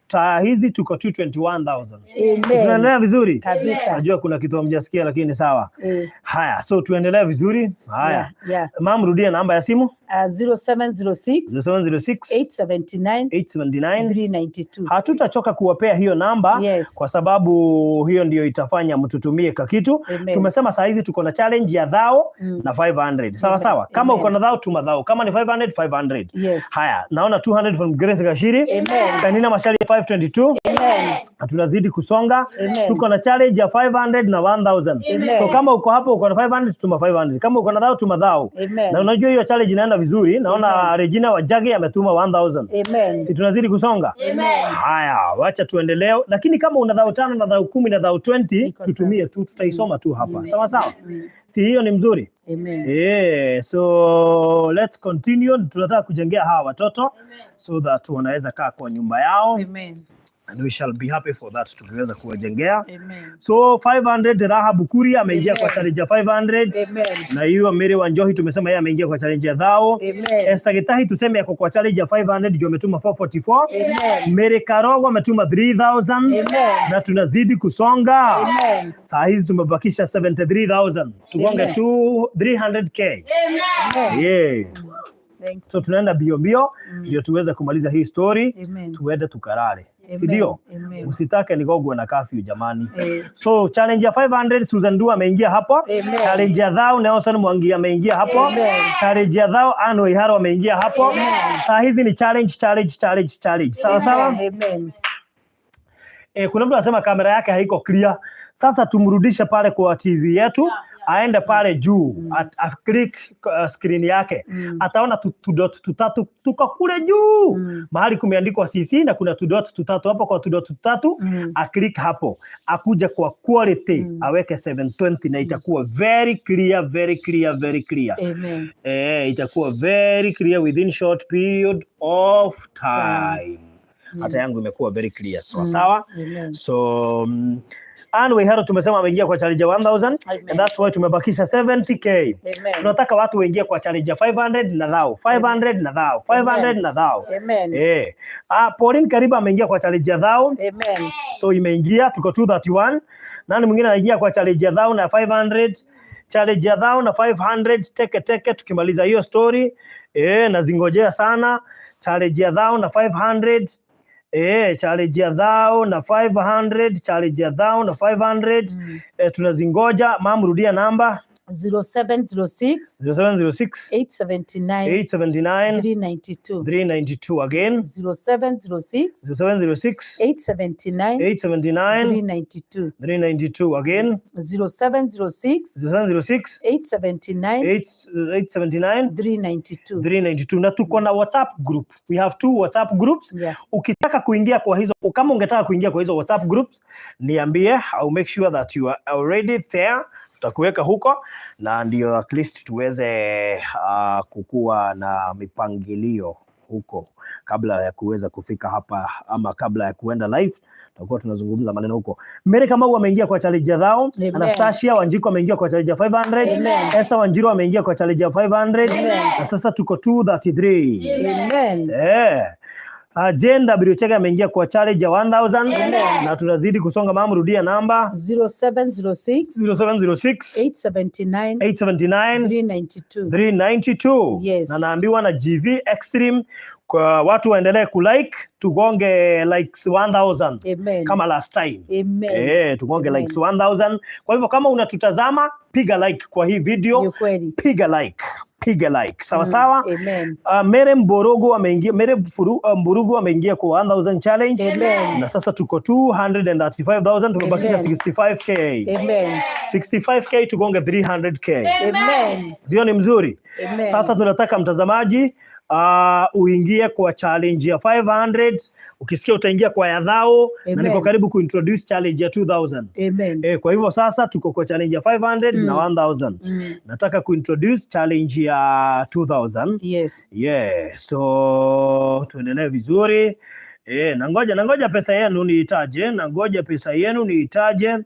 Saa hizi tuko 221,000. Amen. Tunaendelea vizuri? Kabisa. Najua kuna kitu hamjasikia lakini sawa. Eh. Haya, so tuendelee vizuri. Haya. Yeah. Mam, rudia namba ya simu. 0706 0706 879 879 392. Hatutachoka kuwapea hiyo namba kwa sababu hiyo ndio itafanya mtutumie kakitu. Amen. Tumesema saa hizi tuko na challenge ya thao na 500. Sawa Amen. sawa. Kama Amen. uko na thao tuma thao. Kama ni 500 500. Yes. Haya, naona 200 from Grace Gashiri. Amen. Penina Mashali 522. Amen. Na tunazidi kusonga. Amen. Tuko na challenge ya 500 na 1000. Amen. So kama uko hapo uko na 500 tuma 500. Kama uko na thao tuma thao. Amen. Na unajua hiyo challenge inaenda vizuri. Naona Regina Wajage ametuma 1000. Amen. Si tunazidi kusonga? Amen. Haya, wacha tuendelee. Lakini kama una thao 5 na thao 10 na thao 20 tutumie tu, tutaisoma tu hapa. Sawa sawa? Si hiyo ni mzuri? Amen. So let's continue. Tunataka kujengea hawa watoto so that wanaweza kaa kwa nyumba yao. Amen. And we shall be happy for that tukiweza kuwajengea. Amen. So 500 Raha Bukuri ameingia kwa challenge ya 500. Amen. Na hiyo Mary Wanjohi tumesema yeye ameingia kwa challenge ya thao. Amen. Esther Gitahi tuseme yako kwa challenge ya 500 ndio ametuma 444. Amen. Mary Karogo ametuma 3000. Amen. Na tunazidi kusonga. Amen. Saa hizi tumebakisha 73,000. Tugonge Amen. tu 300K. Amen. Yeah. Thank So tunaenda bio bio ndio tuweze kumaliza hii story, Amen. tuende tukarare. Si Amen. ndio? Amen. Usitake nigogwe na curfew jamani. Eh. So challenge ya 500 Susan Dua ameingia hapo. Amen. Challenge ya thao Nelson Mwangi ameingia hapo. Amen. Challenge ya thao Anne Waiharo ameingia hapo. Saa hizi ni challenge challenge challenge challenge. Sawa sawa? Amen. Kuna mtu anasema kamera yake haiko clear. Sasa tumrudishe pale kwa TV yetu, aende pale juu at click screen yake ataona tudot tutatu tuko kule juu mahali kumeandikwa CC na kuna tudot tutatu hapo. Kwa tudot tutatu aclick hapo, akuja kwa quality aweke 720 na itakuwa very clear, very clear, very clear. Amen. Itakuwa very clear within short period of time. Hata yangu imekuwa very clear, sawa sawa. Amen. So Anne Waiharo tumesema ameingia kwa challenge ya 1000 and that's why tumebakisha 70K. Amen. Tunataka watu waingie kwa challenge ya 500 na thao, 500 na thao, 500 na thao. Amen. Pauline Kariba ameingia kwa challenge ya thao. Amen. So imeingia, tuko 231. Nani mwingine anaingia kwa challenge ya thao na 500? Challenge ya thao na 500 teke teke, tukimaliza hiyo story nazingojea sana challenge ya thao na 500. Challenge ya thao na 500, challenge ya thao na 500. Tunazingoja. Mam, rudia namba. 0706 0706 879 879 392. 392. Again, 0706 0706 879 879 392. 392. Again, 0706 0706 879 879 392. 392. Na tuko na WhatsApp group. We have two WhatsApp groups. Ukitaka kuingia kwa hizo, kama ungetaka kuingia kwa hizo WhatsApp groups, niambie, I'll make sure that you are already there. Tutakuweka huko na ndio at least tuweze kukuwa na mipangilio huko kabla ya kuweza kufika hapa ama kabla ya kuenda live, tutakuwa tunazungumza maneno huko. Mary Kamau ameingia kwa challenge ya thao. Amen. Anastasia Wanjiku ameingia kwa challenge ya 500. Amen. Esther Wanjiru ameingia kwa challenge ya 500. Amen. Na sasa tuko 233. Amen. Eh. Jane W Chege ameingia kwa challenge ya 1000 na tunazidi kusonga. Mama, rudia namba. 0706 0706 879 879 392. 392. Yes. Na naambiwa na GV Extreme kwa watu waendelee kulike, tugonge likes 1000 Amen. kama last time. Amen. Eh, tugonge Amen. likes 1000. Kwa hivyo kama unatutazama, piga like kwa hii video, Ni kweli. piga like, piga like. Sawa sawa. Amen. Mere Mborogo ameingia, Mere Mburugu ameingia kwa 1000 challenge. Amen. Na sasa tuko 235,000, tumebakisha Amen. 65K. Amen. 65K tugonge 300K. Amen. Sio ni mzuri? Amen. Sasa tunataka mtazamaji uingie kwa challenge ya 500. Ukisikia utaingia kwa ya thao, na Amen. niko karibu kuintroduce challenge ya 2000. Amen. Eh, kwa hivyo sasa tuko kwa challenge ya 500 na 1000. Nataka kuintroduce challenge ya 2000. Yes. Yeah, so tuendelee vizuri. Eh, nangoja pesa yenu niitaje, nangoja pesa yenu niitaje.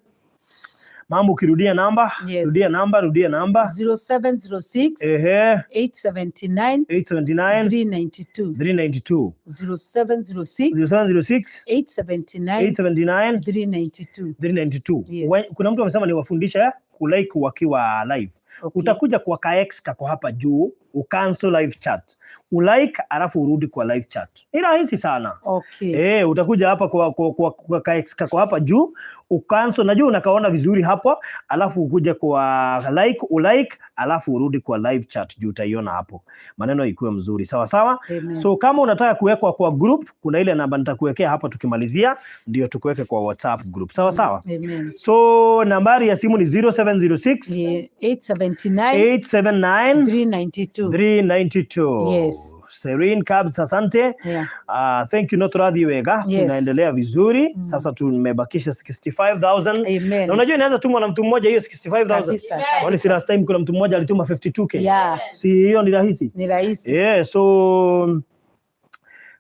Mambo, ukirudia namba, Yes. rudia namba, rudia namba. 0706 Ehe, 879 879 392. 392. 0706 0706 879 879 392. 392. Yes. Kuna mtu amesema niwafundishe kulike wakiwa live. Okay. Utakuja kwa kax kako hapa juu, ucancel live chat, ulike alafu urudi kwa live chat. Ni rahisi sana. Okay. Eh, utakuja hapa kwa kax kako hapa juu, ucancel, najua unakaona vizuri hapo, alafu ukuje kwa like, ulike, alafu urudi kwa live chat juu utaiona hapo. Maneno ikuwe mzuri. Sawa sawa? Amen. So kama unataka kuwekwa kwa group, kuna ile namba nitakuwekea hapa tukimalizia, ndio tukuweke kwa WhatsApp group. Sawa sawa? Amen. So nambari ya simu ni 0706 Yeah, 879 879 392. 392. Yes. Serene Cabs, asante. Yeah. Thank you Notoradhi Wega. Yes. Tunaendelea vizuri. Sasa tumebakisha 65,000. Amen. Na unajua inaweza tumwa na mtu mmoja hiyo 65,000. Kabisa. Kwani si last time kuna mtu mmoja alituma 52K. Yeah. Si hiyo ni rahisi? Ni rahisi. Yeah, so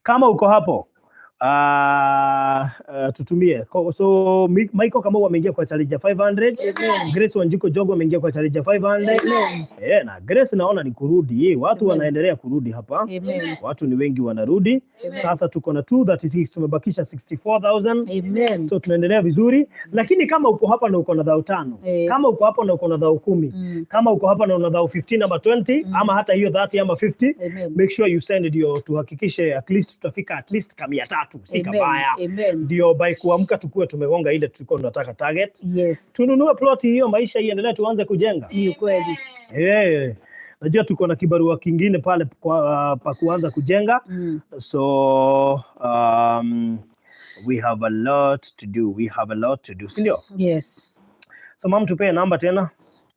kama uko hapo tutumie. So Michael Kamau ameingia kwa challenge ya 500. Grace Wanjiko Jogo ameingia kwa challenge ya 500. Eh, na Grace naona ni kurudi. Watu wanaendelea kurudi hapa. Amen. Watu ni wengi wanarudi. Sasa tuko na 236, tumebakisha 64,000. Amen. So tunaendelea vizuri, lakini kama uko hapa na uko na thao 5, kama uko hapa na uko na thao 10, kama uko hapa na una thao 15 ama 20 ama hata hiyo 30 ama 50, Amen. make sure you send ndio tuhakikishe at least tutafika at least ka 300, si Amen. kabaya. Amen. Ndio by kuamka tukue tumegonga ile tulikuwa tunataka target. Yes. Tununue plot hiyo, maisha iendelee, tuanze kujenga. Ni kweli. Eh, najua tuko na kibarua kingine pale pa kuanza kujenga. So we have a lot to do. We have a lot to do. Si ndio? Yes. So mam, tupee namba tena.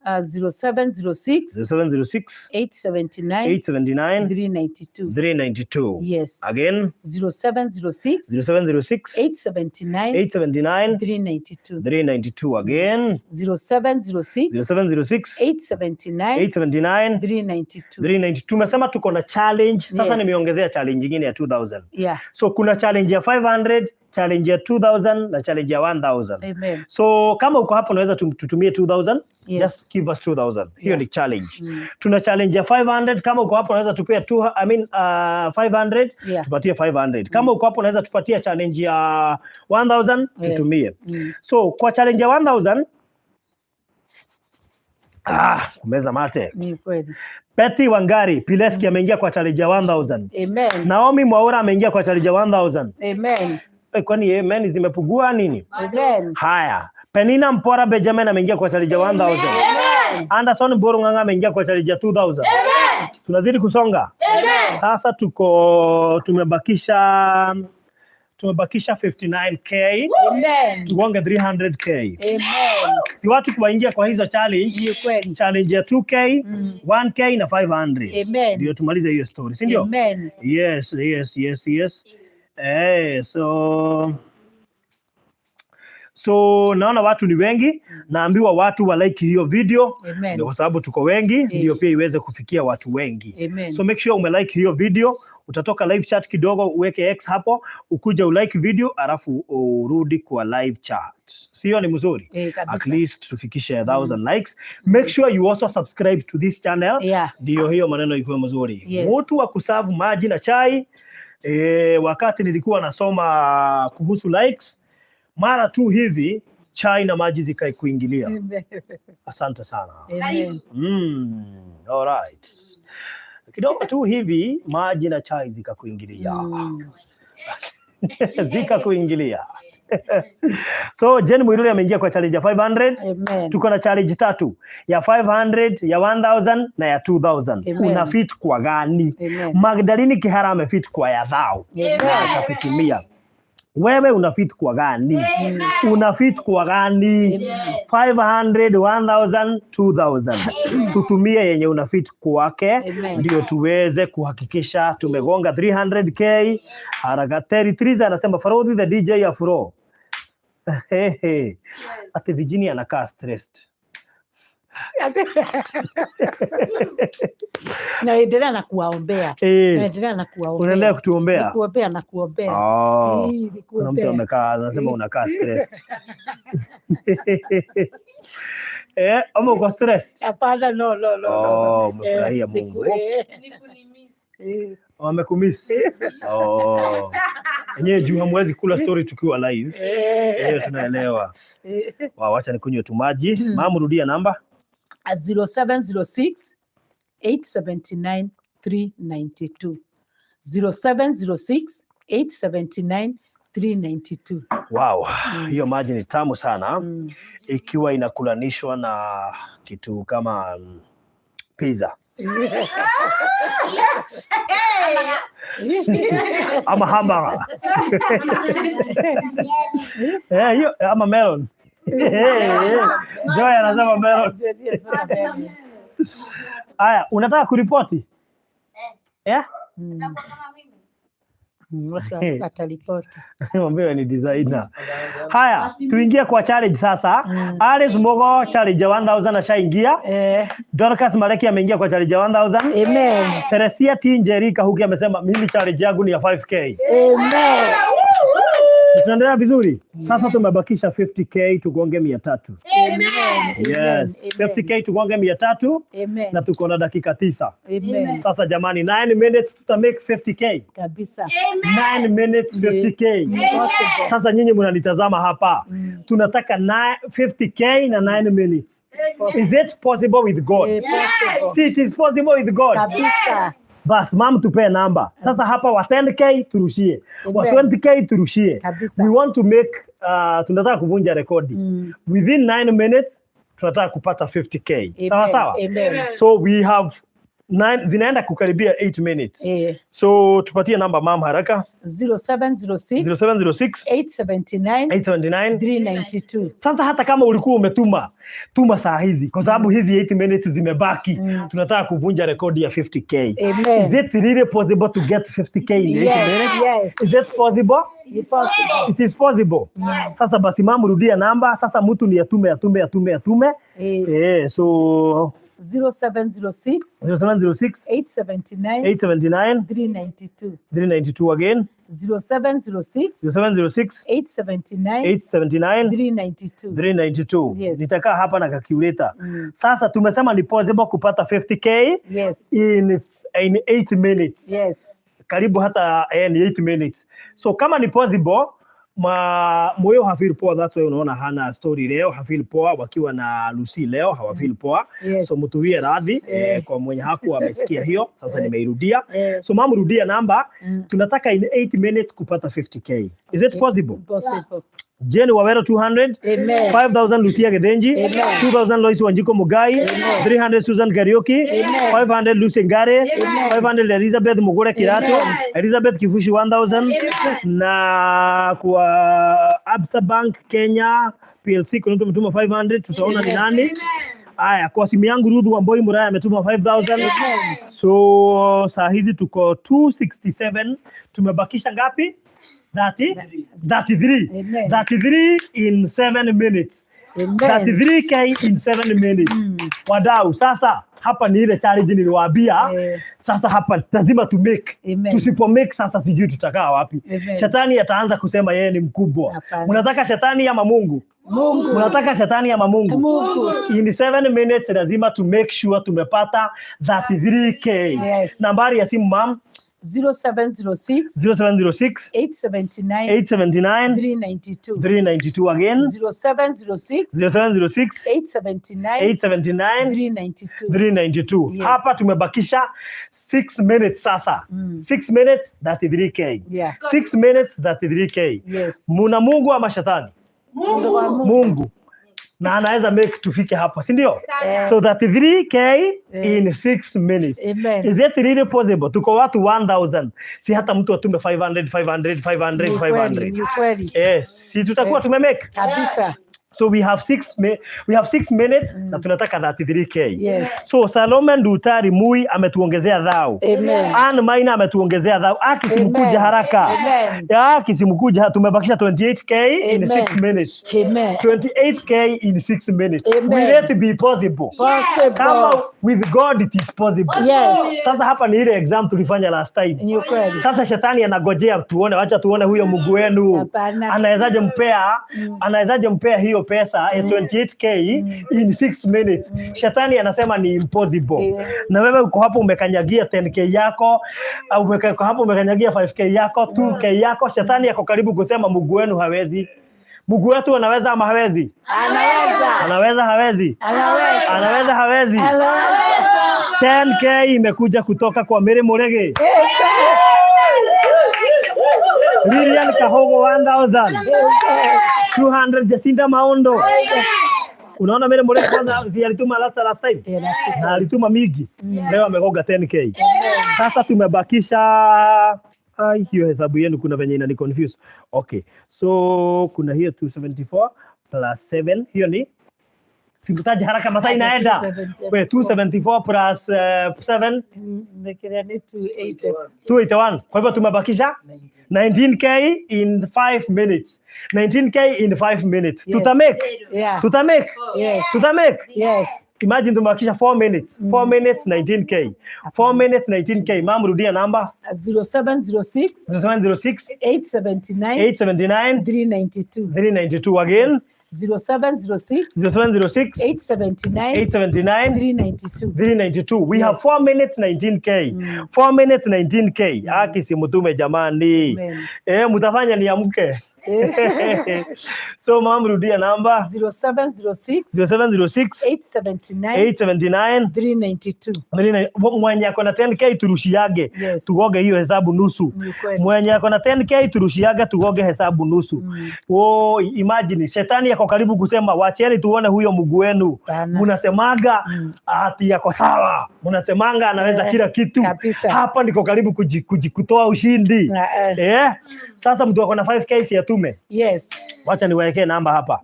0706 0706 879 879 392. 392. Yes. Again, 0706 0706 879 879 392. 392. Again, 0706 0706 879 879 392. 392. Tumesema tuko na challenge. Sasa Yes. nimeongezea challenge nyingine ya 2000. Yeah. So kuna challenge ya 500, challenge ya 2000 na challenge ya 1000. Amen. So kama uko hapo unaweza tutumie 2000. Yes. Just give us 2000. Hiyo Yeah. ni challenge. Tuna challenge ya 500. Kama uko hapo unaweza tupia 500, Yeah. tupatie 500. Kama uko hapo unaweza tupatia challenge ya 1000, Yeah. tutumie. So kwa challenge ya 1000, kumeza mate. Ni kweli. Betty Wangari Pileski ameingia kwa challenge ya 1000. Amen. Naomi Mwaura ameingia kwa challenge ya 1000. Amen. Kwani amen zimepungua nini? Amen. Haya. Penina Mpora Benjamin ameingia kwa challenge ya 1000. Anderson Mburu Ng'ang'a ameingia kwa challenge ya 2000. Tunazidi kusonga. Sasa tuko tumebakisha 59K. Amen. Tugonge 300K. Amen. Si watu kuwaingia kwa hizo challenge, Ni kweli. Challenge ya 2K, 1K na 500. Amen. Ndio tumalize hiyo story, si ndio? Amen. Yes. So naona watu ni wengi, naambiwa watu wa like hiyo video. Amen. Ndio kwa sababu tuko wengi, ndio pia iweze kufikia watu wengi. Amen. So make sure umelike hiyo video, utatoka live chat kidogo, uweke X hapo, ukuja ulike video, alafu urudi kwa live chat. Sio ni mzuri? Kabisa. At least tufikishe 1000 likes. Make sure you also subscribe to this channel. Ndio hiyo maneno ikuwe mzuri. Mtu wa kuserve maji na chai, wakati nilikuwa nasoma kuhusu likes, mara tu hivi chai na maji zikaikuingilia. Amen. Asante sana. Amen. All right. Kidogo tu hivi maji na chai zikakuingilia. Zikakuingilia. So Jen Mwiruri ameingia kwa challenge ya 500. Amen. Tuko na challenge tatu, ya 500, ya 1000 na ya 2000. Amen. Una fit kwa gani? Amen. Magdalini Kihara amefit kwa ya thao. Amen. Akakutumia. Wewe una fit kwa gani? Una fit kwa gani? 500, 1000, 2000. Tutumie yenye una fit kwake Amen. ndio tuweze kuhakikisha tumegonga 300K. Haraka. Terry Triza anasema Farodhi the DJ Afro. Hehe. Ati Virginia anakaa stressed. Naendelea na kuwaombea. Naendelea na kuwaombea. Unaendelea kutuombea? Nikuombea na kuombea. Oh. Eh, Kuna mtu nikuombea. amekaa anasema unakaa stressed. Ama uko stressed? Hapana, no, no, no, no. Oh, umefurahia Eh, Mungu. Wamekumiss. Oh. Enyewe juu hamwezi kula story tukiwa live. Enyewe tunaelewa. Wow, wacha nikunywe tu maji. Mama, rudia namba. 0706 879 392. 0706 879 392. Wow, hiyo maji ni tamu sana ikiwa inakulanishwa na kitu kama pizza ama hamburger. Hiyo ama melon. Joy anasema melon. Aya, unataka kuripoti? Yeah? Ataripoti. Mwambie ni designer. Haya, tuingie kwa challenge sasa. Alice Mogo challenge ya 1000 ashaingia. Dorcas Maleki ameingia kwa challenge ya 1000. Amen. Teresia T Njeri Kahuki amesema mimi challenge yangu ni ya 5K. Amen. Si tunaendelea vizuri? Sasa tumebakisha 50K tugonge 300. Amen. Yes, 50K tugonge 300 Amen. na tuko na dakika 9. Amen. Sasa jamani, 9 minutes tuta make 50K. Kabisa. 9 minutes 50K. Impossible. Sasa nyinyi mnanitazama hapa. Tunataka 50K na 9 minutes. Is it possible with God? Yes. Possible. See, it is possible with God. Kabisa. Bas, mam tupee namba. Sasa hapa wa 10K turushie. Wa Amen. 20K turushie. Kabisa. We want to make tunataka kuvunja rekodi. Within 9 minutes tunataka kupata 50K. Amen. Sawa sawa? Amen. So we have 9 zinaenda kukaribia 8 minutes. So tupatie namba mam haraka. 0706 0706 879 879 392. Sasa hata kama ulikuwa umetuma, tuma saa hizi kwa sababu hizi 8 minutes zimebaki. Tunataka kuvunja rekodi ya 50K. Amen. Is it really possible to get 50K in 8 Yes, minutes? yes. Is it possible? It's possible. It is possible. Sasa basi mamu rudia namba. Sasa mtu ni atume atume atume atume. So 0706 0706 879 879 392. 392 again. 0706 0706 879 879 392. 392. Yes. Nitakaa hapa na calculator. Sasa tumesema ni possible kupata 50K Yes. in 8 minutes. Yes. Karibu hata ni 8 minutes. So kama ni possible moyo hafeel poa, that's why unaona hana story leo, hafeel poa wakiwa na Lucy leo hawafeel poa. Yes. So mtuwie radhi kwa mwenye haku amesikia hiyo, sasa nimeirudia. So mamu rudia namba, tunataka in 8 minutes kupata 50K. Is it possible? Possible. Jane Wawero 200. Amen. 5000 Lucia Gethenji. 2000 Lois Wanjiko Mugai. 300 Susan Kariuki. 500 Lucy Ngare. 500 Elizabeth Mugure Kirato. Elizabeth Kifushi 1000. Na kwa Absa Bank Kenya PLC kuna mtu ametuma 500, tutaona ni nani. Aya, kwa simu yangu Ruth Wamboi Muraya ametuma 5000. So saa hizi tuko 267, tumebakisha ngapi? 30 33. Amen. 33 in 7 minutes. Amen. 33K in 7 minutes. Wadau, sasa hapa ni ile challenge niliwaambia. Sasa hapa lazima tu make. Amen. Tusipo make sasa sijui tutakaa wapi. Amen. Shetani ataanza kusema yeye ni mkubwa. Hapana. Mnataka shetani ama Mungu? Mungu. Mnataka shetani ama Mungu? Mungu. In 7 minutes lazima to make sure tumepata 33K. Yes. Nambari ya simu mam? 0706 0706 879 879 392. 392 again. 0706 0706 879 879 392. 392. Yes. Hapa tumebakisha 6 minutes sasa. 6 minutes 33K. Yeah. 6 minutes 33K. Yes. Muna Mungu ama shetani? Mungu wa Mungu. Mungu. Na anaweza make tufike hapa, si ndio? Eh. So 33K Eh. in 6 minutes. Amen. Is it really possible? Tuko watu 1000. Si hata mtu atume 500 500 500 Ni ukweli, 500. ni ukweli. Yes, si tutakuwa Eh. tumemake. Kabisa. So we have 6 minutes na tunataka 33K. Yes. So Salome Ndutari Mui ametuongezea dhao. Amen. Ann Maina ametuongezea dhao. Aki simkuja Amen. haraka. Amen. Aki simkuja, tumebakisha 28K in Amen. 6 minutes. Amen. 28K in 6 minutes. Amen. Will it be possible? Possible. Kama with God it is possible. Yes. Sasa hapa ni ile exam tulifanya last time. Ni ukweli. Sasa shetani anagojea tuone, wacha tuone huyo Mungu wenu Hapana. anawezaje mpea hiyo pesa ya 28K in 6 minutes. Shetani anasema ni impossible. Na wewe uko hapo umekanyagia 10K yako, au uko hapo umekanyagia 5K yako, 2K yako. Shetani yako karibu kusema Mungu wenu hawezi. Mungu wetu anaweza ama hawezi? Anaweza. Anaweza hawezi? Anaweza. Anaweza hawezi? Anaweza. 10K imekuja kutoka kwa Mary Murege. Lilian Kahogo 1000. 200 Jacinta Maondo. Unaona Mary Murege kwanza si alituma last time? Yeah, last time. Na alituma mingi. Leo amegonga 10K. Sasa tumebakisha, ai, hiyo hesabu yenu kuna venye inani confuse. Okay. So kuna hiyo 274 plus 7, hiyo ni simtaji haraka, masaa inaenda. We 274 plus 7 Nikiria ni 280. 281. Kwa hivyo tumebakisha 19K in 5 minutes. 19K in 5 minutes. Yes. Tutamake. Yeah. Tutamake. Yes. Tutamake. Yes. Imagine tumebakisha 4 minutes. 4 minutes 19K. 4 minutes 19K. Mam, rudia namba. 0706 0706 879 879 392. 392 again. 0706 0706 879 879 392. 392. We have Yes. 4 minutes 19K. 4 minutes 19K. Aki simutume jamani. Amen. Eh, mtafanya niamke. So mam, rudia namba. 0706 0706 879 879 392. Mwenye ako na 10K turushiage. Yes. Tugoge hiyo hesabu nusu. Ni ukweli. Mwenye ako na 10K turushiage tugoge hesabu nusu. Oh, imagine shetani yako karibu kusema wacheni tuone huyo Mungu wenu. Bana. Mnasemaga ati yako sawa. Mnasemanga anaweza Eh, kila kitu. kabisa. Hapa niko karibu kutoa ushindi. Na, eh. Eh? Sasa mtu ako na 5K si atume. Yes. Wacha niwaekee namba hapa.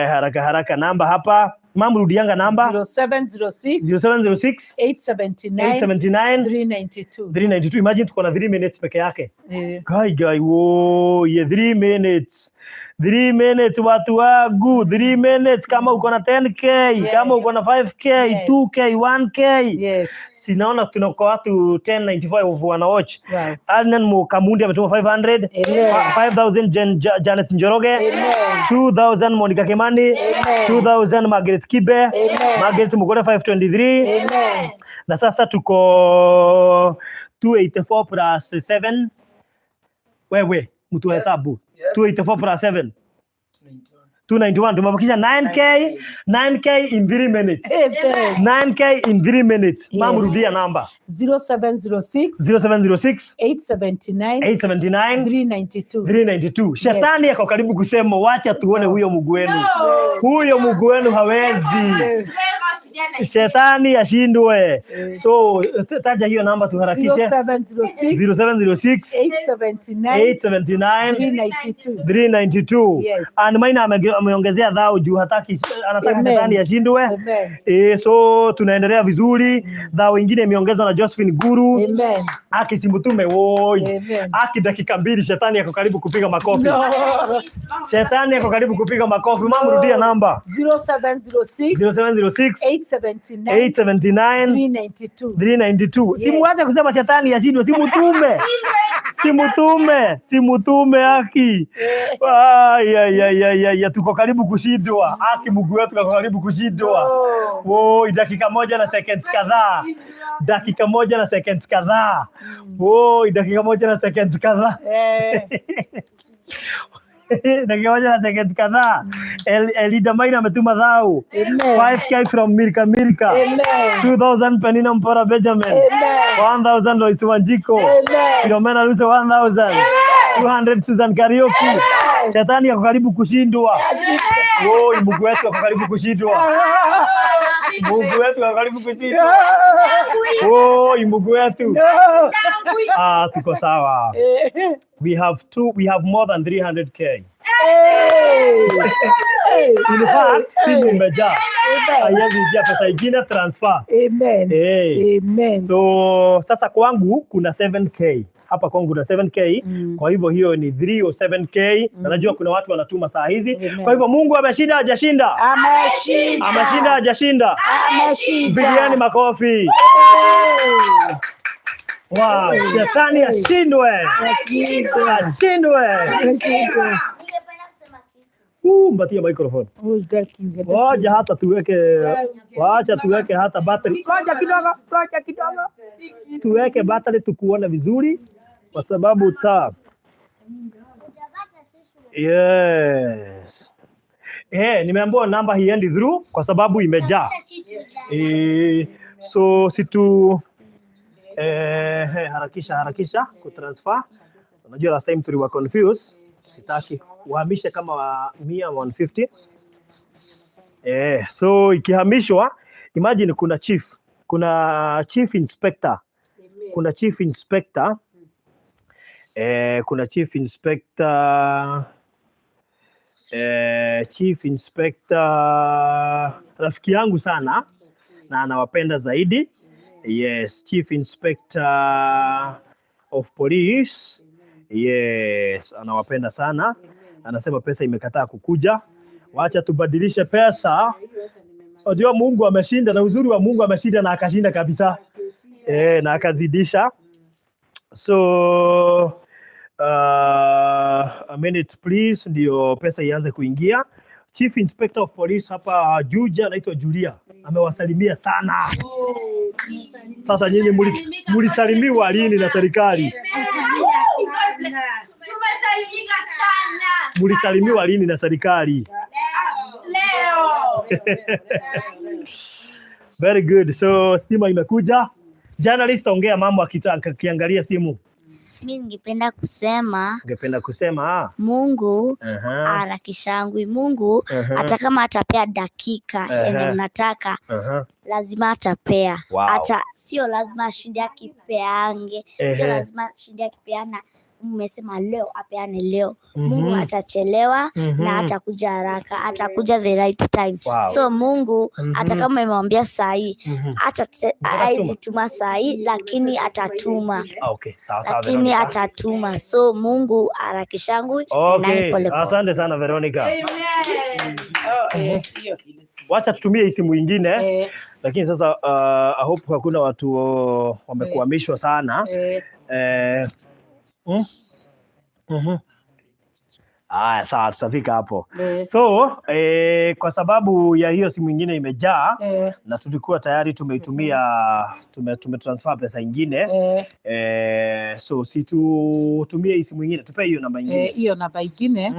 Haraka haraka namba hapa. Mam, rudianga namba. 0706 0706 879 879 392. 392. Imagine tuko na 3 minutes peke yake. Eh, Guy guy, wo, ye 3 minutes. 3 minutes watu wangu, 3 minutes kama uko na 10K, kama uko na 5K, Yes. 2K, 1K. Yes. Sinaona tunako watu 1095 wana watch. Wow. Adnan Mukamundi ametuma 500. Amen. 5000 Janet Njoroge. Amen. 2000 Monica Kimani. Amen. 2000 Margaret Kibe. Amen. Margaret Mugore 523. Amen. Na sasa tuko 284 plus 7. Wewe mtu wa hesabu. 284 plus 7. 291. Tumebakisha 9K, 9K in 3 minutes. Amen. 9K in 3 minutes. Mam, Yes. rudia namba. 0706 0706 879 879 392. 392. Shetani ako karibu kusema wacha tuone huyo Mungu wenu. Huyo Mungu wenu hawezi. Shetani ashindwe. So taja hiyo namba tuharakishe. 0706 0706 879 879 392. 392. Yes. And Maina ameongezea dhao juu hataki, anataka Amen. shetani ashindwe. Amen. So tunaendelea vizuri. Dhao ingine imeongezwa na Josephine Guru. Amen. Aki simbutume woi. Amen. Aki dakika 2 shetani ako karibu kupiga makofi. No. Shetani ako karibu kupiga makofi. Mama, rudia namba. 0706 0706 879 879 392. 392. Yes. Simuache kusema shetani ashindwe, simutume. Simutume, simutume aki. Ay, ay, ay, ay, ay, tuko karibu kushindwa. Aki, Mungu wetu kako karibu kushindwa. Oh. Woi, dakika moja na seconds kadhaa. Dakika moja na seconds kadhaa. Woi, dakika moja na seconds kadhaa. Dakika moja na seconds kadhaa. Elida Maina ametuma dhau. Amen. 5K from Mirka Mirka. Amen. 2000 Penina Mpora Benjamin. Amen. 1000 Lois Wanjiko. Amen. Filomena Luse 1000. 200 Susan Kariuki. Shetani ako karibu kushindwa. Woi, Mungu wetu ako karibu kushindwa. Mungu wetu ako karibu kushindwa. Woi, Mungu wetu. Ah, tuko sawa. We have more than 300K. In fact, simu imejaa. Haiwezi ingia pesa ingine transfer. Amen. Hey. Amen. So sasa kwangu kuna 7K. Hapa kwangu kuna 7K. Kwa hivyo hiyo ni 307K. Na najua kuna watu wanatuma saa hizi. Amen. Kwa hivyo Mungu ameshinda hajashinda? Ameshinda. Ameshinda hajashinda? Ameshinda. Pigieni makofi. Wow, shetani ashindwe. Ashindwe. Ameshinda. Mpatie microphone. Wacha hata tuweke, wacha tuweke hata battery. Ngoja kidogo, ngoja kidogo. Tuweke battery tukuone vizuri kwa sababu taa. Yes. Nimeambiwa namba hiendi through kwa sababu imejaa. So situ harakisha harakisha kutransfer. Unajua last time tuliwa confused. Sitaki uhamishe kama 100 150. So ikihamishwa, imagine kuna chief, kuna chief inspector, kuna chief inspector, kuna chief inspector, chief inspector rafiki yangu sana na anawapenda zaidi. Yes, chief inspector of police. Yes, anawapenda sana. Anasema pesa imekataa kukuja. Wacha tubadilishe pesa. Unajua Mungu ameshinda, na uzuri wa Mungu ameshinda na akashinda kabisa. Na akazidisha. So a minute please, ndio pesa ianze kuingia. Chief Inspector of Police hapa Juja anaitwa Julia, amewasalimia sana. Sasa nyinyi mulisalimiwa lini na serikali? Tumesalimika sana. Mulisalimiwa lini na serikali? Leo. Very good. So stima imekuja. Journalist, ongea mambo akiangalia simu. Mi ningependa kusema Ungependa kusema Mungu aha, harakishangwi. Mungu hata kama atapea dakika yenye mnataka, lazima atapea. Wow. Hata sio lazima ashinde akipeange, sio lazima ashinde akipeana. Mmesema leo apeane leo. Mungu atachelewa na atakuja haraka, atakuja the right time. Wow. So Mungu hata kama imemwambia saa hii hata haizi tuma saa hii, lakini atatuma. Okay, sawa sawa, Lakini Veronica. atatuma. So Mungu harakishangwi na Okay, pole pole. asante sana Veronica. Wacha tutumie hii simu ingine. Lakini sasa I hope hakuna watu wamekuhamishwa sana. Aya, sawa, tutafika hapo. So kwa sababu ya hiyo simu ingine imejaa na tulikuwa tayari tumeitumia, tumetransfer pesa ingine. So si tutumie hii simu ingine, tupe hiyo namba ingine. Hiyo namba ingine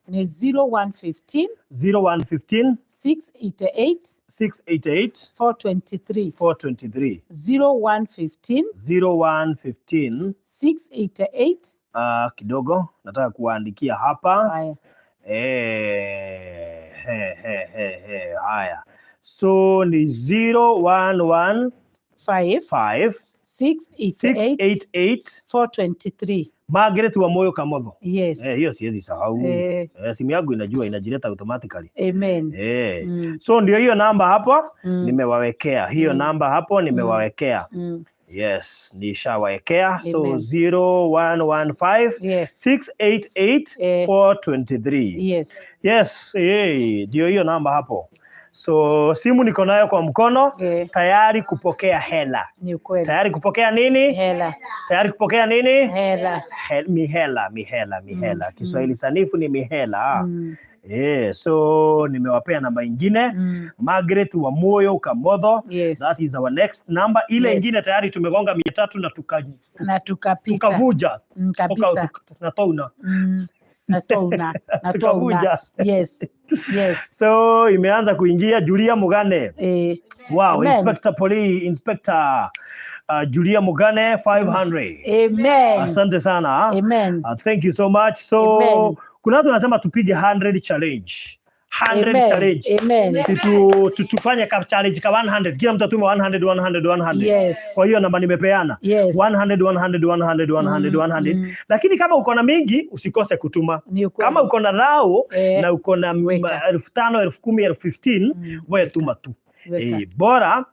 ni 0115 0115 688 688 423. 423. 0115 0115 688. Kidogo nataka kuwaandikia hapa. Haya. He, he, he, he. Haya, so ni 011 5 5 688 688 423. Margaret wa Moyo Kamotho. Yes. Hiyo siwezi sahau. Simu yangu inajua inajileta automatically. Amen. So ndio hiyo namba hapo nimewawekea hiyo namba hapo nimewawekea. Yes, nishawawekea. So Amen. 0115 688 423. Yes. Yes, ndio hiyo namba hapo. So simu niko nayo kwa mkono tayari kupokea hela. Ni ukweli. Tayari kupokea nini? Hela. Tayari kupokea nini? Hela. Mihela, mihela, mihela. Kiswahili sanifu ni mihela. So nimewapea namba ingine Margaret wa Moyo Kamotho. Yes. That is our next number. Ile ingine tayari tumegonga 300 na Na tukapita. tukavuja. Kabisa. Na touna. Na touna. Na touna. Tukavuja. Yes. Yes. So imeanza kuingia Julia Mugane. Wow, Amen. Inspector Poli, Inspector Julia Mugane 500. Amen. Asante sana. Amen. Thank you so much. So Amen. kuna watu wanasema tupige 100 challenge. 100 Amen. challenge. Amen. Si tufanye ka challenge ka 100. Kila mtu atume 100 100 100. Yes. Kwa hiyo namba nimepeana. Yes. 100 100 100 100 100. Lakini kama uko na mingi usikose kutuma. Ni ukweli. Kama uko na dhao na uko na Weka. 5,000, 10,000, 15,000, wewe tuma tu. Weka. Bora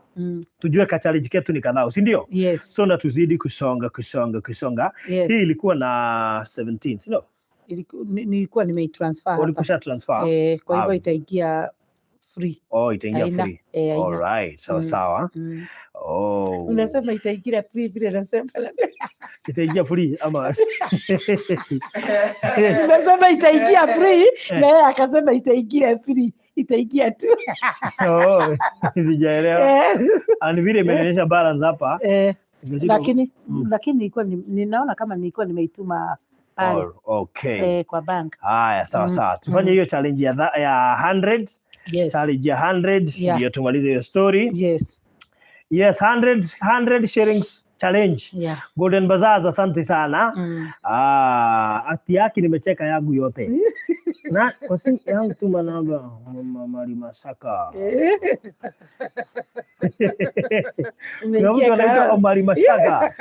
tujue ka challenge ketu ni kadhaa, si ndio? Yes. So na tuzidi kusonga kusonga kusonga. Yes. Hii ilikuwa na 17, si ndio? Nilikuwa nimeitransfer hapa. Ulikusha transfer? Kwa hivyo Ah. itaingia free. Oh, itaingia Haina, free. haina. All right, sawa sawa. Oh. Unasema itaingia free vile nasema. Itaingia free ama Nimesema itaingia free na yeye akasema itaingia free. Itaingia tu. Oh, sijaelewa. Ni vile imenionyesha balance hapa. Imezidi Lakini nilikuwa ninaona kama nilikuwa nimeituma pale. Oh, okay. Kwa bank. Haya, sawa sawa. Tufanye hiyo challenge ya 100. Yes. Challenge ya 100 ndio tumalize hiyo story. Yes. Yes, 100 shillings challenge. Golden Bazaars, asante sana. Ati yake nimecheka yangu yote. Na kwa simu yangu tuma namba Mama Mari Masaka. Kuna mtu anaitwa Omari Mashaka.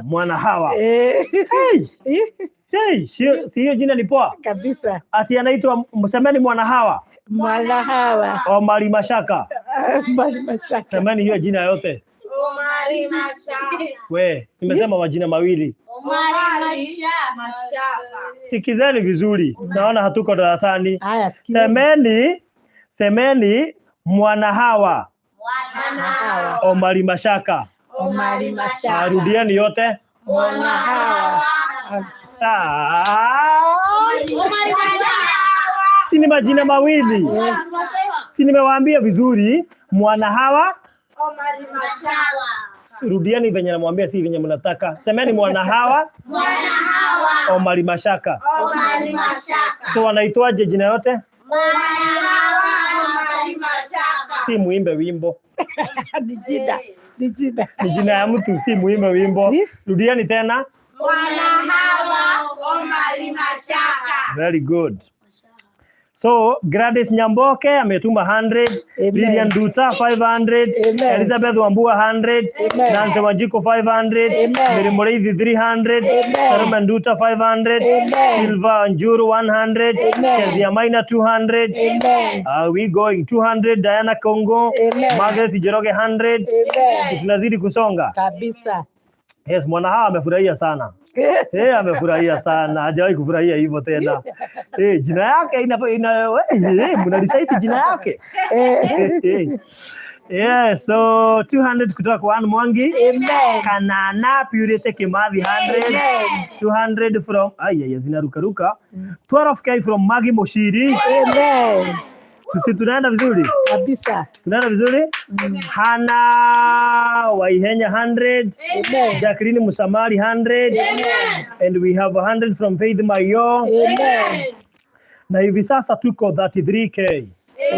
Mwana Hawa. Hey. Hey, si hiyo jina ni poa? Kabisa. Ati anaitwa msemeni Mwana Hawa. Mwana Hawa. Omari Mashaka. Omari Mashaka. Semeni hiyo jina yote. Omari Mashaka. We, nimesema majina mawili. Omari Mashaka. Sikizeni vizuri. Naona hatuko darasani. Haya, sikizeni. Semeni Mwana Hawa. Mwana Hawa. Omari Mashaka. Omari Mashaka. Rudieni yote. Mwana Hawa. Omari Mashaka. Si ni majina mawili. Si nimewaambia vizuri Mwana Hawa. Omari Mashaka. Rudieni venye namwambia, si venye mnataka. Semeni Mwana Hawa. Mwana Hawa. Omari Mashaka. Omari Mashaka. So wanaitwaje jina yote? Mwana Hawa. Omari Mashaka. Si muimbe wimbo. Ni jina. Ni jina. Ni jina ya mtu, si muimbe wimbo. Rudieni tena. Mwana Hawa. Omari Mashaka. Very good. So Gladys Nyamboke ametuma 100, Amen. Lilian Duta 500, Amen. Elizabeth Wambua 100, Amen. Nancy Wanjiko 500, Amen. Mary Mureithi 300, Amen. Salome Nduta 500, Amen. Silva Njuru 100, Amen. Kezia Maina 200, Amen. We going 200, Diana Congo, Amen. Margaret Njoroge 100. Amen. Tunazidi kusonga. Kabisa. Yes, mwana hawa amefurahia sana. Amefurahia sana. Hajawahi kufurahia hivyo tena. Jina yake ina mnalisaiti jina yake. Yeah, so 200 kutoka kwa Ann Mwangi. Amen. Kanana Purity Kimathi 100. 200 from ay ay zinaruka ruka. 12K from Maggie Moshiri. Amen. Sisi tunaenda vizuri Kabisa. Tunaenda vizuri. Hana Waihenya 100. Amen. Jacqueline Musamali 100. And we have 100 from Faith Mayo. Amen. Na hivi sasa tuko 33K.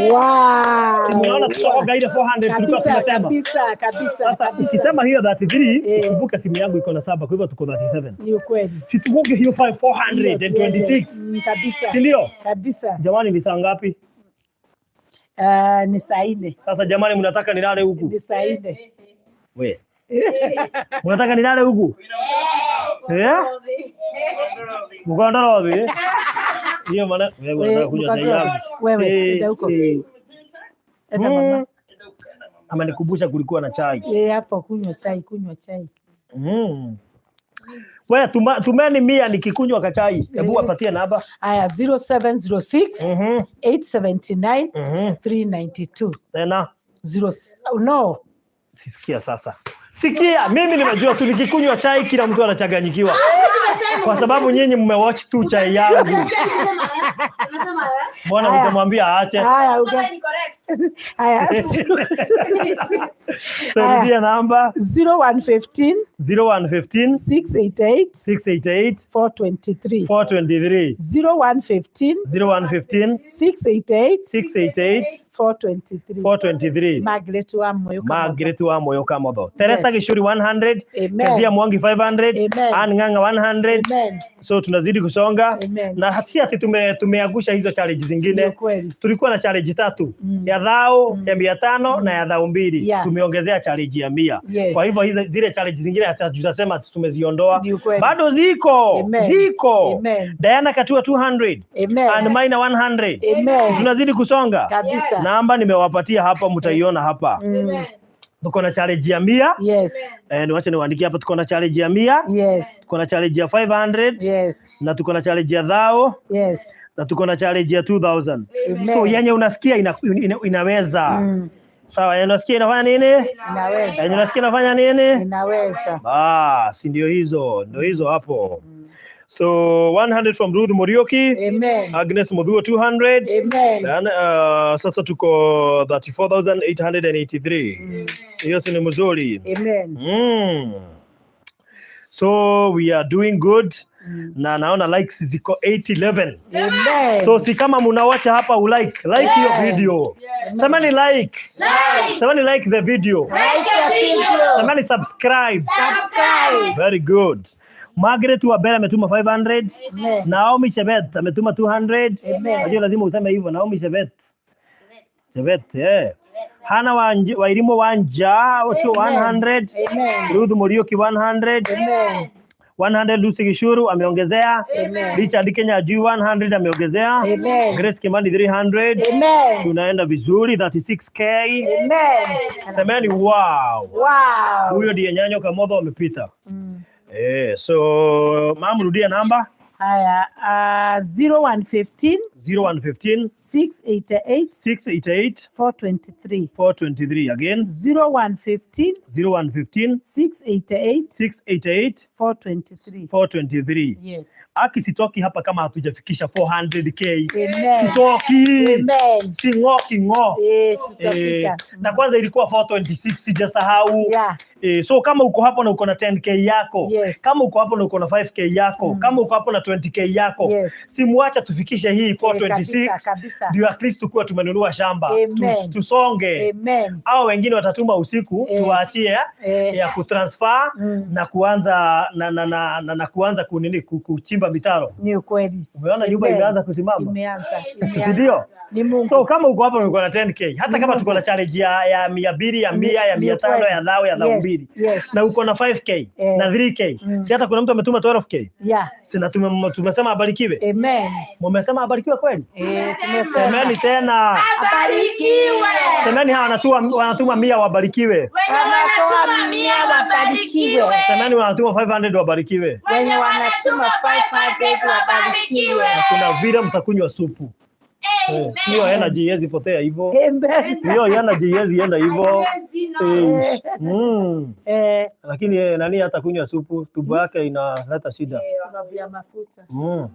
Wow. Si mnaona kutoka ile 400 tulikuwa Kabisa, tumesema. kabisa, kabisa. Sasa kabisa. ukisema hiyo 33, Eh. ukumbuke simu yangu iko na saba, kwa hivyo tuko 37. Ni ukweli. Si tugonge hiyo 426. Kabisa. Si ndio? Kabisa. Jamani, ni saa ngapi? Ni saa 4. Sasa jamani, mnataka nilale huku? Ni saa 4. We. Mnataka nilale huku? Eh? Mkondorothi. Hiyo maana wewe unataka kunywa chai yangu. Wewe, Eh, enda huko. eh. Enda mama. Amenikumbusha kulikuwa na chai. Eh, hapo kunywa chai, kunywa chai. Wewe tumeni 100 nikikunywa kachai. Hebu Eh. wapatie namba. Aya, 0706 879 392. Tena. Zero, no. Sisikia sasa. Sikia, mimi nimejua tu nikikunywa chai kila mtu anachanganyikiwa. Kwa sababu nyinyi mmewatch tu chai yangu. Mbona Haya. mtamwambia aache? Haya, haya. Rudia namba. 0115 0115 688 688 423. 423. 0115 0115 688 688 423. 423. Margaret wa Moyo Kamotho. Margaret wa Moyo Kamotho. Teresa Yes. Gishuri 100, Amen. Kezia Mwangi 500, Amen. Ann Ng'ang'a 100. Amen. So tunazidi kusonga. Amen. Na hatia ati tumeangusha hizo challenge zingine. Ni kweli. Tulikuwa na challenge tatu, ya thao, ya 500 na ya thao 2. Yeah. Tumeongezea challenge ya 100. Yes. Kwa hivyo hizo zile challenge zingine hata tutasema tumeziondoa. Ni ukweli. Bado ziko. Amen. Ziko. Amen. Diana Katua 200. Amen. And Maina 100. Amen. Tunazidi kusonga. Kabisa. Namba nimewapatia hapa, mtaiona hapa. Tuko na challenge ya 100. Yes. Eh, niwache niwaandikie hapa, tuko na challenge ya 100. Yes. Tuko na challenge ya 500. Yes. Na tuko na challenge ya thao. Yes. Na tuko na challenge ya 2000. Amen. So yenye unasikia inaweza. Sawa, yenye unasikia inafanya nini? Inaweza. Yenye unasikia inafanya nini? Inaweza. Ah, si ndio hizo, ndio hizo hapo. So 100 from Ruth Muriuki. Amen. Agnes Mudhuo 200. Amen. Then, sasa tuko 34,883. Hiyo si ni mzuri. Amen. So we are doing good. Na naona likes ziko 811. Amen. So si kama munawacha hapa ulike, like hiyo Yeah. video. Semeni like. Semeni like the video. Like the video. Semeni subscribe. Subscribe. Very good. Margaret Wabera ametuma 500. Amen. Naomi Chebet ametuma 200. Amen. Najua lazima useme hivyo Naomi Chebet. Chebet, yeah. Hana Wairimo Wanja 100. Amen. Ruth Muriuki 100. Amen. 100 Lucy Gishuru ameongezea. Amen. Richard Kenya Juu 100 ameongezea. Amen. Grace Kimani 300. Amen. Tunaenda vizuri 36K. Amen. Semeni wow. Wow. Huyo ndiye Nyanyo Kamotho amepita. Eh, so mam, rudia namba. Haya, 0115 0115 688 688 423. 423 again. 0115 0115 688 688 423. 423. Yes. Aki sitoki hapa kama hatujafikisha 400K. Amen. Sitoki. Amen. Sing'oki ng'o. Eh, tutafika. Eh, na kwanza ilikuwa 426 sijasahau. Yeah. Eh, so kama uko hapo na uko na 10K yako, Yes. kama uko hapo na uko na 5K yako, kama uko hapo na 20K yako, Yes. simuacha tufikishe hii 426 Kabisa, kabisa. ndio at least tukuwa tumenunua shamba. Amen. Tusonge. Amen. Au wengine watatuma usiku Eh. tuwaachie Eh. ya kutransfer na kuanza na kuanza kunini kuchimba mitaro. Ni ukweli. Umeona nyumba Amen. imeanza kusimama? Imeanza. Si Imeanza. ndio? Ni Mungu. So kama uko hapo na uko na 10K, hata kama tuko na challenge ya 200, ya 100, ya Ni 500, ukweli. ya thao, ya thao Yes, 2 yes. na uko na 5K Eh. na 3K, si hata kuna mtu ametuma 12K. Yeah. Si na tumesema abarikiwe. Amen. Mumesema abarikiwe kweli? Eh, tumesema. Semeni tena. Abarikiwe. Semeni hawa wanatuma 100 wabarikiwe. Wenye wanatuma 100 wabarikiwe. Semeni wanatuma 500 wabarikiwe. Wenye wanatuma 500 wabarikiwe. Na kuna vile mtakunywa supu. Eh, hiyo energy haiwezi potea hivyo. Amen. Hiyo energy haiwezi enda hivyo. Eh, Eh, Lakini nani hata kunywa supu, tumbo yake inaleta shida. Sababu ya mafuta. Mm.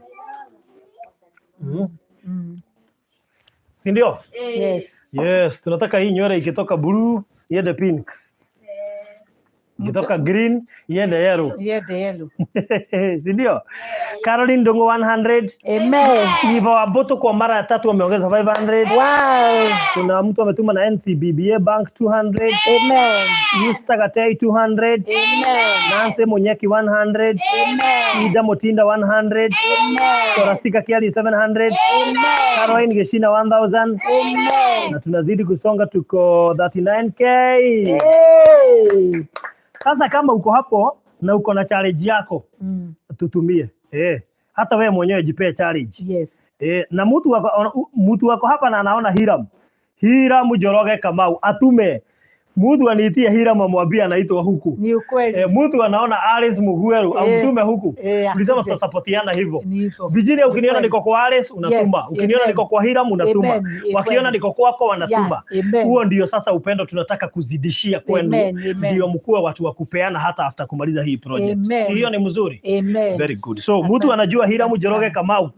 Si ndio? Yes. Yes, tunataka hii nywele ikitoka blue iende pink. Ikitoka green iende yellow. Iende yellow. Si ndio? Caroline Ndongo 100. Amen. Eva Waboto kwa mara ya tatu ameongeza 500. Wow. Kuna mtu ametuma na NCBA Bank 200. Amen. Mr. Gatei 200. Amen. Nancy Munyeki 100. Amen. Ida Mutinda 100. Amen. Korastika Kiali 700. Amen. Caroline Geshina 1000. Amen. Na tunazidi kusonga, tuko 39K. Hey. Sasa kama uko hapo na uko na challenge yako, tutumie. Hata wewe mwenyewe jipee challenge. Yes. Na mtu wako hapa na anaona Hiram Njoroge Kamau atume mtu aniitie Hiram amwambie anaitwa huku. Ni ukweli. Mtu anaona Alice Mugweru amtume huku. Tulisema akuje. tutasapotiana hivyo. Ni hivyo. Virginia, ukiniona Ni niko kwa Alice unatuma. Yes, Ukiniona amen. niko kwa Hiram unatuma. Amen, Wakiona amen. niko kwako wanatuma. Yeah, amen. Huo ndio sasa upendo tunataka kuzidishia kwenu. Amen, amen. Ndio mkuwe watu wa kupeana hata after kumaliza hii project. Amen. Hiyo ni mzuri. Amen. Very good. So Asante, mtu anajua Hiram asante Njoroge sana. Kamau.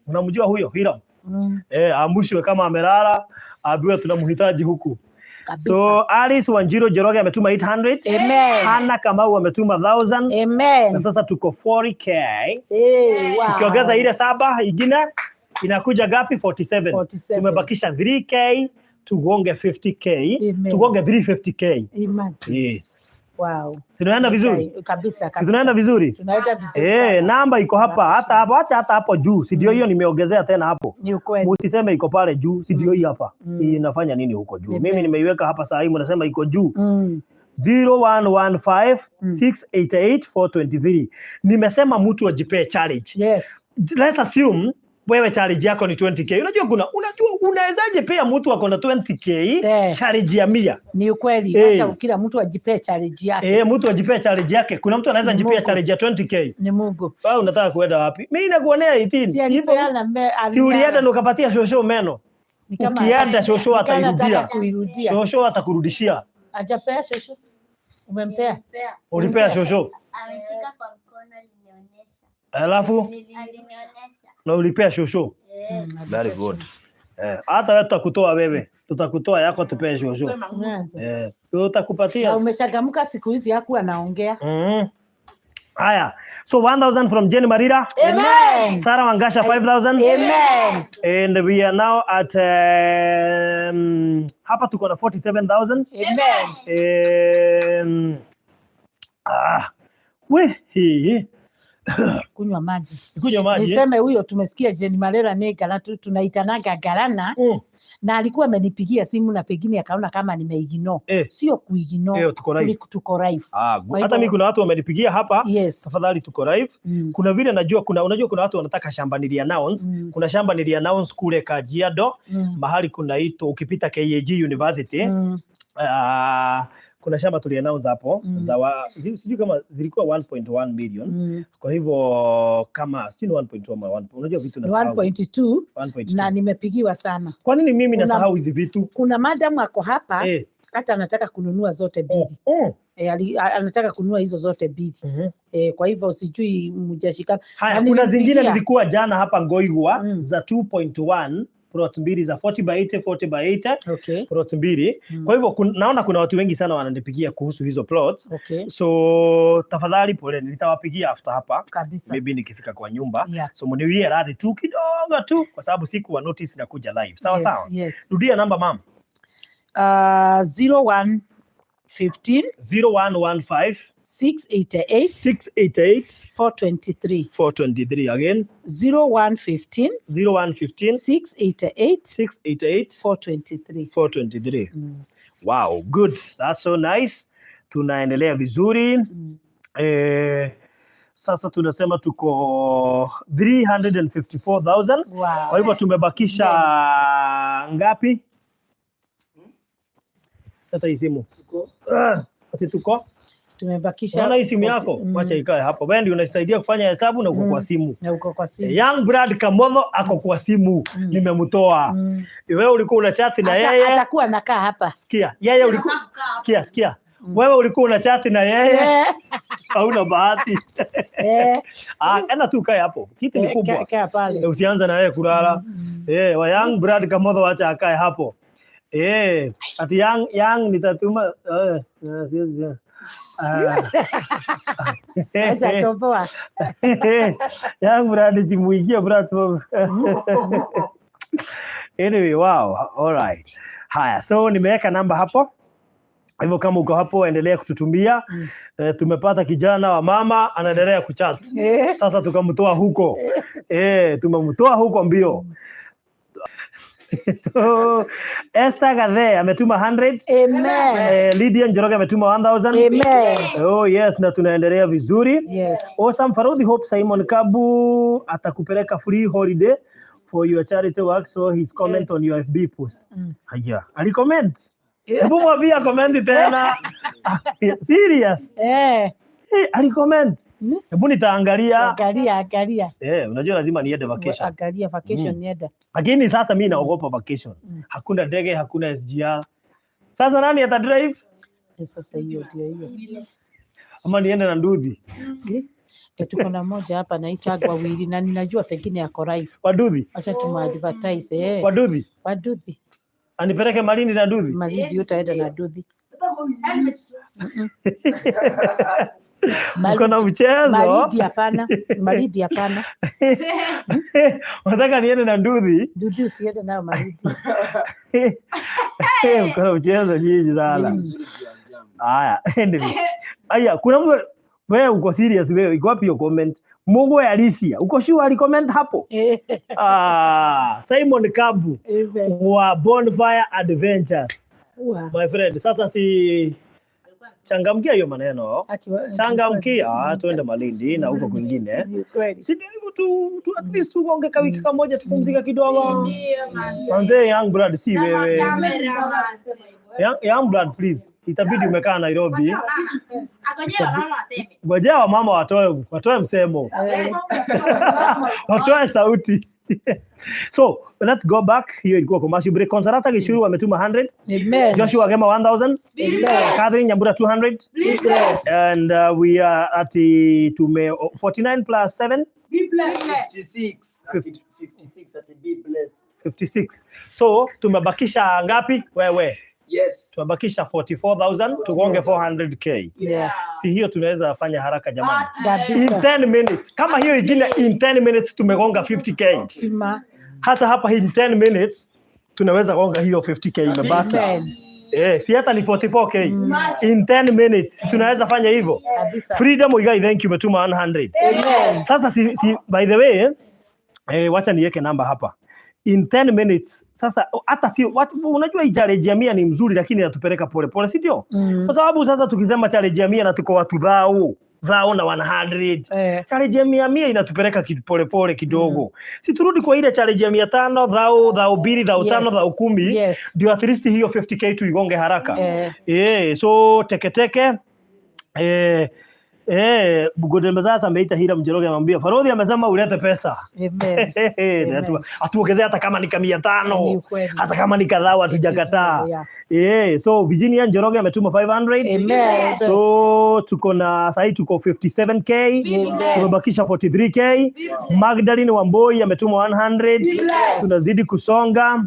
Unamjua huyo Hiram? Mm. Aamshwe kama amelala, aambiwe tunamhitaji huku. Kabisa. So Alice Wanjiru Njoroge ametuma 800. Amen. Hana Kamau ametuma 1000. Amen. Na sasa tuko 40K. Hey, wow. Tukiongeza ile saba ingine inakuja gapi? 47. 47. Tumebakisha 3K tugonge 50K. Amen. Tugonge 350K. Imagine. Yes. Wow. Si tunaenda vizuri? Kabisa, Si kabisa. tunaenda vizuri? Tunaenda vizuri. Eh, namba iko hapa, hata hapo, acha hata hapo juu. Si ndio hiyo nimeongezea tena hapo. Ni ukweli. Msiseme iko pale juu, si ndio hii hapa. Hii inafanya nini huko juu? Mimi nimeiweka hapa saa hii mnasema iko juu. 0115 688 423. Nimesema mtu ajipee challenge. Yes. Let's assume wewe challenge yako ni 20K. Unajua unawezaje pea mtu ako na 20K challenge ya 100? Ni ukweli. Sasa kila mtu ajipee challenge yake. Eh, mtu ajipee challenge yake. Kuna mtu anaweza Ni jipea Mungu. challenge ya 20K. Ni Mungu. Wewe unataka kuenda wapi? Mimi nakuonea 18. Si alipeana Si ulienda na ukapatia shosho meno. Ni kama- Ukienda shosho ni kama anataka atairudia. kuirudia. Shosho atakurudishia. Hajapea shosho? Umempea? Ulipea shosho. Ameshika kwa mkono, alinionyesha. Alafu Alinionyesha. na ulipea shosho. Very good. Hata wewe tutakutoa wewe. Tutakutoa yako tupee shosho. Umeanza. Tutakupatia. Na umeshagamka siku hizi hakuwa anaongea. Haya. So 1000 from Jenny Marira. Amen. Sarah Wangasha 5000. Amen. And we are now at hapa tuko na 47,000. Amen. We hii Kunywa maji. Kunywa maji. Eh? Niseme huyo tumesikia Jenny Marera ni gara tunaitanaga garana na alikuwa amenipigia simu na pengine akaona kama nimeignore. Sio kuignore. Tuko live. Tuko live. Ah, Kwa hata hivyo- mimi kuna watu wamenipigia hapa. Yes. Tafadhali tuko live. Kuna vile najua kuna unajua kuna watu wanataka shamba nili announce. Kuna shamba nili announce kule Kajiado mahali kunaitwa ukipita KAG University. Kuna shamba tuli announce hapo za sijui kama zilikuwa 1.1 million. Kwa hivyo kama sijui ni 1.2 ama 1, unajua vitu Ni nasahau. 1.2 1.2. na nimepigiwa sana. Kwa nini mimi nasahau hizi vitu? Kuna madam ako hapa hata anataka kununua zote mbili. Anataka kununua hizo zote mbili. Kwa hivyo sijui mjashikana. Haya, Na kuna zingine nilimpigia. nilikuwa jana hapa Ngoigwa za 2.1 plot mbili za 40 by 80, 40 by 80 plot mbili. Kwa hivyo naona kuna watu wengi sana wananipigia kuhusu hizo plots. So tafadhali poleni, nitawapigia after hapa kabisa, maybe nikifika kwa nyumba. So mniwie radhi tu kidogo tu, kwa sababu sikuwa notice na kuja live. Sawa Yes, sawa. yes. Rudia namba, mam. 01 15 0115 688 688 423. 423 again. 0115 0115 688 688 423. 423. Wow, good. That's so nice. Tunaendelea vizuri. Sasa tunasema tuko 354,000. Wow. Kwa hivyo tumebakisha ngapi? Sasa hii simu. Ati tuko? Tumebakisha Unaona hii simu 40 yako? Wacha ikae hapo. Wewe ndio unasaidia kufanya hesabu na uko kwa simu. Na uko kwa simu. Young Brad Kamotho ako kwa simu. Nimemtoa. Wewe ulikuwa una chat na yeye. Atakuwa anakaa hapa. Sikia, yeye ulikuwa sikia, sikia. Wewe ulikuwa una chat na yeye, hauna bahati. Ah, enda tu kae hapo. Kiti ni kubwa. Kaa pale. Usianze na yeye kulala. Wa Young Brad Kamotho, wacha akae hapo. Ati Young Young nitatuma siwezi. Ah. Acha toboa. Young Brad, simuingie Brad. Anyway, wow. All right. Haya, so nimeweka namba hapo. Hivyo kama uko hapo endelea kututumia. Tumepata kijana wa mama anaendelea kuchat. Sasa tukamtoa huko. Tumemtoa huko mbio. So Esther Gathe ametuma 100. Amen. Lydia Njoroge ametuma 1000. Amen. Oh yes, na tunaendelea vizuri. Yes. Awesome. Farudhi Hope Simon Kabu atakupeleka free holiday for your charity work, so his comment on your FB post. Haya, alicomment. Hebu mwambie comment tena. Serious? Eh. Alicomment. Hebu nitaangalia. Angalia, angalia. Unajua lazima niende vacation. Angalia vacation nienda. Lakini sasa mimi naogopa vacation. Hakuna ndege, hakuna SGR. Sasa nani ata drive? Sasa hiyo ndio hiyo. Ama niende na nduthi? Tuko na moja hapa naitagwa Wili na ninajua pengine ako live. Waduthi. Acha tumadvertise eh. Waduthi. Waduthi. Anipeleke Malindi na nduthi? Malindi utaenda na nduthi. Uko na mchezo. Malindi hapana. Malindi hapana. Unataka niende na nduthi? Nduthi usiende nayo Malindi. Uko na mchezo nyinyi sana. Haya, anyway. Aya, kuna mtu, wewe uko serious wewe, iko wapi hiyo comment? Mungu ya Alicia, uko sure alicomment hapo? Ah, Simon Kabu wa Bonfire Adventures. My friend, sasa si changamkia hiyo maneno. Changamkia, tuende Malindi na huko kwingine. Si ndio hivyo tu at least tugonge ka wiki kamoja tupumzika kidogo. Manze Young Blood, si wewe. Young Blood, please. Itabidi umekaa Nairobi. Ngojea wamama watoe msemo. Watoe sauti. So, let's go back. Hiyo ilikuwa commercial break. Consolata Gishuru wametuma 100. Amen. Joshua Gema 1000. Catherine Nyambura 200. And we are at the tume 49 plus 7. 56. 56 at be blessed. 56. So tumebakisha ngapi wewe? Yes. Tumebakisha 44,000 tugonge 400K. Yeah. Si hiyo tunaweza fanya haraka jamani. Kabisa. In 10 minutes. Kama hiyo ingine in 10 minutes tumegonga 50K. Fima. Hata hapa in 10 minutes tunaweza gonga hiyo 50K imebaki. Amen. Si hata ni 44K. In 10 minutes tunaweza fanya hivyo. Kabisa. Freedom Muigai, thank you, umetuma 100. Amen. Sasa si, by the way, wacha niweke namba hapa. In 10 minutes sasa hata si unajua hii challenge ya 100 ni mzuri lakini inatupeleka pole pole, si ndio? Kwa sababu sasa tukisema challenge ya 100 na tuko watu thao na 100. Challenge ya 100 inatupeleka pole pole kidogo. Si turudi kwa ile challenge ya 500, thao, thao mbili, thao 5, thao 10. Ndio at least hiyo 50K tuigonge haraka. So teke teke. Godembe sasa ameita Hira Mjoroge amemwambia Farodhi amesema ulete pesa. Amen. Atuongezee hata kama ni 500. Ni ukweli. Hata kama ni kadhaa hatujakataa. Yeah. So Virginia Njoroge ametuma 500. Amen. So tuko na sahi tuko 57K. Amen. Tumebakisha 43K. Magdalene Wamboi ametuma 100. Tunazidi kusonga.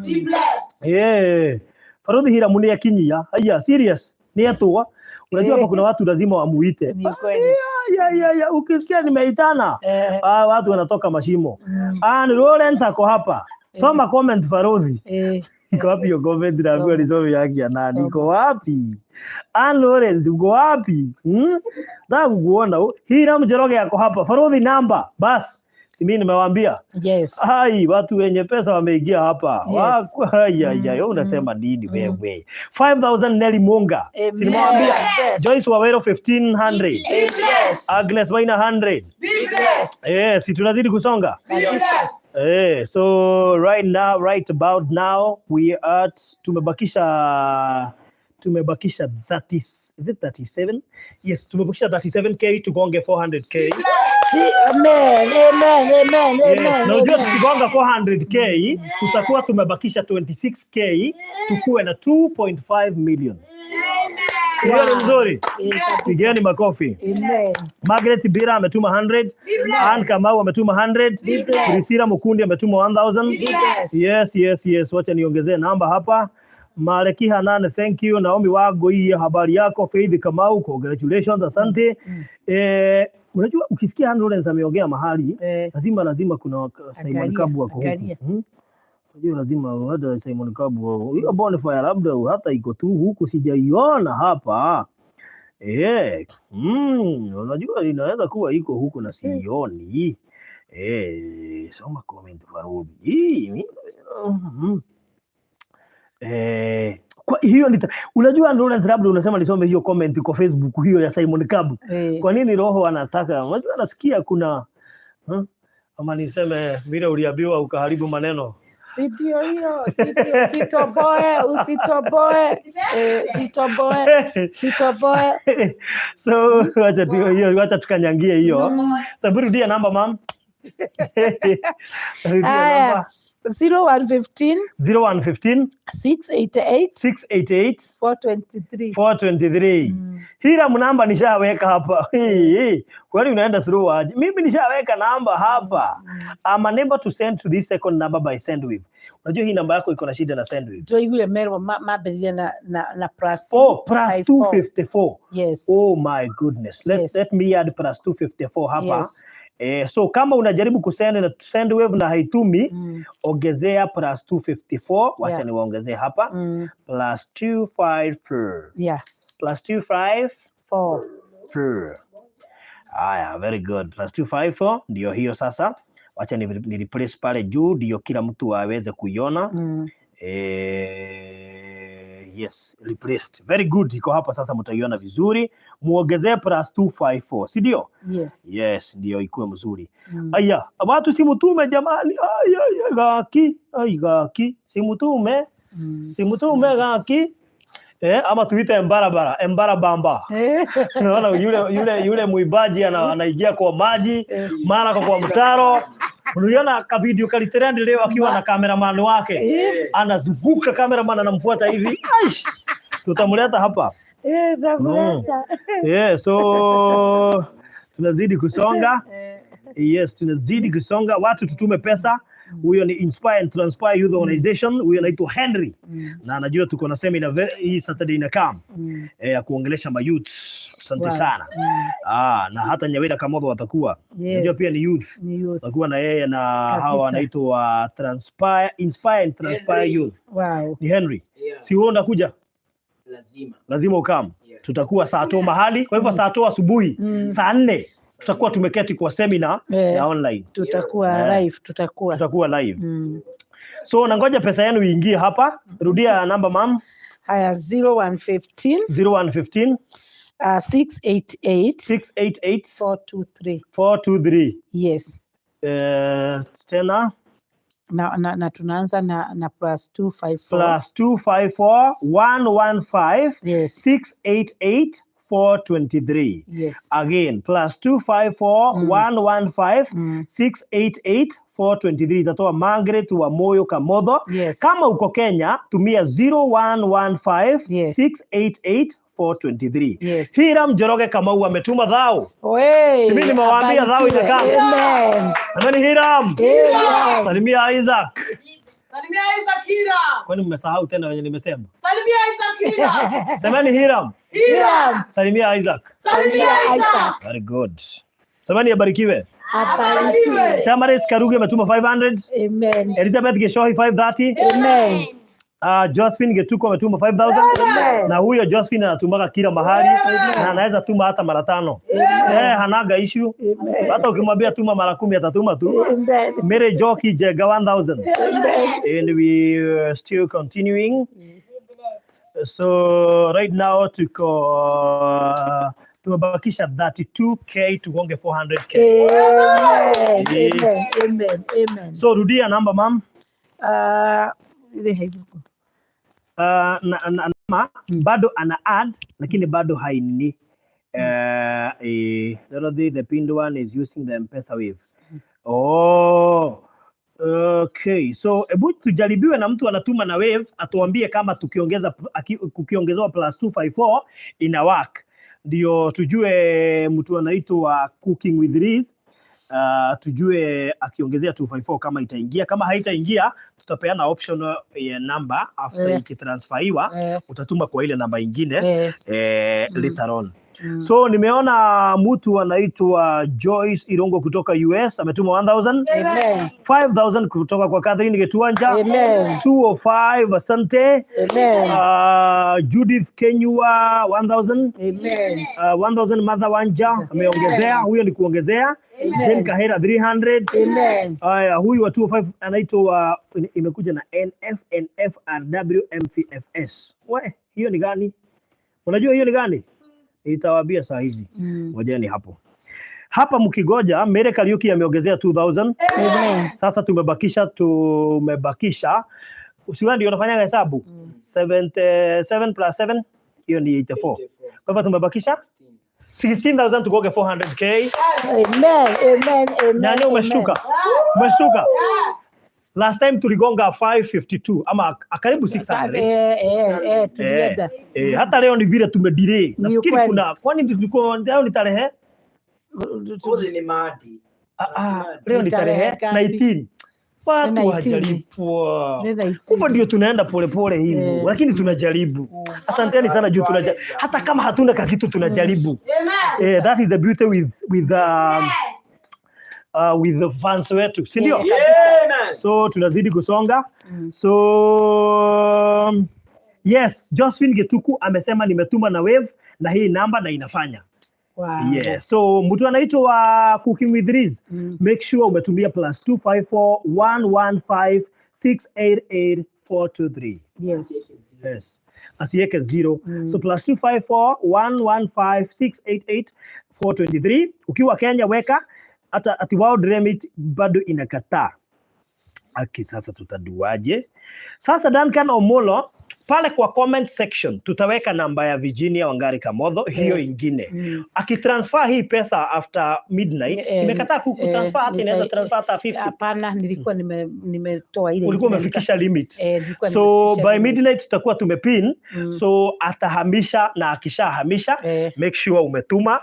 Farodhi Hira muni akinyia. Haya, serious. Ni atua. Unajua hapa kuna watu lazima wamuite. Ni kweli. Ya, ukisikia nimeitana. Ah, watu wanatoka mashimo. Ah, ni Lawrence ako hapa. Soma comment Farodhi. Iko wapi hiyo comment? Naambiwa nisome yake ya nani? Iko wapi? Ann Lawrence uko wapi? Nataka kukuona. Hira Mjoroge yako hapa. Farodhi namba. Bas. Si mimi nimewaambia. Yes. Hai, watu wenye pesa wameingia hapa. Yes. Wako, hai, hai, hai, unasema nini wewe? 5000 Nelly Munga. Amen. Si nimewaambia. Yes. Joyce Wawero 1500. Yes. Agnes Maina 100. Si tunazidi kusonga. Kabisa. So right now, right about now we are at tumebakisha 30, is it 37? Yes, tumebakisha 37K tugonge 400K. Amen, amen, amen, Yes, amen. na unajua amen. tukigonga 400K tutakuwa tumebakisha 26K tukuwe na 2.5 million. Hiyo ni mzuri. Eh, kabisa. Pigeni makofi. Amen. Margaret Bira ametuma 100. Ann Kamau ametuma 100. Priscilla Mukundi ametuma 1000. Yes. Wacha niongezee namba hapa. Maleki Hanan, thank you. Naomi Wago, habari yako? Faith Kamau, congratulations, asante. Unajua ukisikia Ann Lawrence ameongea mahali lazima kuna Simon Angalia, Kabu ako huku. Angalia. Unajua lazima hata Simon Kabu hiyo bonfire labda hata iko tu huku, sijaiona hapa. Unajua inaweza kuwa iko huku na sioni. Soma comment, Farubi. Hii, Kwa hiyo unajua Lawrence, labda unasema nisome hiyo comment kwa Facebook hiyo ya Simon Kabu. Kwa nini roho anataka? Unajua nasikia kuna, huh? Ama niseme vile uliambiwa ukaharibu maneno. Si ndio hiyo, si ndio, sitoboe, usitoboe, sitoboe, sitoboe. So wacha tu hiyo, wacha tukanyangie hiyo. Saburi, rudia namba, mam. Rudia Aya, namba. 0115 0115 688 688 423. 423. Hila namba nishaweka hapa. Hii, hii. Kwani unaenda slow aje? Mimi nishaweka namba hapa. I'm unable to send to this second number by Sendwave. Unajua hii namba yako iko na shida na Sendwave. Twaiguire merwo mambĩrĩrie na plus Oh, plus 54. 254. Yes. Oh my goodness. Let me add plus 254 hapa. Yes. So kama unajaribu kusend na Sendwave na haitumi, ongezea plus 254. Wacha niwaongezee hapa. Plus 254. Plus 25 4. 4. Haya, very good. Plus 254 ndio hiyo sasa. Wacha ni replace pale juu ndio kila mtu aweze kuiona. Yes, replaced. Very good. Iko hapa sasa, mtaiona vizuri. Muongezee plus 254, si ndio? Yes. Yes, ndio ikuwe mzuri. Aya, Aya, watu simutume jamani. Ay, ay, ay, gaki, ay, gaki, simutume. Simutume gaki. Ama tuite embarabara, embarabamba. Unaona yule muibaji anaingia kwa maji, mara kwa mtaro. Uliona kavideo kalitrend leo akiwa na cameraman wake. Anazunguka, cameraman anamfuata hivi. Aish. Tutamleta hapa. Tamleta. Yeah, so tunazidi kusonga. Yes, tunazidi kusonga. Watu tutume pesa. Huyo ni Inspire and Transpire Youth Organization. Huyo anaitwa Henry. Na anajua tuko na seminar hii Saturday inakam ya kuongelesha ma youth. Asante sana. Ah, na hata Nyawira Kamotho watakuwa. Najua pia ni youth. Ni youth. Watakuwa na yeye na hawa wanaitwa Transpire, Inspire and Transpire Youth. Ni Henry. Si wewe unakuja? Lazima. Lazima ukam. Tutakuwa saa to mahali. Kwa hivyo saa to asubuhi, saa 4 tutakuwa tumeketi kwa seminar ya online. Tutakuwa live, tutakuwa. Tutakuwa live. So nangoja pesa yenu iingie hapa. Rudia namba, mam. Haya, 0115 0115 688 688 423. 423. Yes. Tena Na tunaanza na plus 254. Plus 254 115 688 423. Yes. Again, plus 254 115 688 423 itatoa Margaret wa Moyo Kamotho. Yes. Kama uko Kenya tumia 0115 688 423. Yes. Hiram Njoroge Kamau ametuma thao. Wey, Si mimi nimewaambia thao abarikiwe. itakaa. Amen. Ameni Hiram. Amen. Salimia Isaac. Salimia Isaac Hiram. Kwani mmesahau tena wenye nimesema? Salimia Isaac Hiram. Semeni Hiram. Hiram. Salimia Isaac. Salimia Isaac. Very good. Semeni abarikiwe. Abarikiwe. Tamaris Karuge ametuma 500. Amen. Elizabeth Geshohi 530. Amen. Josephine Getuko ametuma 5000. Amen. Na huyo Josephine anatumaga kila mahali na anaweza tuma hata mara tano. Hanaga issue. Hata ukimwambia tuma mara 10 atatuma tu. Amen. Mary Joki Jega 1000. And we are still continuing. So right now tuko tumebakisha 32K tugonge 400K. Amen. Yeah. Amen. Amen. Amen. So rudia namba, mam. Ile haiko. Na bado ana add lakini bado haini. Dorothy, the pinned one is using the M-Pesa Wave. Oh, Okay, so hebu tujaribiwe na mtu anatuma na Wave atuambie kama kukiongezewa plus 254 ina work, ndio tujue mtu anaitwa Cooking with Liz, tujue akiongezea 254 kama itaingia. Kama haitaingia, tutapeana option ya namba after ikitransferiwa, utatuma kwa ile namba ingine later on. So nimeona mtu anaitwa Joyce Irongo kutoka US ametuma 1000. Amen. 5000 kutoka kwa Catherine Getuanja. Amen. 205, asante. Amen. Judith Kenyua 1000. Amen. 1000 Martha Wanja ameongezea, huyo ni kuongezea. Jane Kahera 300. Amen. Haya, huyu wa 205 anaitwa, imekuja na NFNFRWMPFS. We, hiyo ni gani? Unajua hiyo ni gani? Nitawaambia saa hizi. Ngojeni hapo. Hapa mkigoja, Mere Kariuki ameongezea 2000. Amen. Sasa tumebakisha, usiwe ndio unafanya hesabu. 77 plus 7, hiyo ni 84. Kwa hivyo tumebakisha 16,000 tugoge 400K. Amen. Amen. Amen. Nani, umeshtuka? Umeshtuka? Last time tuligonga 552 ama karibu 600. Eh, tulienda. Hata leo ni vile tumedelay. Nafikiri ukweli. kuna, kwani tulikuwa leo ni tarehe? Ni maadi. Ah, ah, leo ni Tarehe tarehe ngapi? 19. Watu Ni 19. hawajalipwa. Ni 19. Kumbe ndio tunaenda polepole hivyo, lakini tunajaribu. Asanteni sana juu tunajaribu. Hata kama hatuna kakitu, tunajaribu. That is the beauty with the fans wetu, si ndio? Yeah, kabisa. So tunazidi kusonga. So yes, Josephine Getuku amesema nimetuma na Wave na hii namba na inafanya. Wow. Yeah. So mtu anaitwa Cooking with Riz, make sure umetumia plus 254 115 688 423. Yes. Yes. Asiweke zero. So plus 254 115 688 423. Ukiwa Kenya weka hata ati World Remit bado inakataa. Aki, sasa tutaduaje? Sasa Duncan Omolo pale kwa comment section tutaweka namba ya Virginia Wangari Kamotho hiyo ingine. Akitransfer hii pesa after midnight, imekataa kutransfer, hata inaweza transfer hata 50. Hapana, nilikuwa nimetoa ile Ulikuwa ingine. umefikisha limit. Eh, nilikuwa So nimefikisha by limit. midnight tutakuwa tumepin. So atahamisha na akishahamisha, make sure umetuma,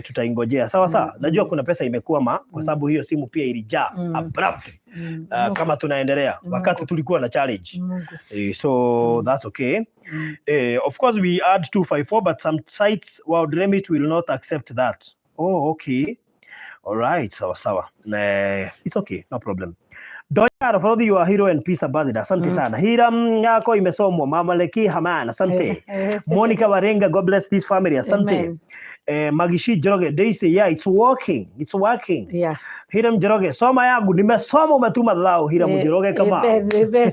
tutaingojea. Sawa sawa. Najua kuna pesa imekwama kwa sababu hiyo simu pia ilijaa abruptly. Kama tunaendelea wakati tulikuwa na challenge. Mungu. So that's okay. Of course we add 254, but some sites World Remit will not accept that. Oh, okay. All right, sawa sawa. It's okay, no problem. Doya Rafrodhi, you are hero and peace ambassador. Asante sana. Hiram yako imesomwa. Mama Leki Haman, asante. Monica Warenga, God bless this family. Asante. Amen. Magishi Njoroge, Daisy, yeah, it's working. It's working. Hiram Njoroge, soma yangu, nimesoma umetuma thao. Hiram Njoroge kama. Amen, amen.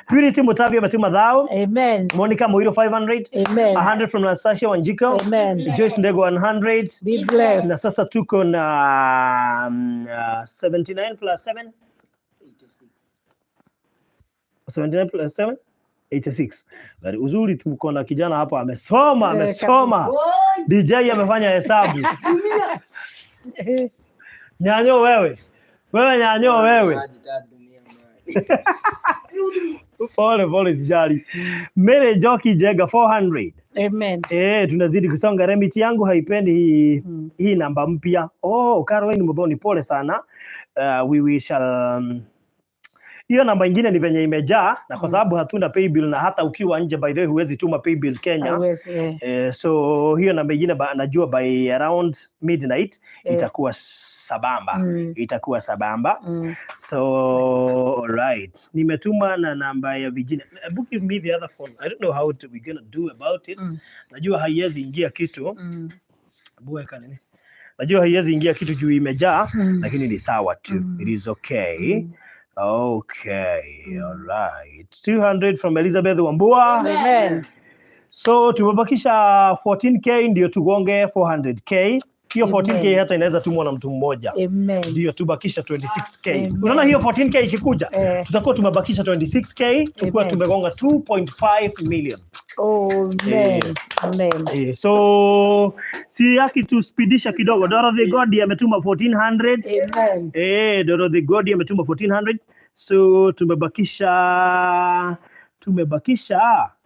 Purity Mutavi ametuma thao. Amen. Monica Moiro 500. Amen. 100 from Nastasia Wanjiko. Amen. Joyce Ndego 100. Be blessed. Na sasa tuko na 79 plus 7. 79 plus 7, 86. Very uzuri, tuko na kijana hapa amesoma, amesoma. DJ amefanya hesabu. Nyanyo wewe. Wewe nyanyo wewe. Pole pole, sijali. Mere Joki Jega 400. Amen. Tunazidi kusonga. Remit yangu haipendi hii namba mpya. Oh, Caroline Muthoni, pole sana. We shall hiyo namba ingine ni venye imejaa na kwa sababu hatuna paybill, na hata ukiwa nje, by the way, huwezi tuma paybill Kenya. Hauwezi, eh. So hiyo namba ingine najua by around midnight itakuwa sabamba. Itakuwa sabamba. So right, nimetuma na namba ya Virginia. Hebu give me the other phone. I don't know how to, we gonna do about it. Najua haiwezi ingia kitu. Hebu weka nini? Najua haiwezi ingia kitu juu imejaa, lakini ni sawa tu. It is okay. Okay, all right. 200 from Elizabeth Wambua. Amen. So tumebakisha 14K ndio tugonge 400K. Hiyo 14K Amen. hata inaweza tumwa na mtu mmoja. Amen. Ndio tubakisha 26K. Amen. Unaona hiyo 14K ikikuja, Eh. tutakuwa tumebakisha 26K, tukuwa Amen. tumegonga 2.5 million. Amen. Eh. Amen. Eh, so si yaki tuspidisha kidogo. Dorothy Godi ametuma 1400. Amen. Eh, Dorothy Godi ametuma 1400. So tumebakisha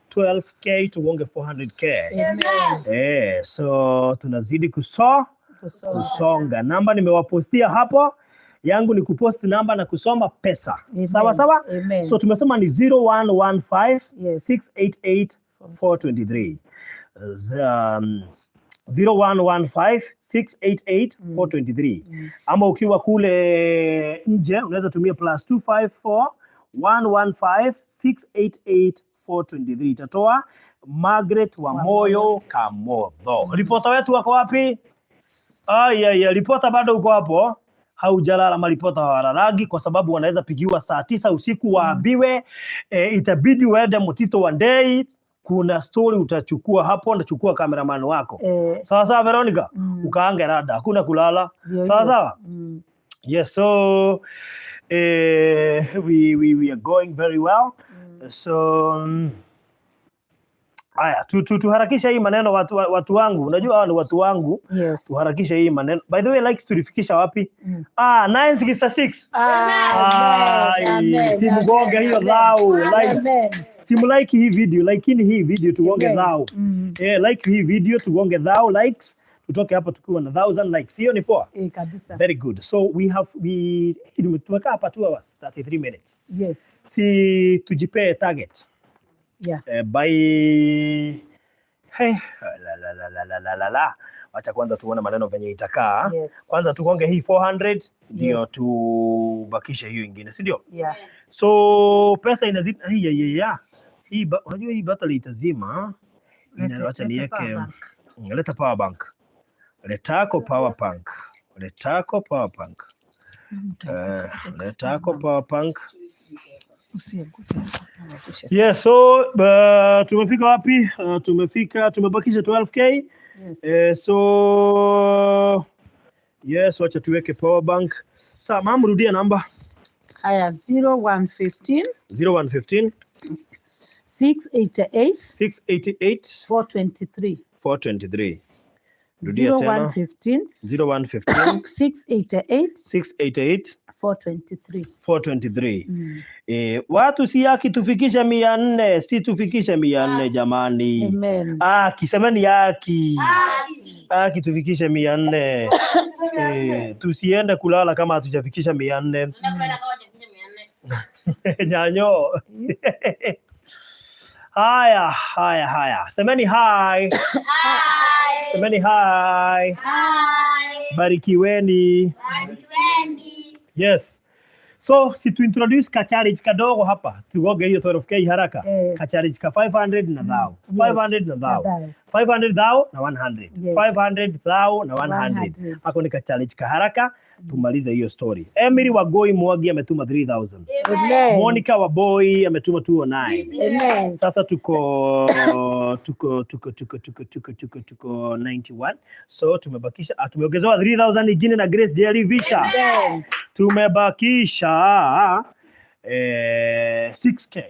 12K tugonge 400K. Amen. Eh, so tunazidi Kusonga. kusonga. Namba nimewapostia hapo, yangu ni kupost namba na kusoma pesa. Amen. Sawa sawa? Amen. So tumesema ni 0115 Yes. 688 423. 0115 688 423. Ama ukiwa kule nje unaweza tumia +254 115 688 423. Itatoa Margaret Wamoyo Kamotho. Ripota wetu wako wapi? Ai, ai, ai, ripota bado uko hapo? Haujalala. Maripota hawalalagi kwa sababu wanaweza pigiwa saa 9 usiku waambiwe, itabidi uende Mtito wa Ndei, kuna story utachukua hapo, nachukua cameraman wako. Eh, Sawa sawa, Veronica, Mm. ukaange rada, hakuna kulala. Ndio Sawa hiyo. sawa. Yes, so we are going very well. So haya tuharakishe hii maneno, watu wangu. Unajua hawa ni watu wangu. Yes. Tuharakishe hii maneno. By the way, likes tulifikisha wapi? Mm. Ah, 966. Amen. Ai, Amen. simgonge hiyo Amen. thao likes. Amen. Simulike hii video, likeini hii video tugonge Amen. thao. Eh, like hii video tugonge thao likes. Tutoke hapa tukiwa na 1000 likes. Hiyo ni poa. Eh, kabisa. Very good. So we have we tumekaa hapa 2 hours 33 minutes. Yes. Si tujipee target. Yeah. Eh, by hey, la, la, la, la, la, la, la, la. Wacha kwanza tuone maneno venye itakaa. Yes. Kwanza tugonge hii 400 ndio Yes. tubakishe hiyo ingine, si ndio? Yeah. So pesa inazidi hii ya ya. Hii unajua hii battery itazima. Wacha Lete niweke power bank. Leta power bank. Letako power bank. Letako power bank. Eh, letako power bank. Usiguse. Yes, so tumefika wapi? Tumefika tumebakisha 12K. Yes. Eh, so yes, wacha tuweke power bank. Sa mam, rudia namba. Haya, 0115 0115 688 688 423. 423. Rudia tena. 0115 0115 688 688 423. 423. Mm. Eh, watu si haki tufikishe 400, si tufikishe 400 jamani. Amen. Aki, semeni haki. Haki tufikishe 400. Eh, tusiende kulala kama hatujafikisha 400. Nyanyo. Haya, haya, haya. Semeni hi. Semeni hi. Barikiweni. Yes. So si tu introduce ka challenge kadogo hapa. Tugoge hiyo 12K haraka. Eh. Ka challenge ka 500 na thao. Yes. 500 na thao. Na thao. 500 thao na 100. Yes. 500 thao na 100. 100. Ako ni ka challenge ka haraka tumalize hiyo story. Emily Wagoi Mwagi ametuma 3000. Amen. Monica Waboi ametuma 209. Amen. Sasa tuko 91. So tumebakisha tumeongezewa 3000 ingine na Grace Jerry Visha. Amen. Tumebakisha 6K.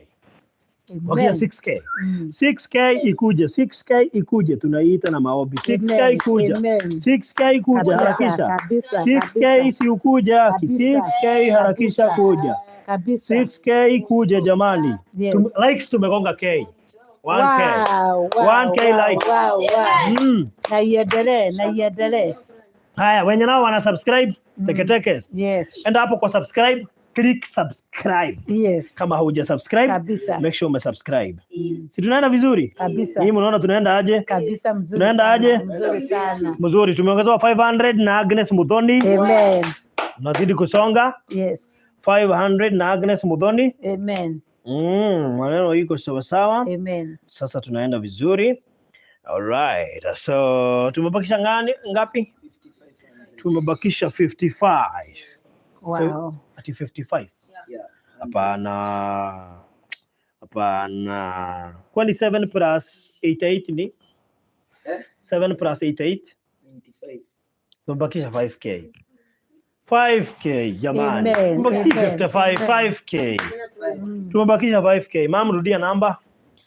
Wakia Amen. 6K. Mm. 6K ikuje, 6K ikuje, tunaiita na maombi. 6K Amen. ikuja. Amen. 6K ikuja, Kabisa, harakisha. kabisa, 6K kabisa. si ukuja, Kabisa. 6K harakisha Kabisa. kuja. Kabisa. 6K kuja jamani. Yes. Likes tumegonga K. 1K. Wow, wow, 1K wow, likes. wow. Na iendelee, na iendelee. Haya, wenye nao wana subscribe teke teke. Yes. Enda hapo kwa subscribe, click subscribe. Yes. Kama hauja subscribe, Kabisa. make sure umesubscribe. Si tunaenda vizuri? Kabisa. Nyinyi mnaona tunaenda aje? Kabisa, mzuri Tunaenda sana. aje? Mzuri sana. Mzuri, tumeongezewa 500 na Agnes Muthoni. Amen. Tunazidi kusonga. Yes. 500 na Agnes Muthoni. Amen. Maneno iko sawa sawa. Amen. Sasa tunaenda vizuri. Alright. So tumebakisha ngapi? Tumebakisha 55. Wow. Ati 55? Hapana. Hapana. Kwani 7 plus 88 ni? 7 plus 88? Tumebakisha 5K. 5K jamani. Amen, Tumebakisha amen, 55 amen. 5K. Tumebakisha 5K. Mam, rudia namba.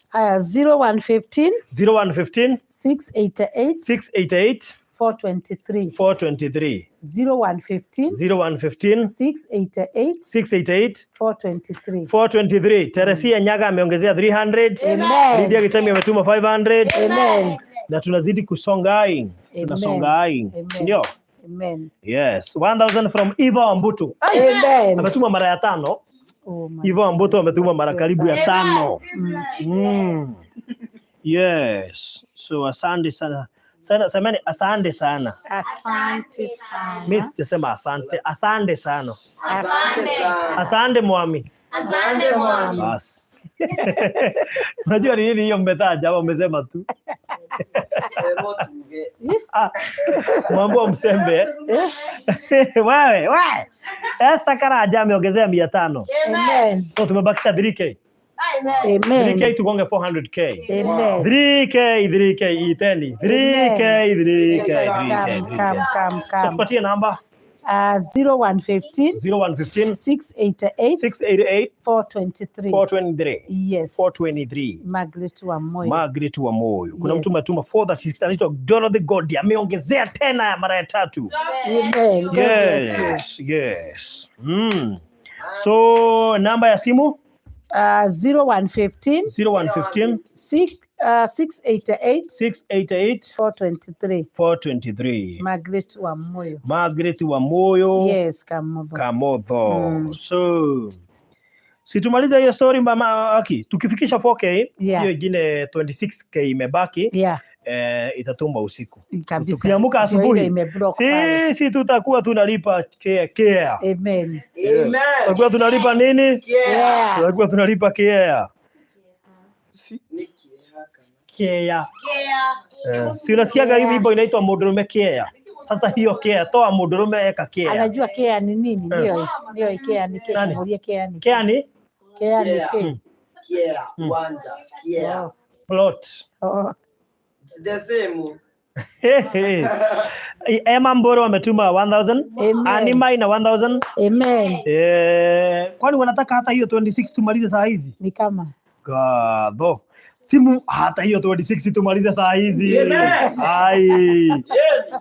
Haya, 0115 0115 688 688 423. 423. 0115 0115 688 688 423. 423. Teresia Nyaga ameongezea 300. Amen. Lydia Kitami ametuma 500. Amen. Na tunazidi kusonga. Tunasonga. Amen. Ndio. Amen. Yes, 1000 from Eva Wambutu. Amen. Ametuma mara ya tano. Oh my Eva Wambutu ametuma mara karibu ya tano. Mm. Yes. So asante sana. Sana semeni asante sana. Asante sana. Mimi sijasema asante. Asante sana. Asante sana. Asante mwami. Asante mwami. Bas. Unajua ni nini hiyo mmetaja ama umesema tu? Ah, Mwambua msembe. Wewe, wewe. Esther Karaja ameongezea 500. Amen. So tumebakisha 3K. Amen. 3K tugonge 400K. Amen. 3K, 3K iteni. 3K, 3K, 3K. Come, come, come, So come. tupatie namba 0115 0115 688 688 423. 423. Yes. 423. Margaret Wamoyo. Margaret wa Moyo. Kuna Yes. mtu ametuma 436 anaitwa Dorothy Godi ameongezea tena mara ya tatu. Amen. God bless you. Yes, yes. So namba ya simu 0115 0115 688 688 423. 423. Margaret Wamoyo. Margaret wa Moyo. Yes, Kamotho. Kamotho. So si tumalize hiyo story mama Aki, tukifikisha 4K Yeah. hiyo ingine 26K imebaki Yeah. itatumba usiku. Kabisa. Tukiamka Ndio ile asubuhi imeblock pale. sisi tutakuwa tunalipa care, care. Amen. Amen. Tutakuwa tunalipa nini? Care. Tutakuwa tunalipa care. Care. Si unasikiaga hii wimbo inaitwa Mũndũrũme care. Sasa hiyo care, toa mũndũrũme eka care. Anajua care ni nini? Eh. Ndio, ndio care ni care. Nani? Muulie care ni. Care ni Care ni care. Kia, wanja, kia. Plot. Oh. It's the same. Hey, hey. Emma Mboro ametuma 1000. Amen. Anima ina 1000. Amen. Kwani wanataka hata hiyo 26 tumalize saa hizi? Ni kama Gadho. Simu hata hiyo 26 tumalize saa hizi. Amen. Ai.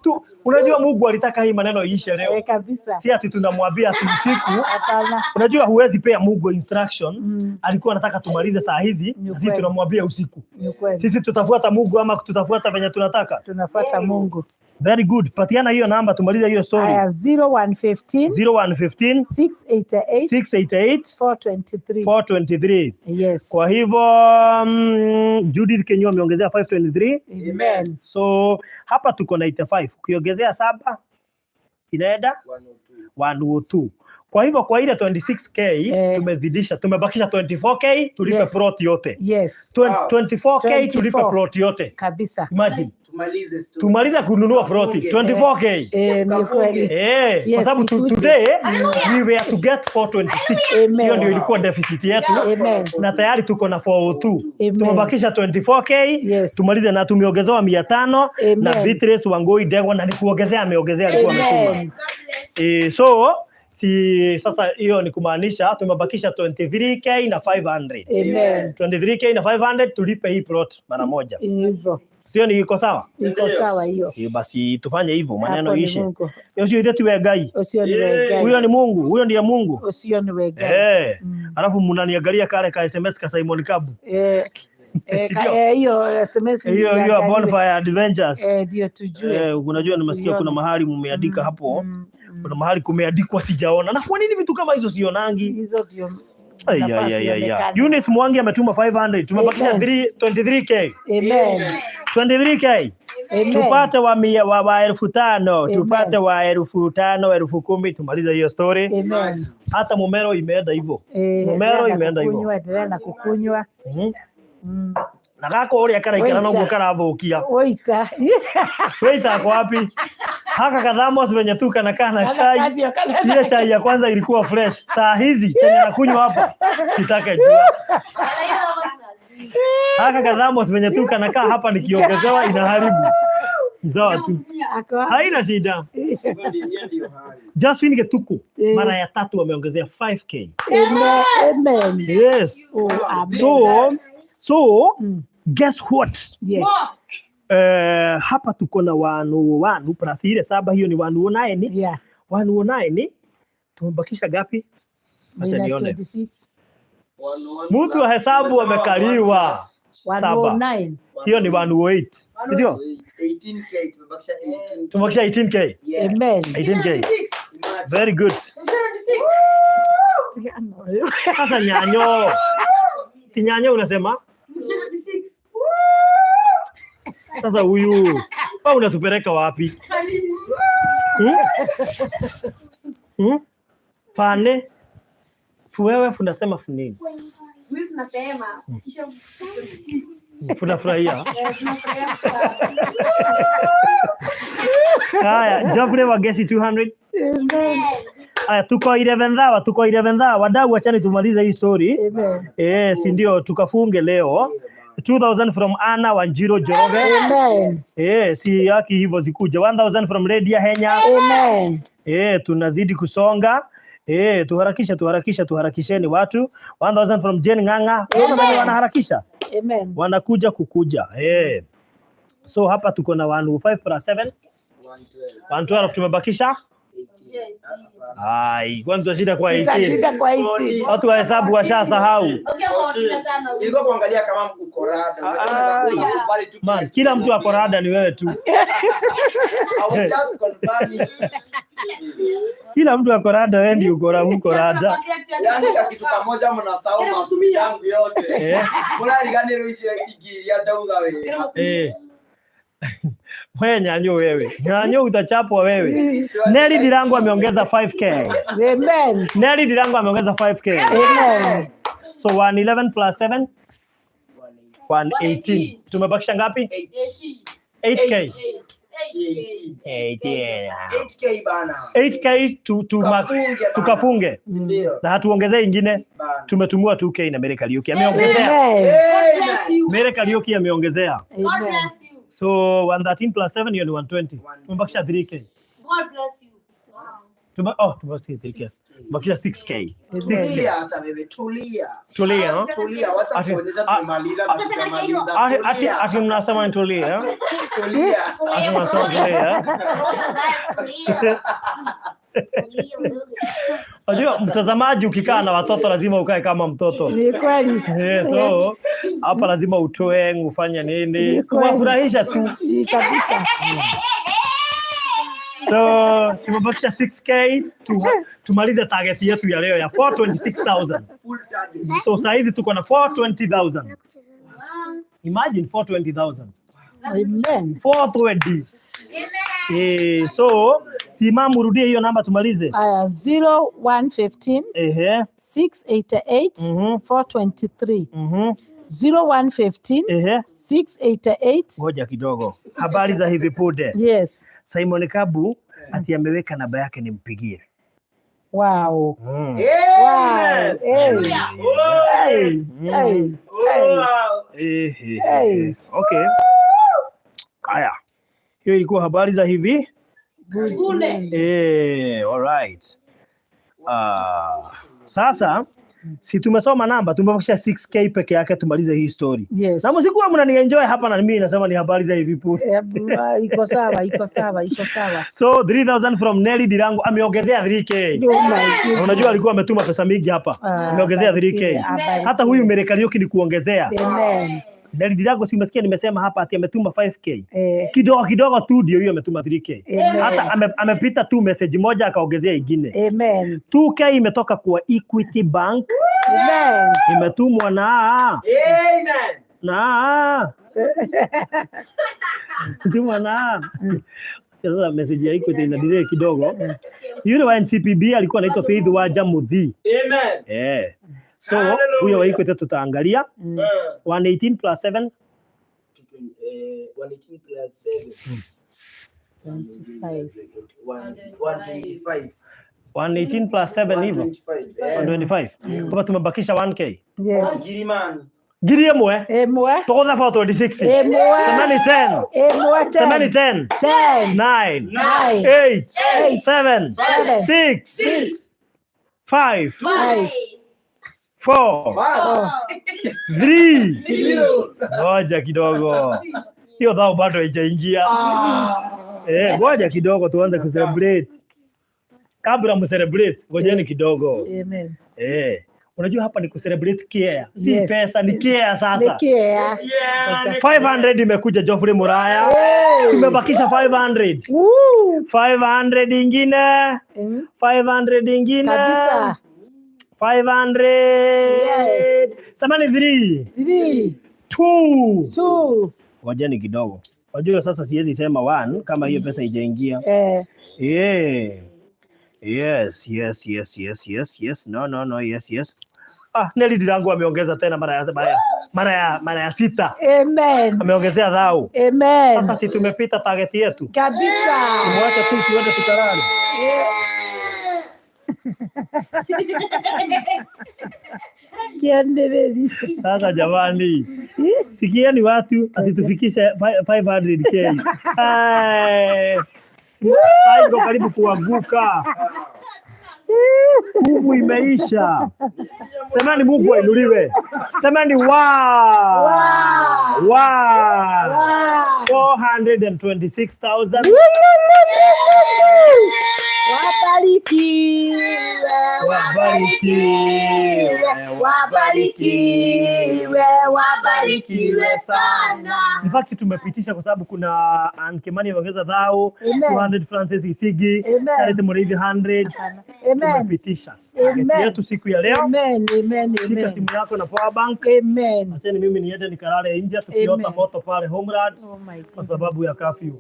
Tu, unajua Mungu alitaka hii maneno iishe leo. Kabisa. Si ati tunamwambia ati usiku. Hapana. Unajua huwezi pea Mungu instruction. Alikuwa anataka tumalize saa hizi, na sisi kweli. tunamwambia usiku. Ni kweli. Sisi tutafuata Mungu ama tutafuata venye tunataka? Tunafuata Mungu. Very good. Patiana hiyo namba tumalize hiyo story. Aya, 0115 0115 688 688 423. 423. Yes. Kwa hivyo Judith Kenyo ameongezea 523. Amen. So hapa tuko 95. Ukiongezea saba inaenda 102. Kwa hivyo kwa ile 26K tumezidisha, tumebakisha 24K tulipe Yes. plot yote. Yes. 24K tulipe 24. plot yote. Kabisa. Imagine. Tumalize story. Tumalize kununua plot 24K. Ni kweli. Kwa Yes, sababu ikuje. today we were to get 426. Amen. Hiyo ndio ilikuwa deficit yetu. Amen. Na tayari tuko na 402. Amen. Tumebakisha 24K. Yes. Tumalize na tumeongezewa 500 na Amen. Beatrice Wangui Ndegwa na nikuongezea ameongezea alikuwa ametuma. Amen. So si sasa hiyo ni kumaanisha tumebakisha 23K na 500. Amen. 23K na 500 tulipe hii plot mara moja. Hivyo. Sio ni iko sawa? Iko sawa hiyo. Si basi tufanye hivyo maneno Hapo ni ishe. Mungu. Ucio ithe tiwe Ngai. Ucio niwe Ngai. Huyo ni Mungu, huyo ndiye Mungu. Ucio niwe Ngai. Alafu mnaniangalia kale ka SMS ka Simon Kabu. Sio? Hiyo SMS Hiyo hiyo niangalie. Bonfire Adventures. Ndio tujue. Unajua nimesikia kuna Tuione. mahali mmeandika hapo. Kuna mahali kumeandikwa sijaona. Na kwa nini vitu kama hizo sionangi? Hizo ndio Ai, zinafaa ai, ai, ai, ai. zionekane. Eunice Mwangi ametuma 500. Tumebakisha Amen. 23K. Amen. 23K. Amen. Tupate wa mia, wa 5,000, Amen. tupate wa 5,000, 10,000 tumalize hiyo story. Amen. Hata Mumero imeenda hivyo. Mumero Endelea na imeenda hivyo. kukunywa, endelea na kukunywa. Na gako uria karaikara Waita. noguo karathukia. Waita. Waita ako wapi? Haka kathamos venye tu kanakaa na Kana chai. kadio, kana Ile chai ya kwanza ilikuwa fresh. Saa hizi chenye nakunywa hapa sitake jua. Haka kathamos venye tu kanakaa hapa nikiongezewa inaharibu. Sawa tu. Ako wapi? Haina shida. Hiyo ndio hali. Josephine Getuku mara ya tatu wameongezea 5K. Amen. Amen. Yes. Oh, amen. So guess what? Yeah. Hapa tuko na 101 plus ile saba, hiyo ni 109. Yeah. 109 tumebakisha gapi? Acha Minus nione. 26. Mtu wa hesabu amekaliwa. Saba. 109. Hiyo ni 108. Si ndio? 18K, tumebakisha 18. Tumebakisha 18K. Yeah. Amen. 18K. Very good. Sasa nyanyo. Kinyanyo unasema? Sasa huyu wewe unatupeleka wapi? Hmm? Hmm? Pane wewe unasema funini? Mimi tunasema kisha Tunafurahia. Tunafurahia sana. Haya, Geoffrey Wagesi 200. Haya, tuko 11 dhawa, tuko 11 dhawa. Wadau, wachani tumalize hii story. Amen. Si ndio tukafunge leo. 2000 from Anna Wanjiro Njoroge. Amen. Si yaki hivyo zikuja. 1000 from Lydia Henya. Amen. Tunazidi kusonga. Tuharakishe, tuharakishe, tuharakisheni watu. 1000 from Jane Ng'ang'a. Unaona venye wanaharakisha? Amen. Wanakuja kukuja. So hapa tuko na 105 plus 7. 112 tumebakisha? Ai, kwani tutashinda kwa 18? Tutashinda kwa 18. Watu wa hesabu washasahau. Ilikuwa kuangalia kama uko rada. Unaweza tu. Man, kila mtu ako rada, ni wewe tu. I was just confirming. Kila mtu ako rada, wewe ndio uko rada. Yaani kakitu kamoja mnasahau masomo yangu yote. Mũrariganĩrwo icio ingĩ iria ndauga wega. Wewe nyanyo wewe. Nyanyo utachapwa wewe. Nelly Dirango ameongeza 5K. Amen. Nelly Dirango ameongeza 5K. Amen. So 111 plus 7 118. Tumebakisha ngapi? 8K. 18. 8K bana. 8K tu Tukafunge bana. tukafunge. Ndio. Na hatuongezee ingine. Bana. Tumetumia 2K na Mary Kariuki ameongezea. Amen. Mary Kariuki ameongezea. Amen. So 113 plus 7 hiyo ni 120. Tumebakisha 3K. God bless you. Tumebakisha 3K. Tumebakisha 6K. 6K. Tulia hata wewe, tulia. Tulia, no? Tulia, wacha kuonyesha tumemaliza na tujamaliza. Ati ati mnasema nitulie, eh? Tulia. Ati mnasema tulie, eh? Unajua mtazamaji, ukikaa na watoto lazima ukae kama mtoto. Ni kweli. So hapa lazima utoe, ufanye nini, Ni kweli. kuwafurahisha tu. Ni kabisa. So tumebakisha 6K tumalize target yetu ya leo ya 426,000. Full target. So saa hizi tuko na 420,000. Imagine 420,000. Amen. 420. So simamu, rudie hiyo namba tumalize. Aya, 0115 688 423. 0115 688. Ngoja kidogo. Habari za hivi punde. Yes. Simon Kabu ati ameweka namba yake nimpigie. Wow. Mm. Wow. Hey. Hey. Hey. Hey. Hey. Okay. Haya. Hiyo ilikuwa habari za hivi. All right. Sasa si tumesoma namba, tumebakisha 6K peke yake tumalize hii story. Yes. Na msikuwa mnanienjoy hapa na mimi nasema ni habari za hivi punde. Iko sawa, iko sawa, iko sawa. So 3000 from Nelly Dirango ameongezea 3K. Oh my goodness. Unajua alikuwa ametuma pesa mingi hapa. Ameongezea 3K. Abarikiwe. Hata huyu Mary Kariuki ni kuongezea. Amen. Nelly Dirango si umesikia nimesema hapa ati ametuma 5K. Kidogo kidogo tu ndio hiyo ametuma 3K. Amen. Hata amepita tu message moja akaongezea ingine. Amen. 2K imetoka kwa Equity Bank. Amen. Imetumwa na Amen. na tumwa na sasa message ya Equity ina delay kidogo. Yule wa NCPB alikuwa anaitwa Faith Waja Muthi. Amen. So huyo wa Equity tutaangalia. 118 plus 7 118 plus 7. 25. 125. 118 plus 7 hivyo. 125. 125. Kama tumebakisha 1K. Yes. Girimani. 1,000. Ĩmwe. Tũgũtha 426. Ĩmwe. Semeni 10. Ĩmwe, 10. Semeni 10. 10. 9. 9. 8. 8. 7. 7. 6. 6. 5. 5. 4. 4. 3. Ngoja kidogo. Hiyo dhao bado haijaingia. Ngoja kidogo tuanze kucelebrate. Kabla mcelebrate, ngojeni kidogo. Amen. Unajua hapa ni kucelebrate care. Si Yes. pesa, ni care sasa. Ni care. 500 imekuja Geoffrey Muraya. Hey. Tumebakisha 500. Woo. 500 ingine. 500 ingine. Kabisa. 500. Yes. Samani 3. 3. 2. 2. Ngojeni kidogo. Unajua sasa siwezi sema 1 kama hiyo pesa haijaingia. Yeah. Yes, yes, yes, yes, yes, yes. No, no, no, yes, yes. Ah, Nelly Ndirangu ameongeza tena mara ya 6. Amen. Ameongezea dhau. Amen. Sasa si tumepita target yetu. Kabisa. Tumwache tu tuende tukalale. Kiendeleli. Sasa jamani, sikieni watu asitufikishe 500k. Ai. Sasa iko karibu kuanguka. Nguvu imeisha. Semeni Mungu ainuliwe. Semeni wow. Wow. 426,000. Wabarikiwe, wabarikiwe, wabarikiwe, wabarikiwe sana. In fact tumepitisha kwa sababu kuna Ann Kimani ameongeza dhao, 200 Francis Isigi, Charity Muriithi 100. Amen. Tumepitisha. Amen. Yetu siku ya leo. Amen, amen, Shika amen. simu yako na power bank. Amen. Acheni mimi niende nikalale nje tukiota Amen. moto pale Homeland Oh my kwa sababu ya curfew.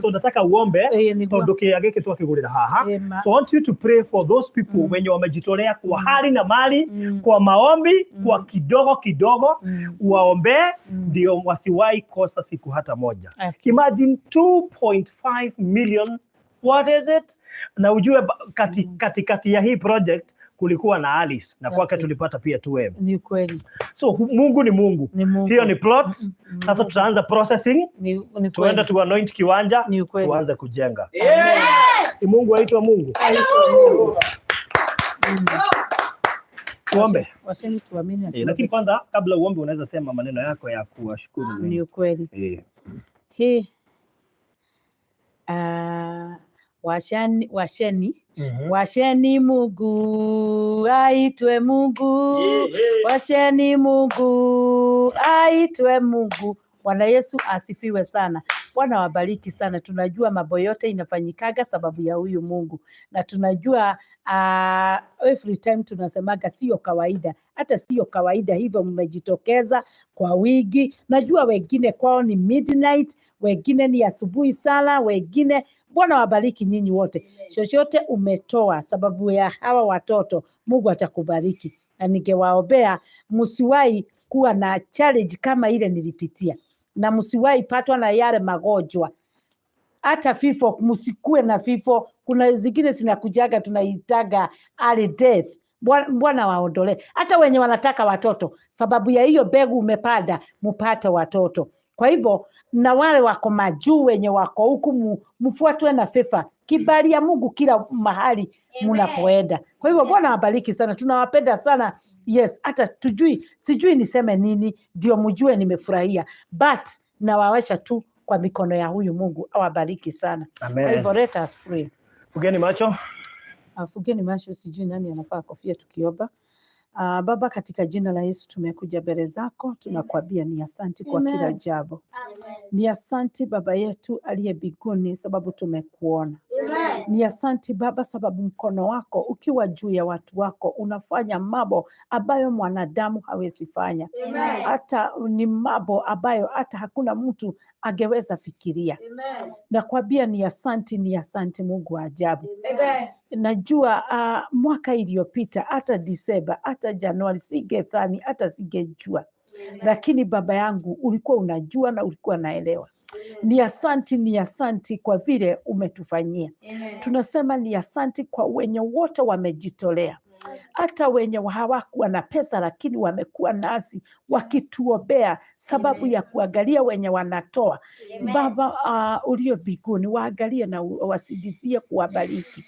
So nataka uombe tondu kia giki twakigurira haha. So I want you to pray for those people wenye wamejitolea kwa hali na mali, kwa maombi, kwa kidogo kidogo, uwaombe ndio wasiwahi kosa siku hata moja. Imagine 2.5 million, what is it? Na ujue kati ya hii project kulikuwa na Alice na kwake tulipata pia 2M. Ni kweli. So Mungu ni Mungu. Hiyo ni plot. Sasa tutaanza processing. Ni tuende tu anoint kiwanja, tuanze kujenga. Si Mungu aitwa Mungu. Tuombe. Washeni tuamini. Lakini kwanza kabla uombe unaweza sema maneno yako ya kuwashukuru. Ni kweli. Hii washeni, washeni. Washeni Mungu aitwe Mungu. Washeni Mungu aitwe Mungu. Bwana Yesu asifiwe sana. Bwana wabariki sana. Tunajua mambo yote inafanyikaga sababu ya huyu Mungu, na tunajua every time tunasemaga sio kawaida, hata sio kawaida hivyo mmejitokeza kwa wingi. Najua wengine kwao ni midnight, wengine ni asubuhi sana, wengine. Bwana wabariki nyinyi wote. Chochote umetoa sababu ya hawa watoto, Mungu atakubariki. Na ningewaombea msiwahi kuwa na challenge kama ile nilipitia, na msiwahi patwa na yale magonjwa, hata vifo, msikue na vifo. Kuna zingine zinakujaga tunaitaga early death. Bwana waondolee hata wenye wanataka watoto, sababu ya hiyo mbegu umepanda, mupate watoto. Kwa hivyo na wale wako majuu wenye wako huku, mfuatwe na favor, kibali ya Mungu kila mahali mnapoenda. Kwa hivyo Bwana wabariki sana, tunawapenda sana. Yes, hata tujui, sijui niseme nini ndio mjue nimefurahia, but nawawasha tu kwa mikono ya huyu Mungu, awabariki sana. Amen. Kwa hivyo let us pray. Fungeni macho. Fungeni macho, sijui nani anafaa kofia tukiomba. Baba, katika jina la Yesu tumekuja mbele zako, tunakuambia ni asanti kwa kila jambo. Ni asanti Baba yetu aliye mbinguni, sababu tumekuona. Ni asanti Baba, sababu mkono wako ukiwa juu ya watu wako unafanya mambo ambayo mwanadamu hawezi fanya. Hata ni mambo ambayo hata hakuna mtu angeweza fikiria. Nakwambia ni asanti, ni asanti Mungu wa ajabu. Najua mwaka iliyopita hata Disemba hata Januari singedhani hata singejua, lakini Baba yangu ulikuwa unajua na ulikuwa naelewa. Ni asanti, ni asanti kwa vile umetufanyia. Tunasema ni asanti kwa wenye wote wamejitolea, hata wenye hawakuwa na pesa, lakini wamekuwa nasi wakituombea sababu ya kuangalia wenye wanatoa. Baba ulio mbinguni, waangalie na wasidizie kuwabariki,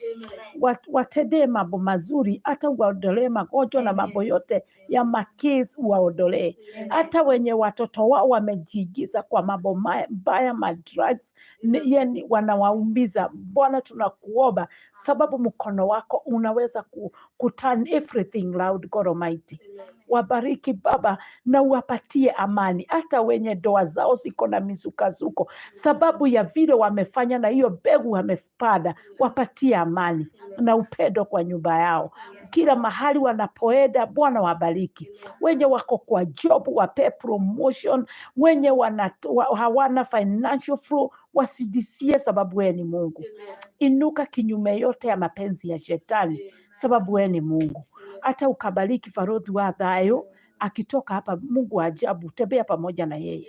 watendee mambo mazuri, hata uwaondolee magonjwa na mambo yote ya makesi uwaondolee, hata wenye watoto wao wamejiingiza kwa mambo mbaya, madrugs, yani wanawaumiza. Bwana, tunakuomba sababu mkono wako unaweza ku turn everything round, God Almighty. Wabariki Baba na uwapatie amani, hata wenye ndoa zao ziko na mizukazuko sababu ya vile wamefanya na hiyo mbegu wamepanda, wapatie amani na upendo kwa nyumba yao kila mahali wanapoenda. Bwana wabariki. Wenye wako kwa job wape promotion, wenye hawana financial flow wasidisie, sababu wewe ni Mungu. Inuka kinyume yote ya mapenzi ya shetani, sababu wewe ni Mungu. Hata ukabariki Farodhi wa Thayo akitoka hapa, Mungu wa ajabu, tembea pamoja na yeye,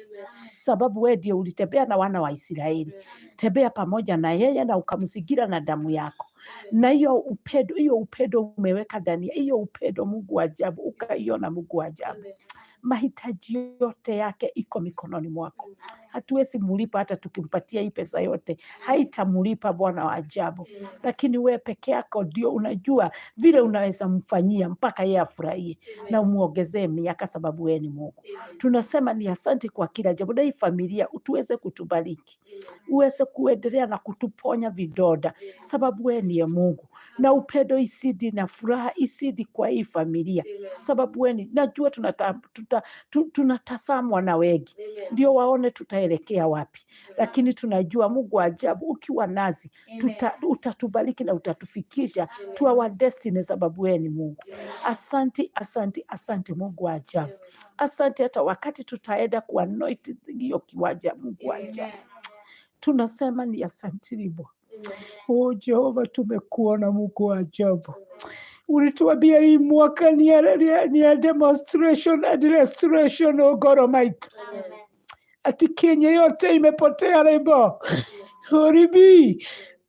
sababu wewe ndiye ulitembea na wana wa Israeli. Tembea pamoja na yeye na ukamzingira na damu yako, na hiyo upendo, hiyo upendo umeweka ndani, hiyo upendo, Mungu wa ajabu, ukaiona Mungu wa ajabu. Mahitaji yote yake iko mikononi mwako. Hatuwezi mulipa, hata tukimpatia hii pesa yote haitamulipa, Bwana wa ajabu, lakini wewe peke yako ndio unajua vile unaweza mfanyia mpaka yeye afurahie na umuongezee miaka, sababu wewe ni Mungu. Tunasema ni asante kwa kila jambo, na hii familia utuweze kutubariki, uweze kuendelea na kutuponya vidonda, sababu wewe ndiye Mungu, na upendo isidi na furaha isidi kwa hii familia, sababu wewe ni, najua tunatazamwa na wengi, ndio waone tutaelekea wapi, lakini tunajua Mungu wa ajabu, ukiwa nasi utatubariki na utatufikisha to our destiny, sababu wewe ni Mungu. Asante, asante, asante Mungu wa ajabu, asante hata wakati tutaenda kuanoint hiyo kiwanja, Mungu wa ajabu, tunasema ni asante Bwana. Oh Jehova, tumekuona Mungu wa ajabu. Ulituambia hii mwaka ni ya demonstration and restoration, oh God Almighty. Ati Kenya yote imepotea lebo. Horibi,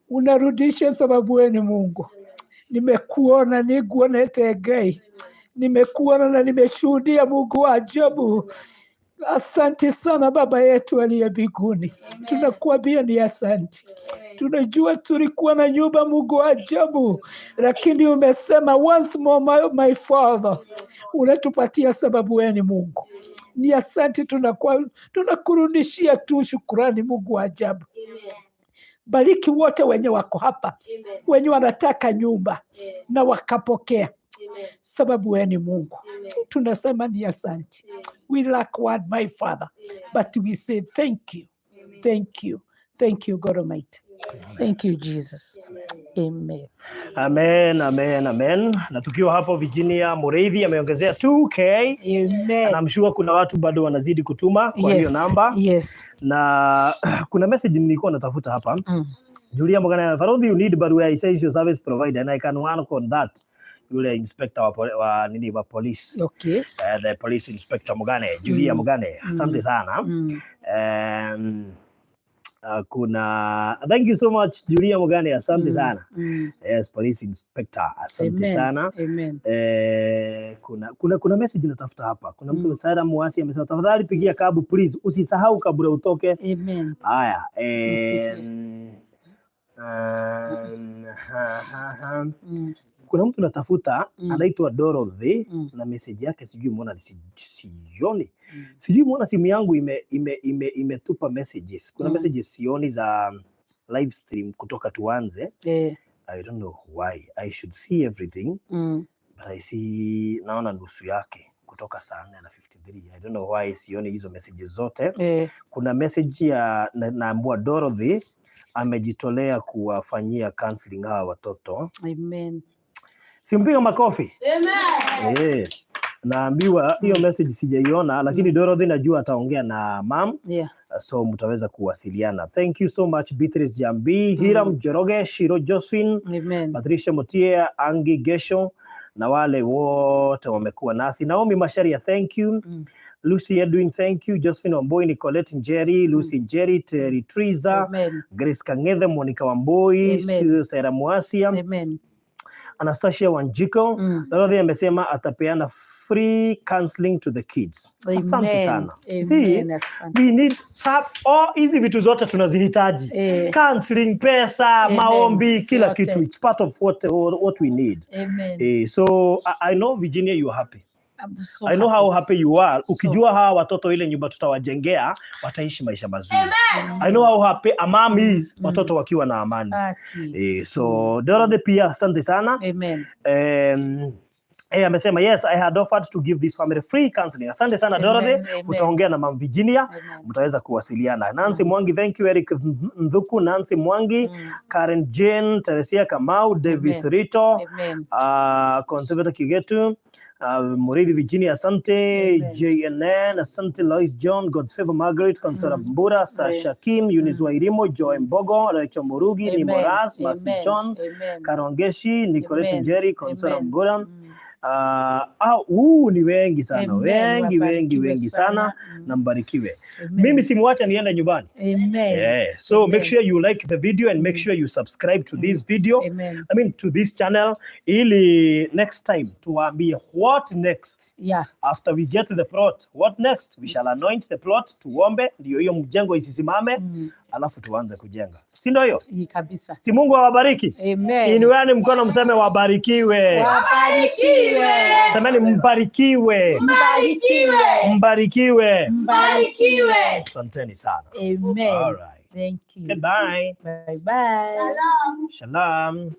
unarudisha sababu wewe ni Mungu. Nimekuona, niguonete Ngai. Nimekuona na nimeshuhudia Mungu wa ajabu. Asante sana Baba yetu aliye mbinguni, tunakuambia ni asante. Tunajua tulikuwa na nyumba, Mungu wa ajabu, lakini umesema once more my father, unatupatia sababu wewe ni Mungu. Ni asante, tunakurudishia tu shukurani, Mungu wa ajabu. Bariki wote wenye wako hapa, wenye wanataka nyumba na wakapokea, sababu wewe ni Mungu. Tunasema ni asante. We lack word, my father, but we say thank you, thank you, thank you, God Almighty. Thank you, Jesus. Amen. Amen, amen, amen. Na tukiwa hapo Virginia Mureithi ameongezea 2K. Amen. Na I'm sure kuna watu bado wanazidi kutuma kwa hiyo namba. Na kuna message nilikuwa natafuta hapa. Julia Mogana, Farodhi, you need barua, he says your service provider and I can work on that. Yule inspector wa nini wa police. The police inspector Mugane, Julia Mugane. Asante sana. Kuna thank you so much Julia Mugane, asante sana. Yes, police inspector, asante Amen. sana. Amen. Kuna message natafuta hapa. Kuna mtu Sara Muasi amesema tafadhali pigia Kabu please, usisahau kabla utoke. Amen. Haya, ha, ha, ha. Kuna mtu natafuta anaitwa Dorothy na message yake sijui mbona sioni. Sijui mbona simu yangu imetupa messages. Kuna messages sioni za live stream kutoka tuanze. I don't know why. I should see everything but I see, naona nusu yake kutoka saa 4:53. I don't know why sioni hizo messages zote. Kuna message ya naambiwa Dorothy amejitolea kuwafanyia counseling hawa watoto. Amen. Simpiga makofi. Naambiwa hiyo message sijaiona, lakini Dorothy najua ataongea na mam. So mtaweza kuwasiliana. Thank you so much Beatrice Jambi, Hiram Joroge, Shiro Josephine, Amen. Patricia Motia, Angi Gesho na wale wote wamekuwa nasi. Naomi Masharia, thank you. Lucy Edwin, thank you. Josephine Wamboi, Nicolette Njeri, Lucy Njeri, Terry Triza, Amen. Grace Kang'ethe, Monica Wamboi, Amen. Sue Sarah Muasia, Amen. Anastasia Wanjiko. Dorothy amesema atapeana free counseling to the kids. Asante Amen. sana. Amen. See, Asante. we need all hizi vitu zote tunazihitaji. Counseling, pesa, Amen. maombi, kila Yote. kitu. It's part of what we need. Amen. So I know, Virginia, you are happy. I'm so I know how happy you are. So Ukijua hawa watoto ile nyumba tutawajengea wataishi maisha mazuri. I know how happy a mom is watoto wakiwa na amani. Haki. So Dorothy pia asante sana. Amen. Amesema yes, I had offered to give this family free counseling. Asante sana Dorothy. Amen, amen. Utaongea na Mama Virginia, Amen. mtaweza kuwasiliana. Nancy Mwangi, thank you. Eric Ndhuku, Nancy Mwangi, Karen Jane, Teresia Kamau, Davis Amen. Rito, Amen. Conservator Kigetu, Murithi Virginia, asante. Amen. JNN, asante. Lois John, God's Favor Margaret, Consora Mbura, Sasha Kim, Eunice Wairimo, Joy Mbogo, Rachel Murugi, Amen. Nimoras, Mercy Amen. John, Amen. Karongeshi, Nicolette Amen. Njeri, Consora Amen. Mbura. Ni wengi sana, Amen. wengi wengi Wabarikiwe wengi sana, sana. Na mbarikiwe. Amen. Mimi simuacha niende nyumbani. Amen. Yeah. So Amen. make sure you like the video and make sure you subscribe to this video. Amen. I mean to this channel, ili next time tuwaambie what next. Yeah. After we get the plot, what next? We shall anoint the plot, tuombe ndio hiyo mjengo isisimame, alafu tuanze kujenga. Si ndio hiyo? Hii kabisa. Si Mungu awabariki. Amen. Inueni mkono mseme wabarikiwe. Wabarikiwe. Semeni mbarikiwe. Mbarikiwe. Mbarikiwe. Mbarikiwe. Asanteni sana. Amen. All right. Thank you. Goodbye. Bye bye. Shalom.